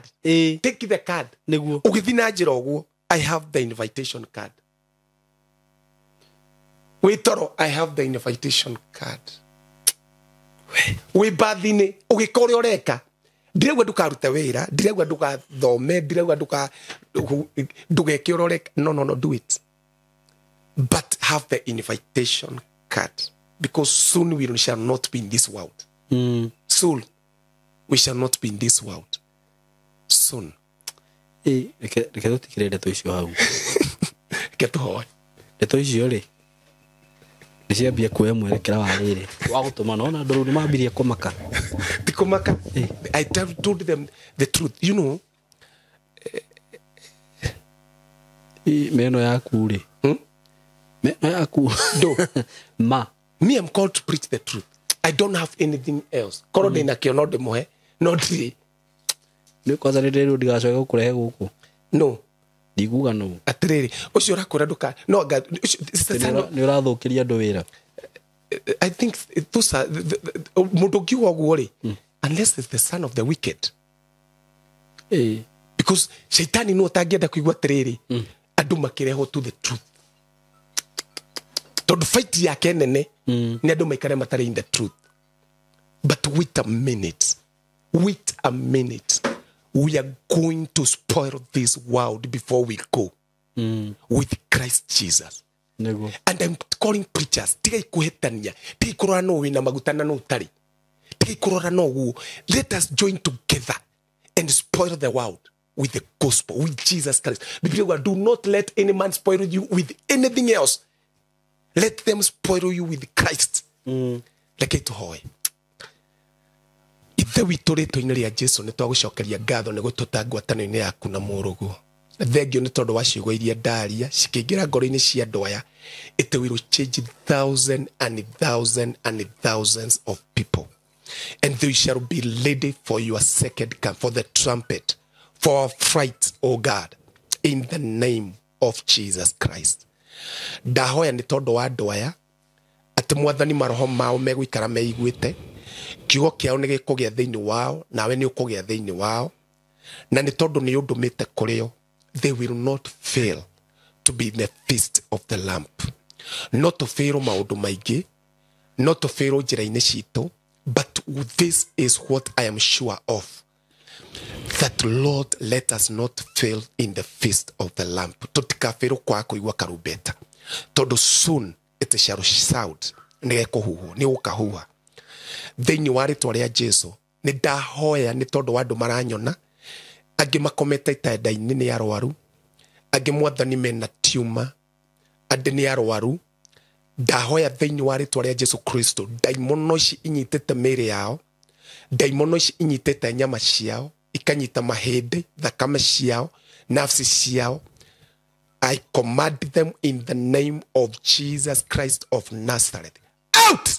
Take the card. Nĩguo ũgĩthiĩ na njĩra ũguo I have the invitation card. Wĩ toro I have the invitation card. Wĩ bathi-inĩ ũgĩka ũrĩa ũreka ndirauga ndũkarute wĩra, ndirauga ndũgathome, ndirauga ndũgeke ũrĩa ũreka. No, no, no, do it. But have the invitation card because soon we shall not be in this world. Soon we shall not be in this world. Soon. Reke tũtigĩre ndeto icio hau. Reke tũhoe. Ndeto icio rĩ nĩ ciambia kuoya mwerekera wa rĩrĩ wa gũtũma nona andũ rĩu nĩ mambirie kũmaka. Ti kũmaka. I told them the truth. You know. Meno yaku rĩ. Meno yaku. Do. Ma. Me, I'm called to preach the truth. I don't have anything else. Korwo ndĩna kĩo no ndĩmũhe, no ndirĩ. Nĩ kwanza nĩ ndĩrĩrwo ndigacoke gũkũrehe gũkũ. No. Ndikuga no. Atĩrĩrĩ, ũcio ũrakwĩra ndũka no anga nĩ ũrathũkĩria andũ wĩra. I think those are mũndũ ũngiuga ũguo rĩ, unless it's the son of the wicked. Because Shaitani no ũtangĩenda kũigua atĩrĩrĩ, andũ makĩrehwo to the truth. Tondũ fight yake nene nĩ andũ maikare matarĩ in the truth. But wait a minute. Wait a minute. We are going to spoil this world before we go with Christ Jesus. Nego. And I'm calling preachers. Tigai kuhetania. Tigai kurora no wina maguta na no utari. Tigai kurora no uguo. Let us join together and spoil the world with the gospel, with Jesus Christ. Biblia, do not let any man spoil you with anything else. Let them spoil you with Christ. Reke tuhoe. Ithe witũ rĩtwa-inĩ rĩa Jesu nĩ twagũcokeria ngatho nĩ gũtũta ngwatanĩro-inĩ yaku na mũrũguo. Thengio nĩ tondũ wa ciugo iria ndaria cikĩingĩra ngoro-inĩ cia andũ aya. It will change thousands and thousands and thousands of people. And they shall be ready for your second come, for the trumpet, for our fright, O God, in the name of Jesus Christ. Ndahoya nĩ tondũ wa andũ aya atĩ mwathani maroho mao megũikara meiguĩte, kiugo kĩao nĩ gĩkũgĩa thĩinĩ wao, nawe nĩ ũkũgĩa thĩinĩ wao, na nĩ tondũ nĩ ũndũmĩte kũrĩ o, they will not fail to be in the feast of the lamp. No tũbĩrwo maũndũ maingĩ, no tũbĩrwo njĩra-inĩ citũ, but this is what I am sure of, that Lord, let us not fail in the feast of the lamp. Tũtikabĩrwo kwaga kũigua karumbeta, tondũ soon it shall sound. Nĩ gĩkũhuhwo, nĩ gũkahuha. Thĩinĩ wa rĩtwa rĩa Jesu nĩ ndahoya nĩ tondũ wa andũ maranyona, angĩ makomete itanda-inĩ nĩ arwaru, angĩ mwathani mena tumor, angĩ nĩ arwaru. Ndahoya thĩinĩ wa rĩtwa rĩa Jesu Kristo, ndaimono ici inyitĩte mĩĩrĩ yao, ndaimono ici inyitĩte nyama ciao, ikanyita mahĩndĩ, thakame ciao, nafsi ciao. I command them in the name of Jesus Christ of Nazareth, out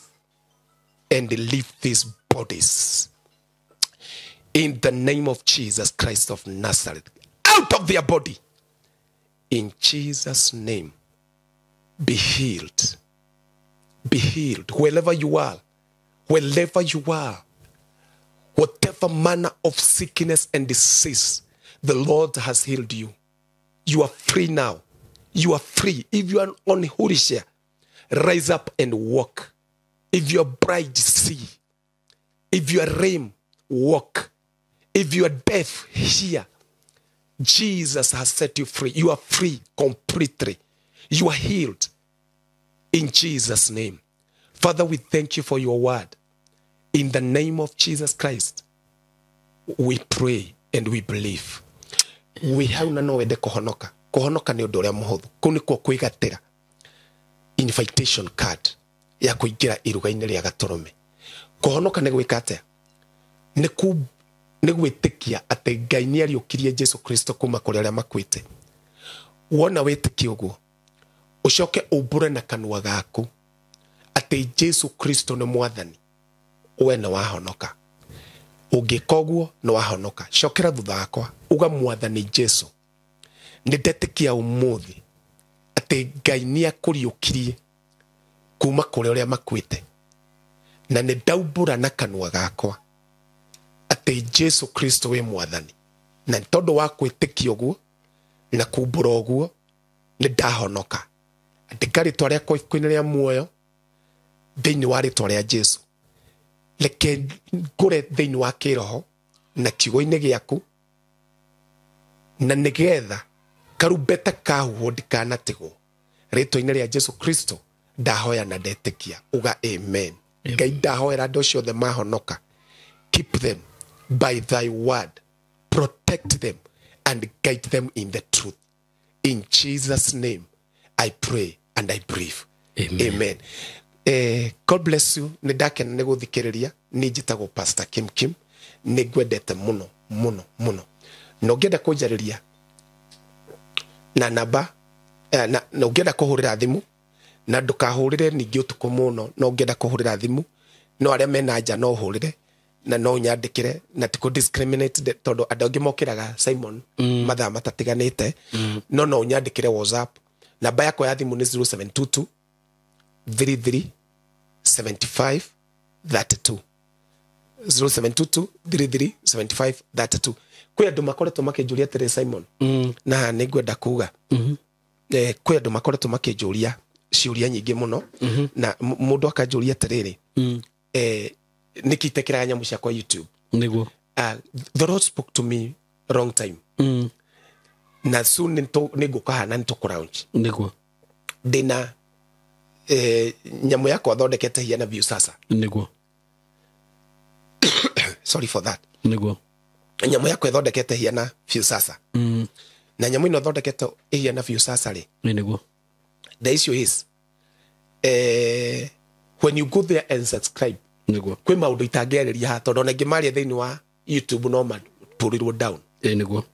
and leave these bodies. In the name of Jesus Christ of Nazareth, out of their body. In Jesus' name, be healed. Be healed wherever you are. Wherever you are. Whatever manner of sickness and disease, the Lord has healed you. You are free now. You are free. If you are on wheelchair, rise up and walk. If you are blind, see. If you are lame, walk. If you are deaf, hear. Jesus has set you free. You are free completely. You are healed in Jesus' name. Father, we thank you for your word. In the name of Jesus Christ, we pray and we believe. We hau na no wende kũhonoka. Kũhonoka nĩ ũndũ ũrĩa mũhũthũ. Kũu nĩkuo kwĩgatĩra invitation card ya kũingĩra iruga-inĩ rĩa Gatũrũme. Kũhonoka nĩ gwĩka atĩa? Nĩ gwĩtĩkia atĩ Ngai nĩ ariũkirie Jesu Kristo kuma kũrĩ arĩa makuĩte. Wona wĩtĩkie ũguo, ũcoke umbũre na kanua gaku atĩ Jesu Kristo nĩ mwathani, we nĩ wahonoka. Ũngĩka ũguo nĩ wahonoka. Cokera thutha wakwa, uga mwathani Jesu, nĩ ndetĩkia ũmũthĩ atĩ Ngai nĩ akũriũkirie kuma kũrĩ arĩa makuĩte, na nĩ ndaumbũra na kanua gakwa atĩ Jesu Kristo wĩ mwathani, na tondũ wa kwĩtĩkia ũguo na kumbũra ũguo nĩ ndahonoka. Andĩka rĩtwa rĩakwa ibuku-inĩ rĩa muoyo thĩinĩ wa rĩtwa rĩa Jesu. Reke ngũre thĩinĩ wa kĩroho na kiugo-inĩ gĩaku, na nĩgetha karumbeta kahuhwo ndikanatigwo. Rĩtwa-inĩ rĩa Jesu Kristo ndahoya na ndetĩkia. Uga amen. Ngai ndahoera andũ acio othe mahonoka. Keep them by thy word, protect them and guide them in the truth. In Jesus' name I pray and I breathe. Amen. Amen. God bless you. Nĩ ndakena nĩ gũthikĩrĩria. Niĩ njĩtagwo Pastor Kim Kim. Nĩ ngwendete mũno mũno mũno. Na ũngĩenda kũnjarĩria na namba, na ũngĩenda kũhũrĩra thimũ, na ndũkahũrĩre ningĩ ũtukũ mũno, no ũngĩenda kũhũrĩra thimũ, no arĩa mena nja no ũhũrĩre na no ũnyandĩkĩre, na ti kũ discriminate tondũ andũ angĩ mokĩraga Simon mathaa matatiganĩte, no no ũnyandĩkĩre WhatsApp. Namba yakwa ya thimũ nĩ 0722 33 75 32. 0722 33 75 32. Kwĩ andũ makoretwo makĩnjũria atĩrĩ Simon, na nĩ ngwenda kuga, kwĩ andũ makoretwo makĩnjũria ciũria nyingĩ mũno, na mũndũ akanjũria atĩrĩrĩ, nĩkĩ itekĩraga nyamũ ciakwa YouTube? Nĩguo. The Lord spoke to me wrong time. Na soon nĩ ngũka haha na nĩ tũkũ-launch. Nĩguo. Ndĩna nyamũ yakwa thondekete hiana Viusasa. Nĩguo. Sorry for that. Nĩguo. Nyamũ yakwa ĩthondekete hiana Viusasa. Na nyamũ ĩno ĩthondekete ĩhiana Viusasa rĩ. Nĩguo. The issue is, when you go there and subscribe, Nĩguo. kwĩ maũndũ itangĩarĩria haha tondũ ona ingĩmaria thĩinĩ wa YouTube no mapũrĩrwo down. Nĩguo.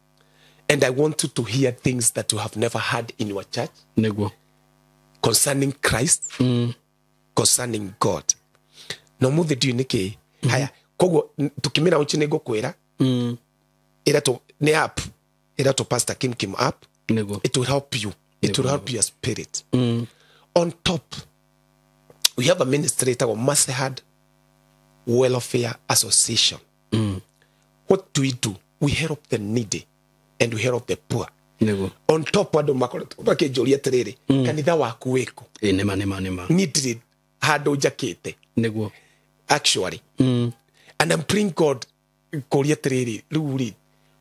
And I want you to hear things that you have never heard in your church. Nĩguo. Concerning Christ, concerning God. No mũthĩ ndiũĩ nĩkĩ. Haya, koguo tũkĩmĩra ũnchi nĩ ngũkwĩra. Ĩretwo nĩ app. Ĩretwo Pastor Kim Kim app. Nĩguo. It will help you. It will help your spirit. On top, we have a ministry ĩtagwo Mercyhard Welfare Association. What do we do? We help the needy and we help the poor. Nĩguo. On top, andũ makoretwo makĩnjũria atĩrĩrĩ, kanitha waku wĩkũ? Nĩma nĩma nĩma. Niĩ ndirĩ handũ njakĩte. Nĩguo. Actually. And I'm praying God kũria atĩrĩrĩ, rĩu rĩ,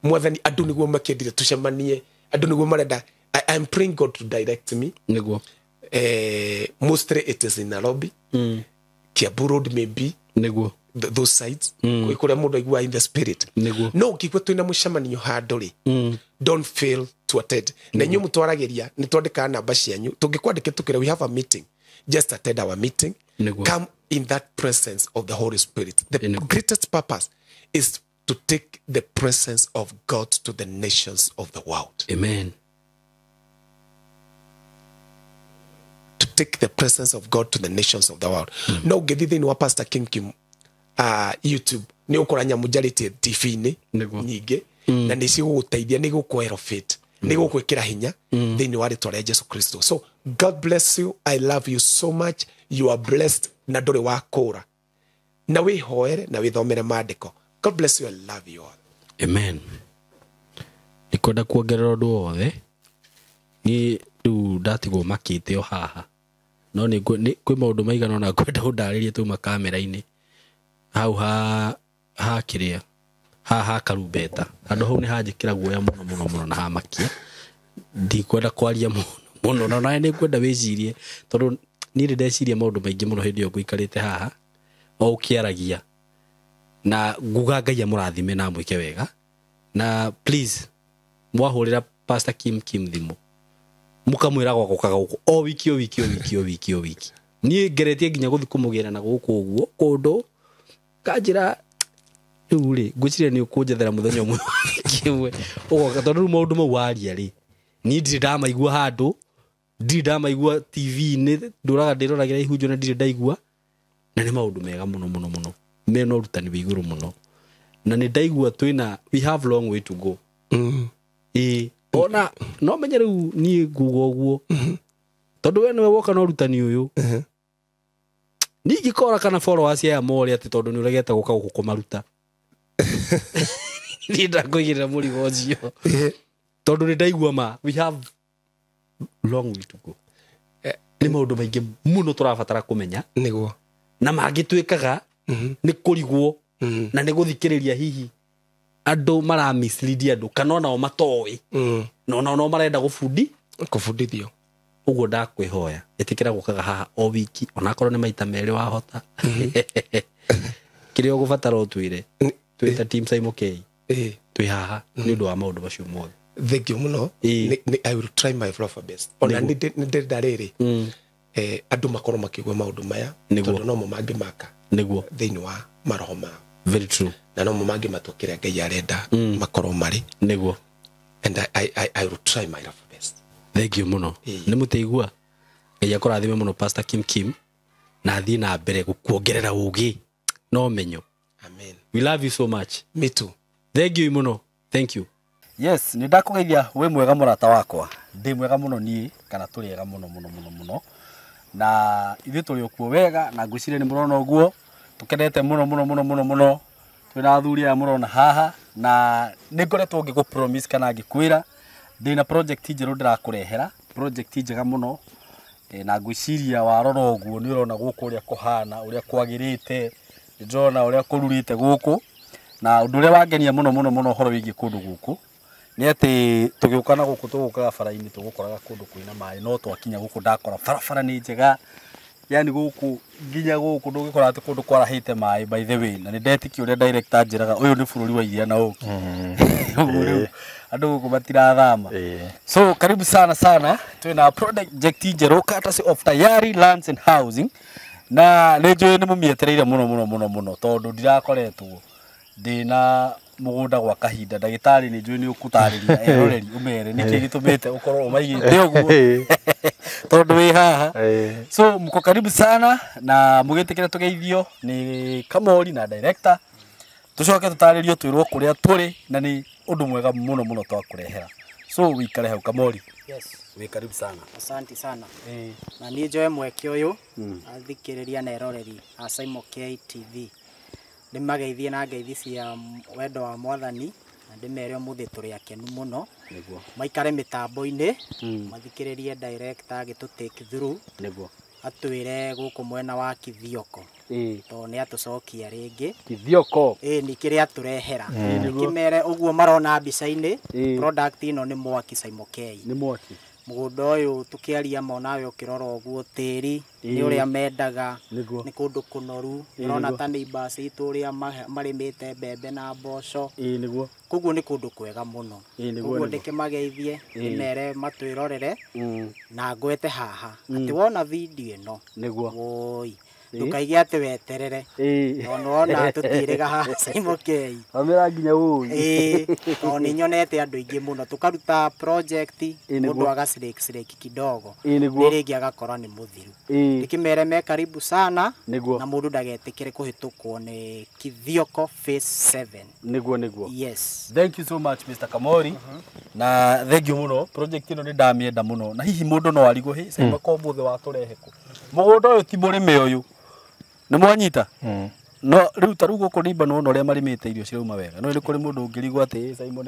mwathani, andũ nĩguo makĩendire tũcemanie, andũ nĩguo marenda. I'm praying God to direct me. Nĩguo. Mostly it is in Nairobi. Kiambu Road maybe. Nĩguo. Those sides. Kũrĩa mũndũ aiguaga in the spirit. Nĩguo. No ũngĩigua twĩna mũcemanio handũ rĩ, don't fail to attend. Na inyuĩ mũtwaragĩria, nĩ twandĩkaga namba cianyu. Tũngĩkwandĩke tũkĩre, we have a meeting. Just attend our meeting. Nĩguo. Come in that presence of the Holy Spirit. The Nĩguo. greatest purpose is to take the presence of God to the nations of the world. Amen. To take the presence of God to the nations of the world. No ũngĩthiĩ thĩinĩ wa Pastor Kim Kim YouTube, nĩ ũkora nyamũ njarĩtie TV-inĩ Nĩguo. nyingĩ, na nĩ cigũgũteithia, nĩ igũkũ elevate Nĩ gũkwĩkĩra hinya thĩinĩ wa rĩtwa rĩa Jesu Kristo. So God bless you, I love you so much, you are blessed na ndũrĩ wa kũra, na wĩhoere na wĩthomere maandĩko. God bless you, I love you all. Amen. Ndikwenda kuongerera ũndũ wothe, niĩ rĩu ndatigwo makĩte o haha, no nĩ kwĩ maũndũ maigana ũna ngwenda ũndarĩrie tuma kamera-inĩ hau ha kĩrĩa ha karumbeta, handũ hau nĩ hanjĩkĩra guoya mũno mũno mũno na hamakia. Ndikwenda kwaria mũno mũno, na nawe nĩ ngwenda wĩcirie, tondũ niĩ nĩ ndeciria maũndũ maingĩ mũno hĩndĩ ĩyo ngũikarĩte haha o ũkĩaragia, na nguga Ngai amũrathime na amwĩke wega. Na please mwahũrĩra Pastor Kim Kim thimũ mukamwĩra gwagokaga gũkũ o wiki o wiki o wiki o wiki o wiki. Niĩ ngeretie nginya gũthiĩ kũmũgĩra na gũkũ ũguo kũndũ kanjĩra rĩu rĩ ngwĩciria nĩ ũkũnjethera mũthenya ũmwe kĩmwe ũgoka, tondũ rĩu maũndũ mau waria rĩ niĩ ndirĩ ndamaigua handũ, ndirĩ ndamaigua TV-inĩ, ndũraga ndĩroragĩra ihunjio na ndirĩ ndaigua, na nĩ maũndũ mega mũno mũno mũno mena ũrutani wĩ igũrũ mũno, na nĩ ndaigua twĩna we have long way to go. Ona no menye rĩu niĩ nguga ũguo tondũ we nĩwe woka na ũrutani ũyũ, ningĩkora kana followers aya more atĩ tondũ nĩ ũregete gũka gũkũ kũmaruta. Niĩ ndakũigĩrĩra mũrigo ũcio tondũ nĩ ndaigua ma we have long way to go. Nĩ maũndũ maingĩ mũno tũrabatara kũmenya nĩguo, na mangĩtuĩkaga nĩ kũrigwo na nĩ gũthikĩrĩria hihi andũ mara mislead andũ kana onao matoĩ na onao no marenda gũbundithio. Ũguo ndakwĩhoya ĩtĩkĩra gũkaga haha o wiki, onakorwo nĩ maita merĩ wahota. Kĩrĩa ũgũbatara ũtwĩre, twĩta team Simon K twĩ haha nĩ ũndũ wa maũndũ macio mothe. Thank you mũno. I will try my level best. Ona nĩ ndĩrenda rĩrĩ andũ makorwo makĩigua maũndũ maya, tondũ no mo mangĩmaka nĩguo thĩinĩ wa maroho mao. Very true. Na no mo mangĩmatua kĩrĩa Ngai arenda makorwo marĩ nĩguo. And I will try my level best. Thank you mũno. Nĩ mũtĩigua Ngai akũrathime mũno Pastor Kim Kim, na athiĩ na mbere gũkuongerera ũgĩ na ũmenyo. Amen. We love you so much. Me too. Thank you mũno. Thank you. Yes, nĩ ndakũgeithia wĩ mwega mũrata wakwa. Ndĩ mwega mũno niĩ, kana tũrĩ ega mũno mũno mũno mũno, na ithuĩ tũrĩ okuo wega, na ngwĩciria nĩ mũrona ũguo tũkenete mũno mũno mũno mũno mũno. Twĩna athuri aya mũrona haha, na nĩ ngoretwo ngĩkũ promise kana ngĩkwĩra ndĩna project njerũ ndĩrakũrehera, project njega mũno, na ngwĩciria warora ũguo nĩ ũrona gũkũ ũrĩa kũhana, ũrĩa kwagĩrĩte, nĩ ndĩrona ũrĩa kũrurĩte gũkũ. Na ũndũ ũrĩa wangenia mũno mũno mũno ũhoro wĩgiĩ kũndũ gũkũ nĩ atĩ tũgĩũka na gũkũ tũgũkaga bara-inĩ tũgũkoraga kũndũ kwĩna maĩ, no twakinya gũkũ ndakora barabara nĩ njega, yani gũkũ nginya gũkũ ndũngĩkora atĩ kũndũ kwarahĩte maĩ by the way. Na nĩ ndetĩkia ũrĩa director anjĩraga ũyũ nĩ bũrũri wa iria na ũkĩ. Ũguo rĩu andũ gũkũ matirathama. So karibu sana sana, twĩna project njerũ courtesy of Tayari Lands and Housing, na nĩ njũĩ nĩ mũmĩetereire mũno mũno mũno mũno, tondũ ndirakoretwo ndĩna mũgũnda gwa kahinda. Ndagĩtarĩ nĩ njũĩ nĩ ũkũtarĩria eroreri ũmere nĩkĩ gĩtũmĩte ũkorwo ũmaigĩte ũguo tondũ wĩ haha. So mko karibu sana na mũgĩtĩkĩra tũgeithio nĩ Kamori na director, tũcoke tũtarĩrio twĩrwo kũrĩa tũrĩ, na nĩ ũndũ mwega mũno mũno twakũrehera. So wĩikare hau Kamori. Yes. Wĩ karibu sana. Asante sana. Na niĩ njoe mweke ũyũ athikĩrĩria na eroreri a Simon K TV ndĩmageithie na ngeithi cia wendo wa Mwathani, na ndĩmere ũmũthĩ tũrĩ akenu mũno. Nĩguo. Maikare mĩtambo-inĩ, mathikĩrĩrie director agĩtũ take through, nĩguo atwĩre gũkũ mwena wa Kithioko, tondũ nĩ atũcokia rĩngĩ Kithioko. Nĩ kĩrĩa atũrehera. Kĩmere ũguo marona mbica-inĩ, product ĩno nĩ mwaki Simon K. Nĩ mwaki. Mũgũnda ũyũ tũkĩaria ma onawe ũkĩrora ũguo tĩri nĩ ũrĩa mendaga, nĩ kũndũ kũnoru, ũrona ta neighbors itũ ũrĩa marĩmĩte mbembe na mboco. Nĩguo. Koguo nĩ kũndũ kwega mũno. Koguo ndĩkĩmageithie, ndĩmere matwĩrorere na ngwete haha atĩ wona video ĩno nĩguo woi Ndũkaige atĩ weterere. Tondũ wona tũtiĩrĩga haha Simon K. Wamĩra nginya ũĩ. Ĩĩ, tondũ nĩ nyonete andũ aingĩ mũno tũkaruta project mũndũ aga slake kidogo. Nĩguo. Rĩngĩ agakora nĩ mũthiru. Ndĩkĩmere me karibu sana. Nĩguo. Na mũndũ ndagetĩkĩre kũhĩtũkwo nĩ Kithioko Phase 7. Nĩguo nĩguo. Yes. Thank you so much Mr. Kamori. Na thank you mũno. Project ĩno nĩ ndamĩenda mũno. Na hihi mũndũ no arigwo hĩ Simon ko mũthĩ watũrehe kũ. Mũgũnda ũyũ ti mũrĩme ũyũ. Nĩ mwanyita? No rĩu ta rĩu gũkũ nĩ nĩwona ũrĩa marĩmĩte irio cirauma wega. No nĩ kũrĩ mũndũ ũngĩrigwo atĩ Simon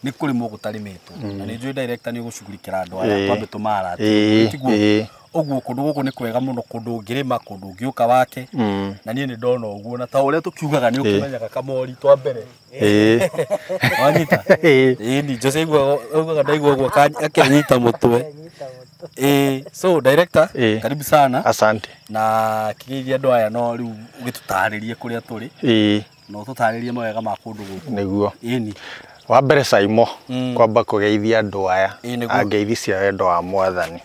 nĩ kũrĩmwo gũtarĩmĩtwo. Na nĩ njũĩ director nĩ ũgũcugurikĩra andũ aya twambe tũmaratie. Tiguo. Ũguo kũndũ gũkũ nĩ kwega mũno, kũndũ ũngĩrĩma, kũndũ ũngĩũka wake. Na niĩ nĩ ndona ũguo, na ta ũrĩa tũkiugaga nĩ ũkĩmenyaga Kamori twa mbere. Wanyita? Ĩĩ ni Jose augaga ndaigua ũguo akĩnyita mũtwe. So director, karibu sana. Asante. Na kĩgeithia andũ aya no rĩu ũgĩtũtarĩrie kũrĩa tũrĩ. Na ũtũtarĩrie mawega ma kũndũ gũkũ. Nĩguo. Ĩni. Wa mbere Saimo, kwamba kũgeithia andũ aya angeithia cia wendo wa Mwathani.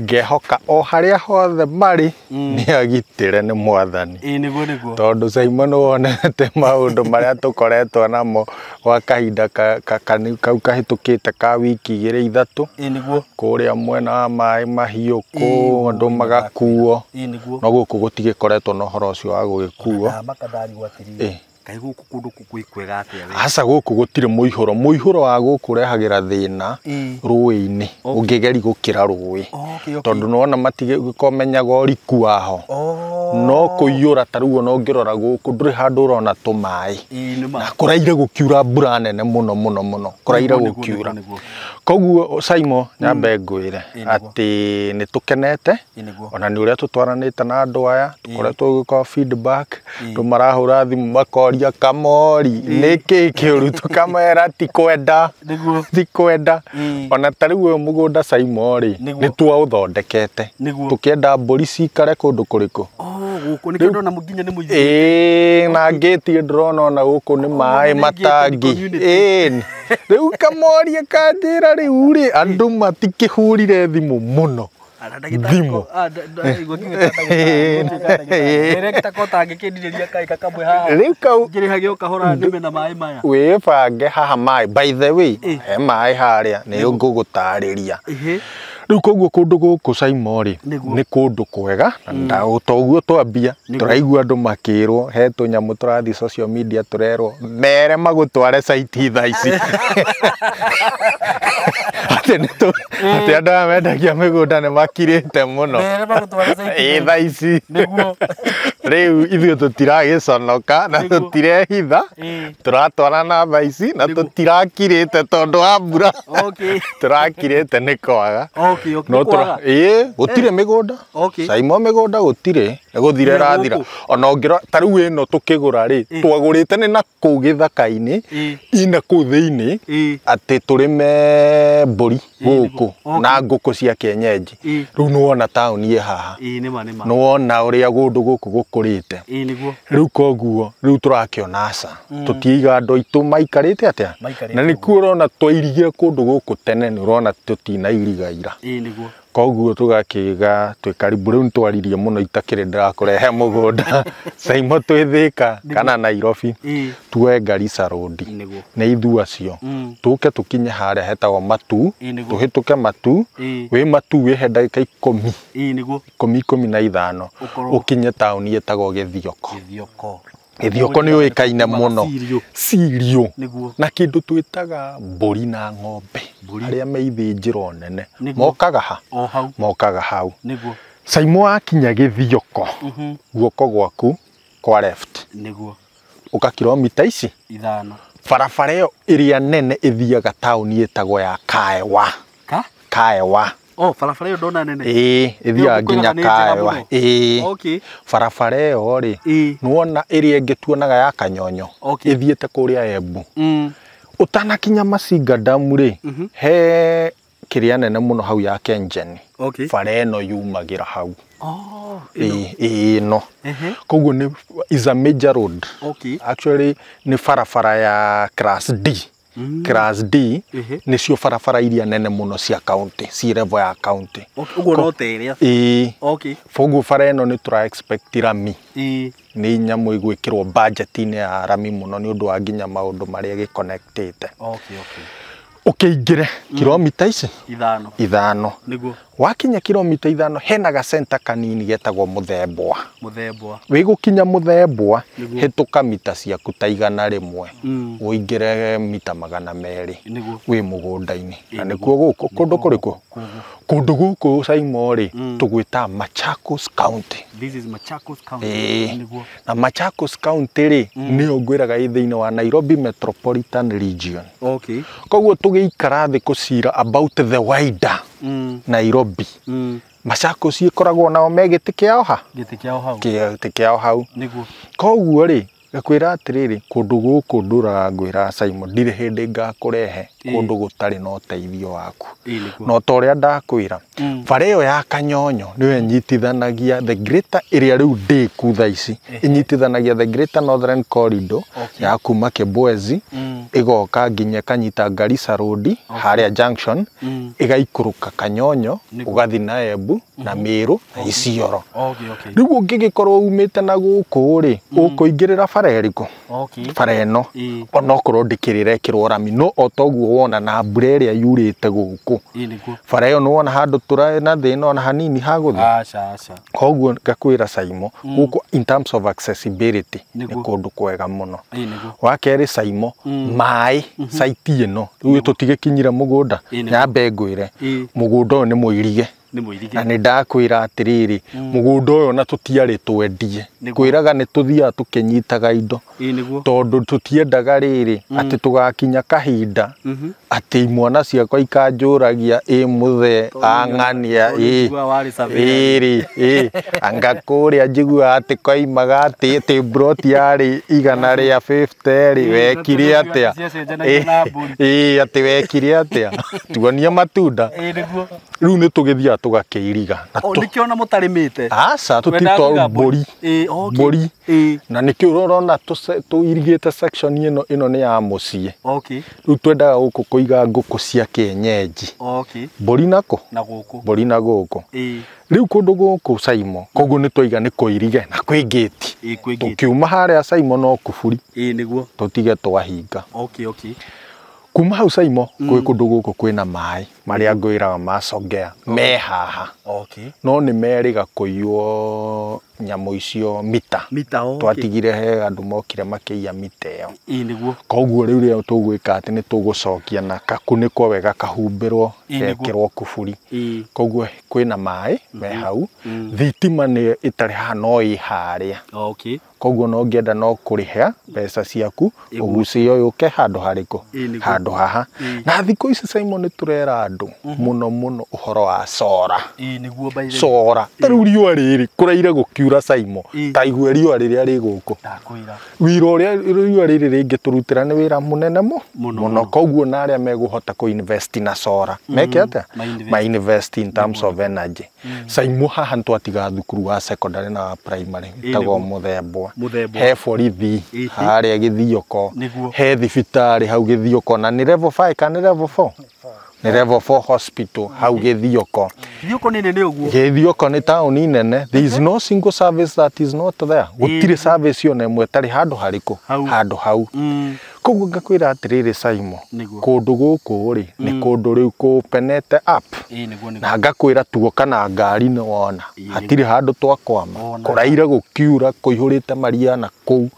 Ngehoka o harĩa hothe marĩ nĩ agitĩre nĩ Mwathani. Nĩguo nĩguo. Tondũ Saimo nĩ wonete maũndũ marĩa tũkoretwo namo gwa kahinda kau kahĩtũkĩte ka wiki igĩrĩ ithatũ. Nĩguo. Kũrĩa mwena wa maĩ mahiũ kũ andũ magakuo. Nĩguo. No gũkũ gũtigĩkoretwo na ũhoro ũcio wa gũgĩkuo. Ndamakandariwo atĩrĩrĩ. Kaĩ gũkũ kũndũ kwĩ kwega atĩa we? Aca gũkũ gũtirĩ mũihũro. Mũihũro wa gũkũ ũrehagĩra thĩna rũĩ-inĩ ũngĩgeri gũkĩra rũĩ. Tondũ nĩwona matigĩkomenyaga ũriku waho. No kũiyũra ta rĩu ona ũngĩrora gũkũ ndũrĩ handũ ũrona tũmaĩ. Na kũraire gũkiura mbura nene mũno mũno mũno. Kũraire gũkiura. Koguo Saimo nyambe ngwĩre atĩ nĩ tũkenete ona nĩ ũrĩa tũtwaranĩte na andũ aya tũkoretwo gũgĩka feedback andũ marahũra thimũ makoria Kamori nĩkĩ kĩũru tũkamera ti kwenda ti kwenda. Ona ta rĩu ũyũ mũgũnda Saimo rĩ nĩ twaũthondekete tũkĩenda mbũri cikare kũndũ kũrĩkũ. Gũkũ nĩkĩo ndona nginya nĩ mũigũ. Ĩĩ na ngĩti ndĩrona ona gũkũ nĩ maĩ matangi. Ĩĩ rĩu Kamori akanjĩra rĩu rĩ andũ matikĩhũrire thimũ mũno. Thimũ. Rĩu kau wĩbange haha maĩ. By the way he maĩ harĩa nĩ ngũgũtarĩria. Rĩu koguo kũndũ gũkũ Saimo rĩ nĩ kũndũ kwega na toguo twambia tũraigua andũ makĩrwo he tũnyamũ tũrathiĩ social media tũrerwo mere magũtware site thaa ici. Atĩ andũ aya mendagia mĩgũnda nĩ makirĩte mũno. Thaa ici. Rĩu ithuĩ tũtiragĩconoka na tũtirehitha tũratwara na thaa ici na tũtirakirĩte tondũ wa mbura. Tũrakirĩte nĩ kwaga. No ĩĩ gũtirĩ mĩgũnda. Saimo mĩgũnda gũtirĩ gũthira ĩrathira. Ona ũngĩrora ta rĩu ĩno tũkĩgũra rĩ twagũrĩte nĩ na kũu gĩthaka-inĩ ina kũu thĩinĩ atĩ tũrĩme mbũri gũkũ na ngũkũ cia kienyeji. Rĩu nĩwona taũni ĩ haha. Nĩwona ũrĩa kũndũ gũkũ gũkũrĩte. Rĩu koguo rĩu tũrakĩona aca tũtiiga andũ aitũ maikarĩte atĩa. Na nĩkuo ũrona twairigire kũndũ gũkũ tene nĩ ũrona tũtinairiga ira. Koguo tũgakĩiga twĩ karibu. Rĩu nĩtwaririe mũno itakĩrĩ ndĩrakũrehe mũgũnda Saimo twĩ Thĩka kana Nairobi tuoe Garissa Road nĩ ithuĩ acio tũke tũkinye harĩa hetagwo Matu tũhĩtũke Matu wĩ Matu wĩhe ndagĩka ikũmi ikũmi na ithano ũkinye taũni ĩtagwo Gĩthioko. Gĩthioko nĩ ũĩkaine mũno Cirio na kĩndũ twĩtaga mbũri na ng'ombe arĩa me ithĩnjĩro nene mokaga ha mokaga hau. Saimo wakinya Gĩthioko guoko gwaku kwa left ũka kilomita ici 5 barabara ĩyo ĩrĩa nene ĩthiaga taũni ĩtagwo ya Kaewa. Kaewa. Barabara ĩyo ndona nene. Ĩĩ ĩthiaga nginya Kaewa. Ĩĩ barabara ĩyo rĩ nĩwona ĩrĩa ĩngĩ tuonaga ya Kanyonyo ĩthiĩte kũrĩa Embu. Ũtanakinya Masinga Dam rĩ he kĩrĩa nene mũno hau ya Kengen. Bara ĩno yumagĩra hau. Ĩno. Koguo nĩ is a major road. Actually nĩ barabara ya class D. Class D nĩcio barabara iria nene mũno cia county, ci level ya county. Ũguo no tere. Ĩĩ. Okay. Koguo bara ĩno nĩ tũra expect rami. Ĩĩ. Nĩ nyamũ ĩgwĩkĩrwo budget-inĩ ya rami mũno nĩ ũndũ wa nginya maũndũ marĩa gĩconnectĩte. Okay, okay. Ũkĩingĩre kilomita ici ithano. Nĩguo. Wakinya kilomita 5 hena gacenta kanini getagwo Mũthembwa. Mũthembwa. Wĩgũkinya Mũthembwa hĩtũka mita ciaku ta 100 ũingĩre mita 200 wĩ mũgũnda-inĩ. Na nĩkuo gũkũ kũndũ kũrĩkũ? Kũndũ gũkũ Saimo rĩ tũgwĩta Machakos County. This is Machakos County. Nĩguo. Na Machakos County rĩ nĩyo ngwĩraga ĩ thĩinĩ wa Nairobi Metropolitan Region. Okay. Koguo tũgĩikara thĩ kũcira about the wider Nairobi. Machakos ĩkoragwo nao me gĩtĩ kĩao ha? Gĩtĩ kĩao hau. Gĩtĩ kĩao hau. Nĩguo. Koguo rĩ ngakwĩra atĩrĩrĩ kũndũ gũkũ ndũraga ngwĩra Simon ndirĩ hĩndĩ ngakũrehe kũndũ gũtarĩ na ũteithio waku. No ta ũrĩa ndakwĩra bara ĩyo ya Kanyonyo nĩyo ĩnyitithanagia the greater ĩrĩa rĩu ndĩku thaa ici ĩnyitithanagia the Greater Northern Corridor ya kuma Kibwezi ĩgoka nginya ĩkanyita Garissa Road harĩa junction ĩgaikũrũka Kanyonyo ũgathi na Embu na Meru na Isiolo. Rĩu ũngĩgĩkorwo umĩte na gũkũ rĩ ũkũingĩrĩra bara ĩrĩkũ? Bara ĩno onokorwo ndĩkĩrĩrekĩrwo rami no o toguo wona na mbura ĩrĩa yurĩte gũkũ bara ĩyo nĩwona handũ tũrarĩ na thĩna ona hanini ha gũthiĩ. Aca aca. Koguo ngakwĩra Saimo gũkũ in terms of accessibility nĩ kũndũ kwega mũno. Wa kerĩ Saimo maĩ site ĩno rĩu tũtigĩkinyire mũgũnda nyambe ngwĩre mũgũnda ũyũ nĩ mũirige. Na nĩ ndakwĩra atĩrĩrĩ mũgũnda ũyũ na tũtiarĩ twendie kwĩraga nĩ tũthiaga tũkĩnyitaga indo tondũ tũtiendaga rĩrĩ atĩ tũgakinya kahinda atĩ imwana ciakwa ikanjũragia ĩ mũthee ang'ania ĩ ĩrĩ anga kũrĩa njiguaga atĩ koimaga atĩ broti yarĩ 150 rĩ wekire atĩa ĩ atĩ wekire atĩa tuonie matunda. Rĩu nĩ tũgĩthiaga tũgakĩiriga. Nĩkĩo ona mũtarĩmĩte? Aca tũtitwaru mbũri. Mbũri. Na nĩkĩo ũrona tũirigĩte section ĩno ĩno nĩ ya mũciĩ. Rĩu twendaga gũkũ kũiga ngũkũ cia kĩenyenji. Mbũri nako? Na gũkũ. Mbũri na gũkũ. Rĩu kũndũ gũkũ Saimo koguo nĩ twaiga nĩ kũirige na kwĩ ngĩti. Tũkiuma harĩa Saimo no kuburi. Tũtige twahinga. Kuma hau Saimo kwĩ kũndũ gũkũ kwĩna maĩ marĩa ngwĩraga macongea me haha. No nĩ merĩga kũiywo nyamũ icio mita. Twatigire he andũ mokire makĩiya mita ĩyo. Koguo rĩu rĩrĩa tũgwĩka atĩ nĩ tũgũcokia na kakunĩkwo wega kahumbĩrwo gekĩrwo kuburi. Koguo kwĩna maĩ me hau. Thitima nĩ ĩtarĩ haha no ĩ harĩa. Koguo no ngĩenda no kũrĩha mbeca ciaku ũgucie yũke handũ harĩkũ handũ haha. Na thikũ ici Simon nĩ tũrera andũ mũno mũno ũhoro wa sora. Sora ta rĩu riũa rĩrĩ kũraire gũkiura Saimo ta igue riũa rĩrĩa rĩ gũkũ wĩra ũrĩa riũa rĩrĩ rĩngĩtũrutĩra nĩ wĩra mũnene mũno. Koguo na arĩa megũhota kũ invest na sora meke atĩa ma invest in terms of energy. Saimo haha nĩtwatiga thukuru wa secondary na wa primary ĩtagwo Mũthembwa. He borithi harĩa Gĩthioko, he thibitarĩ hau Gĩthioko na nĩ level 5 kana nĩ level 4? Nĩ level 4 hospital hau Gĩthioko. Gĩthioko nĩ nene ũguo? Gĩthioko nĩ taũni nene. There is no single service that is not there. Gũtirĩ service ona ĩmwe ĩtarĩ handũ harĩkũ handũ hau. Koguo ngakwĩra atĩrĩrĩ Saimo kũndũ gũkũ rĩ nĩ kũndũ rĩu kũpenete up. Na ngakwĩra tuoka na ngari nĩ wona hatirĩ handũ twakwama kũraire gũkiura kũihũrĩte maria na kũu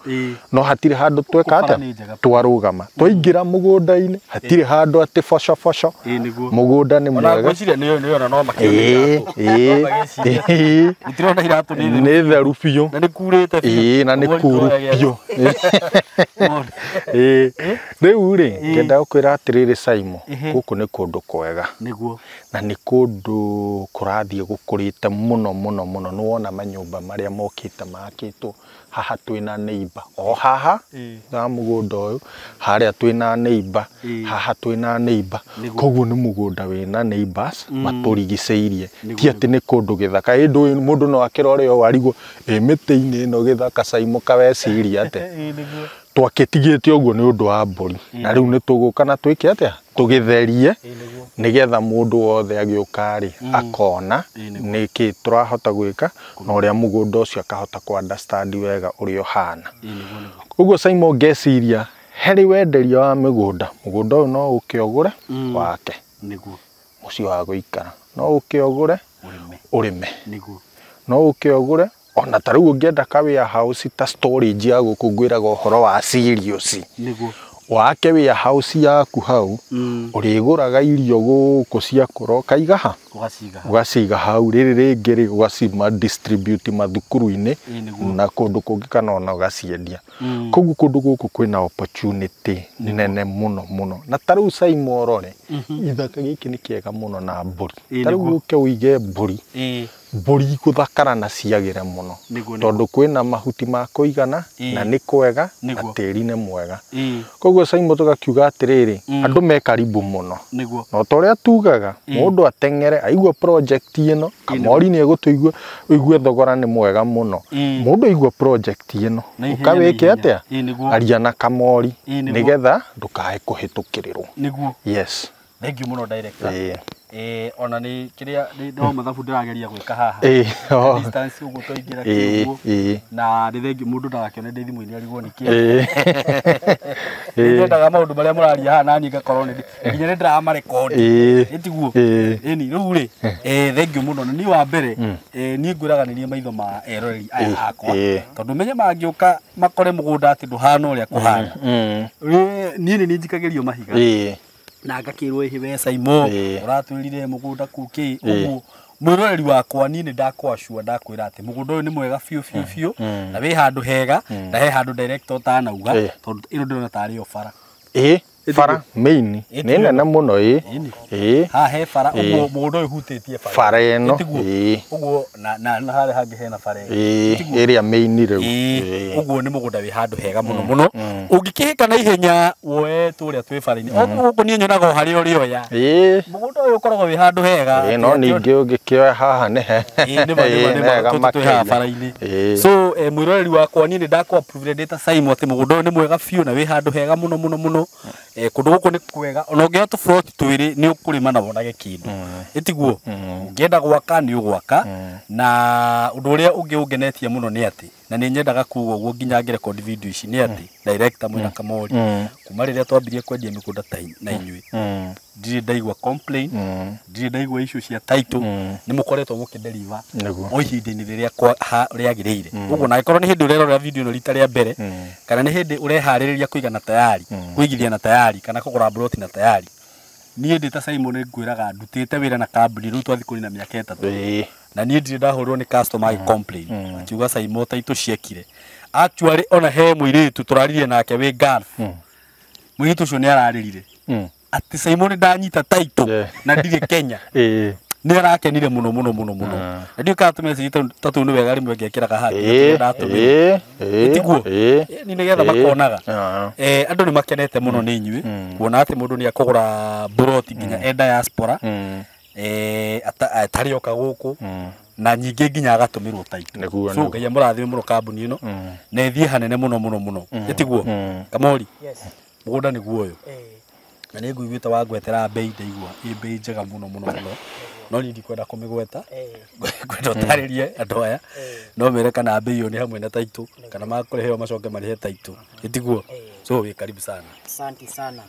no hatirĩ handũ tweka atĩa twarũgama twaingĩra mũgũnda-inĩ hatirĩ handũ atĩ boco boco mũgũnda nĩ mwega. Nĩ theru biũ na nĩ kuru biũ. Rĩu rĩ ngenda gũkwĩra atĩrĩrĩ Saimo gũkũ nĩ kũndũ kwega na nĩ kũndũ kũrathiĩ gũkũrĩte mũno mũno mũno. Nĩ wona manyũmba marĩa mokĩte makĩtwo haha twĩna neighbor o haha na mũgũnda ũyũ harĩa twĩna neighbor haha twĩna neighbor. Koguo nĩ mũgũnda wĩna neighbors matũrigicĩirie ti atĩ nĩ kũndũ gĩthaka. Ĩndũ mũndũ no akĩrore ũũ arigwo ĩ mĩtĩ-inĩ ĩno gĩthaka Saimo kaweciria atĩa. Twakĩtigĩte ũguo nĩ ũndũ wa mbũri na rĩu nĩ tũgũka na twĩke atĩa tũgĩtherie nĩgetha mũndũ wothe agĩũka rĩ akona nĩkĩ tũrahota gwĩka na ũrĩa mũgũnda ũcio akahota kũ understand wega ũrĩa ũhana. Ũguo Simon ngeciria harĩ wenderia wa mĩgũnda mũgũnda ũyũ no ũke ũgũre wake nĩguo mũciĩ wa gũikara no ũke ũgũre ũrĩme nĩguo no ũke ũgũre ona ta rĩu ũngĩenda ka warehouse ta storage ya gũkũ ngwĩraga ũhoro wa cereals nĩguo wake warehouse yaku hau ũrĩgũraga irio gũkũ ciakũra ũkaiga ha ũgaciga hau rĩrĩ rĩngĩ rĩ ũgacima distribute mathukuru-inĩ na kũndũ kũngĩ kana ona ũgaciendia. Koguo kũndũ gũkũ kwĩna opportunity nene mũno mũno na ta rĩu Simon ũrore gĩthaka gĩkĩ nĩ kĩega mũno na mbũri ta rĩu ũke ũige mbũri mbũri gũthakara na ciagĩre mũno tondũ kwĩna mahuti ma kũigana na nĩ kwega na tĩri nĩ mwega. Koguo Simon tũgakiuga atĩrĩrĩ andũ me karibu mũno na ta ũrĩa tugaga mũndũ ateng'ere aigua project ĩno Kamori nĩ egũtũigua ũigue thogora nĩ mwega mũno mũndũ aigua project ĩno ũkawĩke atĩa aria na Kamori nĩgetha ndũkae kũhĩtũkĩrĩrwo. Yes. Thank you mũno director. Ona nĩ kĩrĩa no mathabu ndĩrageria gwĩka haha distance ũguo twaingĩra kĩguo na nĩ thengi mũndũ ndagakĩone ndĩ thimũ-inĩ arigwo nĩ kĩ nyendaga maũndũ marĩa mũraria haha naniĩ ngakorwo nĩ nginya nĩ ndĩramarekondi ĩtiguo ĩni rĩu rĩ thengiũ mũno na niĩ wa mbere niĩ ngwĩraga nĩ niĩ maitho ma eroreri aya akwa tondũ menye mangĩũka makore mũgũnda atĩ ndũhana ũrĩa kũhana niĩ nĩ njikagĩrio mahiga na ngakĩrwo ĩhĩ we Simon ũratwĩrire mũgũnda kuu kĩ ũguo mwĩroreri wakwa niĩ nĩ ndakwacua ndakwĩra atĩ mũgũnda ũyũ nĩ mwega biũ biũ biũ na wĩ handũ hega na he handũ director ũtanauga tondũ ĩno ndĩrona tarĩ o bara bara main nĩ nene mũno haha he bara ũguo mũgũnda ũyũ ũhutĩtie bara ĩno ũguo na harĩa hangĩ hena bara ĩrĩa main rĩu ũguo nĩ mũgũnda wĩ handũ hega mũno mũno ũngĩkĩhĩka na ihenya woe tũrĩa twĩ bara-inĩ gũkũ niĩ nyonaga o harĩa ũrĩoya mũgũnda ũyũ ũkoragwo wĩ handũ hega no ningĩ ũngĩkĩoya haha nĩ hega twĩ haha bara-inĩ so mwĩroreri wakwa niĩ nĩ ndakũ approve ndĩ ta Simon atĩ mũgũnda ũyũ nĩ mwega biũ na wĩ handũ hega mũno mũno mũno kũndũ gũkũ nĩ kwega ona ũngĩoya tũburoti twĩrĩ nĩ ũkũrĩma na wonage kĩndũ ĩtiguo ũngĩenda gwaka nĩ ũgwaka na ũndũ ũrĩa ũngĩ ũngenetie mũno nĩ atĩ na nĩ nyendaga kuga ũguo nginya ngĩrekondi video ici nĩ atĩ director mwĩna Kamori kuma rĩrĩa twambirie kwendia mĩgũnda na inyuĩ ndirĩ ndaigua complain ndirĩ ndaigua issue cia title nĩ mũkoretwo mũkĩdeliver o ihinda-inĩ rĩrĩa rĩagĩrĩire ũguo na angĩkorwo nĩ hĩndĩ ũrerorera video ĩno rita rĩa mbere kana nĩ hĩndĩ ũreharĩrĩria kũiga na tayari kũigithia na tayari kana kũgũra plot na tayari niĩ ndĩ ta Simon ngwĩraga ndutĩte wĩra na kambuni rĩu twathiĩ kũrĩ na mĩaka 3 na niĩ ndirĩ ndahũrwo nĩ customer agĩ complain akiuga Simon title ciekire actually ona he mũirĩtu tũraririe nake wĩ Gulf mũirĩtu ũcio nĩ ararĩrire atĩ Simon ndanyita title na ndirĩ Kenya nĩ arakenire mũno mũno mũno mũno na ndiũ kana tũmessage ta tũu nĩ wega rĩmwe ngekĩraga haha ndatũmĩra ĩtiguo nĩ nĩgetha makonaga andũ nĩ makenete mũno nĩ inyuĩ kuona atĩ mũndũ nĩ akũgũra buroti nginya e diaspora atarĩ oka gũkũ na nyingĩ nginya agatũmĩrwo title so Ngai amũrathime mũno kambuni ĩno na ĩthiĩ hanene mũno mũno mũno ĩtiguo Kamori mũgũnda nĩguo ũyũ na nĩ nguiguĩte wangwetera bei ndaigua ĩ bei njega mũno mũno mũno no niĩ ndikwenda kũmĩgweta ngwenda ũtarĩrie andũ aya no mere kana bei ĩyo nĩ hamwe na title kana makũrĩheo macoke marĩhe title ĩtiguo so wĩ karibu sana. Asante sana.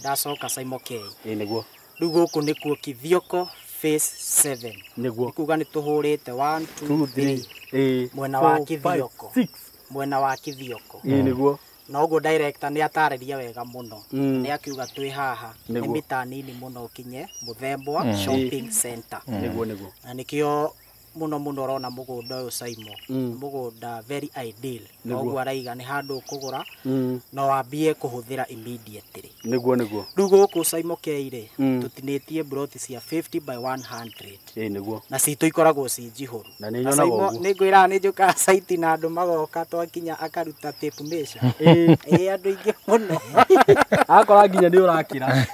Ndacoka Simon K. Nĩguo rĩu gũkũ nĩkuo Kithioko phase 7 nĩguo kuga nĩ tũhũrĩte 1 2 3 mwena wa Kithioko mwena wa Kithioko nĩguo na ũguo director nĩ atarĩria wega mũno nĩ akiuga twĩ haha nĩ mita nini mũno ũkinye Mũthembwa shopping center nĩguo nĩguo na nĩkĩo mũno mũno ũrona mũgũnda ũyũ Simon mũgũnda very ideal ũguo araiga nĩ handũ ũkũgũra no wambie kũhũthĩra immediately nĩguo nĩguo rĩu gũkũ Simon K rĩ tũtinĩtie ploti cia 50 by 100 nĩguo na citũ ikoragwo ci njihũru na nĩ nyonaga ũguo nĩ ngwĩraga nĩ njũkaga site na andũ magoka twakinya akaruta tape measure andũ aingĩ mũno akora nginya nĩ ũrakĩra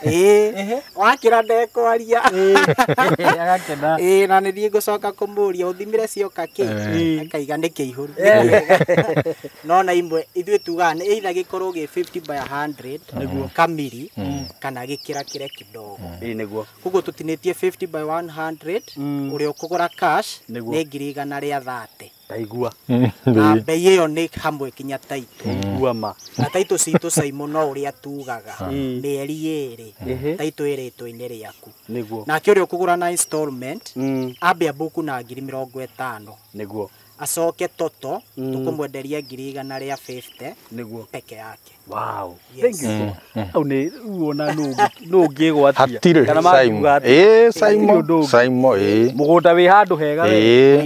wakĩra ndekwaria agakena na nĩ thiĩ ngũcoka kũmũria agakũria ũthimire cioka kĩ akaiga nĩ kĩihũru no na imwe ithuĩ tugaga nĩ either gĩkorwo gĩ 50 by 100 kamiri kana gĩkĩra kĩre kidogo. Nĩguo. Koguo tũtinĩtie 50 by 100 ũrĩa ũkũgũra cash nĩ 130. Ndaigua. Na bei ĩyo nĩ hamwe kinya taitũ. Igua ma. Na taitũ citũ Saimo no ũrĩa tugaga mĩeri ĩrĩ taitũ ĩrĩtwo-inĩ rĩaku. Nĩguo. Nake ũrĩa ũkũgũra na installment ambe ambuku na 50,000. Nĩguo. Acoke toto tũkũmwenderia 150 nĩguo peke yake. Wow. Yes. Thank you. Hau nĩ wona nũ ũngĩgwatia. Hatirĩ Kana Saimo. Saimo Mũgũnda wĩ handũ hega we.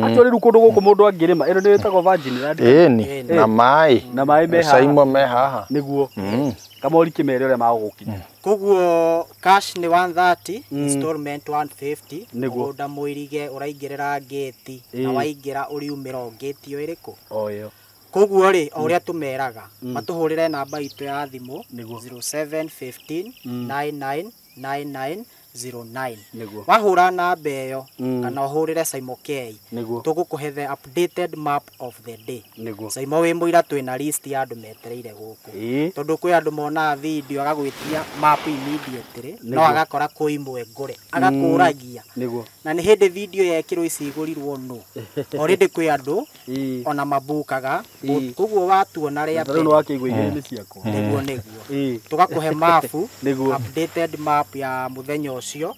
Atĩ rĩu kũndũ gũkũ mũndũ angĩrĩma ĩno nĩ ĩtagwo virgin land. Ĩni na maĩ. Na maĩ me haha. Saimo me haha. Nĩguo. Kamori kĩmere ũrĩa magũgũkinya. Koguo cash nĩ 130, installment 150. Nĩguo. Mũgũnda mũirige ũraingĩrĩra ngĩti na waingĩra ũriumĩra o ngĩti o ĩrĩkũ. O ĩyo. Koguo rĩ o ũrĩa tũmeraga matũhũrĩre namba itũ ya thimũ 0715 999909. Nĩguo. Wahũra namba ĩyo kana ũhũrĩre Saimo K Nĩguo. tũgũkũhe the updated map of the day. Nĩguo. Saimo wĩ mũira twĩna list ya andũ metereire gũkũ. Tondũ kwĩ andũ monaga video agagwĩtia map immediately no agakora kwĩ imwe ngũre agakũragia. Nĩguo. Na nĩ hĩndĩ video yekĩrwo ici igũrirwo nũ. Already kwĩ andũ ona mabukaga koguo watuona rĩa mbere. Rĩu wakĩigua igĩrĩ nĩ ciakwa. Nĩguo nĩguo. Tũgakũhe mapu, Nĩguo. updated map ya mũthenya ũcio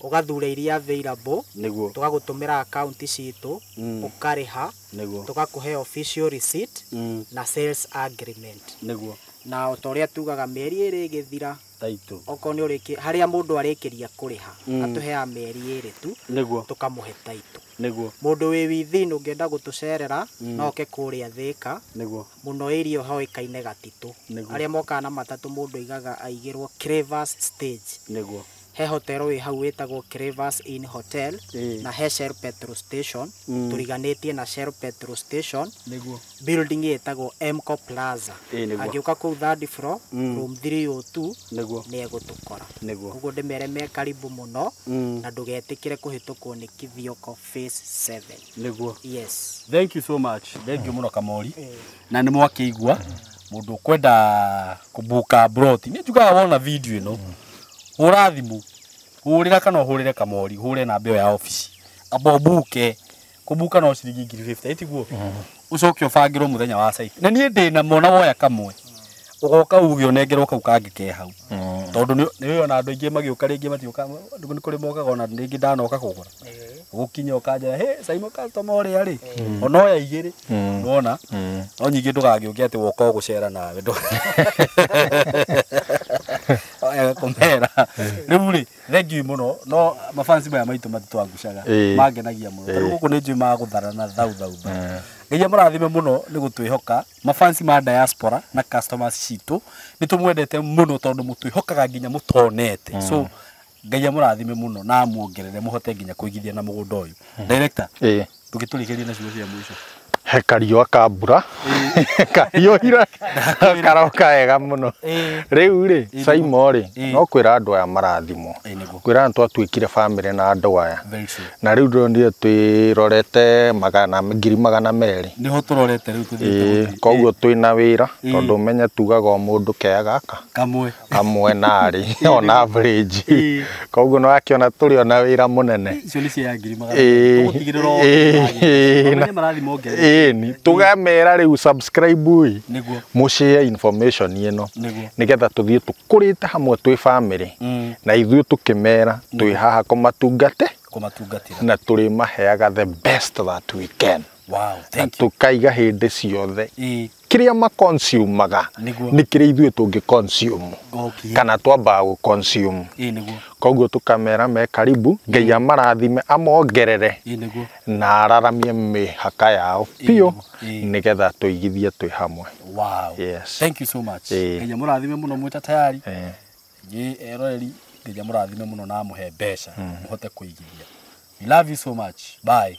ũgathure iria available. Nĩguo. Tũgagũtũmĩra account citũ ũkarĩha. Nĩguo. Tũgakũhe official receipt na sales agreement. Nĩguo. Na o ta ũrĩa tugaga mĩeri ĩrĩ ĩgĩthira taitũ okorwo nĩ ũrĩki harĩa mũndũ arĩkĩria kũrĩha atũheaga mĩeri ĩrĩ tu. Nĩguo. Tũkamũhe taitũ. Nĩguo. Mũndũ wĩ within ũngĩenda gũtũcerera no oke kũrĩa Thĩka. Nĩguo. Mũno area hoĩkaine Gatitũ. Arĩa mokaga na matatũ mũndũ aigaga aigĩrwo Cravers stage. Nĩguo. He hotel wĩ hau wĩtagwo Cravers Inn Hotel na he Shell petrol station tũriganĩtie na Shell petrol station. Nĩguo. Building ĩtagwo Mco Plaza. Angĩũka kũu third floor room 302 Nĩguo. nĩ egũtũkora. Nĩguo. Koguo ndĩmere me karibu mũno na ndũgetĩkĩre kũhĩtũkwo nĩ Kithioko phase 7. Nĩguo. Yes. Thank you so much. Thank you mũno Kamori. Na nĩ mwakĩigua mũndũ ũkwenda kũbuka broti nĩ njugaga wona video ĩno hũra thimũ hũrĩra kana ũhũrĩre Kamori hũre namba ĩyo ya obici amba ũbuke kũbuka no ciringi 50,000 ĩtiguo ũcoke ũbangĩrwo mũthenya wa site na niĩ ndĩ na mona woya kamwe ũgoka uge ũnengerwo kau kangĩ ke hau tondũ nĩ ona andũ aingĩ magĩũka rĩngĩ matiũka nĩ kũrĩ mokaga ona rĩngĩ ndanoka kũgũra gũkinya ũkanjĩra he Saimo customer ũrĩa rĩ ona oya igĩrĩ nĩwona no nyingĩ ndũgagĩũke atĩ woka ũgũcera nawe kũmera rĩu rĩ thank you mũno no mafansi maya maitũ matitwangucaga mangenagia mũno tondũ gũkũ nĩ njũĩ magũtharana thau thau Ngai amũrathime mũno nĩ gũtwĩhoka mafansi ma diaspora na customers citũ nĩ tũmwendete mũno tondũ mũtwĩhokaga nginya mũtonete so Ngai amũrathime mũno na amuongerere mũhote nginya kũigithia na mũgũnda ũyũ. Director ndũgĩtũrĩkĩrie na ciugo cia mũico. He kariũa ka mbura kariũhire karoka wega mũno rĩu rĩ Saimo rĩ no kwĩra andũ aya marathimwo kwĩra twatuĩkire family na andũ aya na rĩu ndĩronire twĩrorete 200,000 nĩho tũrorete rĩu tũthiĩte koguo twĩna wĩra tondũ ũmenye tugaga o mũndũ kea gaka kamwe kamwe narĩ on average koguo nĩ wakĩona tũrĩ ona wĩra mũnene icio nĩ cia 200,000 tũgũtigĩrĩra marathi mongerere ĩni tũgamera rĩu subscribe ĩ nĩguo mũshare information ĩno nĩgetha tũthiĩ tũkũrĩte hamwe twĩ family na ithuĩ tũkĩmera twĩ haha kũmatungatĩra na tũrĩmaheaga the best that we can. Wow, thank you. Tũkaiga hĩndĩ ciothe kĩrĩa maconsumaga nĩ kĩrĩa ithuĩ tũngĩ consume kana twambaga gũ consume koguo tũkamera me karibu Ngai amarathime amongerere na araramie mĩhaka yao biũ nĩgetha tũigithie twĩ hamwe. Wow. Yes. Thank you so much. Ngai amũrathime mũno mwĩ ta tayari inyuĩ eroreri Ngai amũrathime mũno na amũhe mbeca mũhote kũigithia. We love you so much. Bye.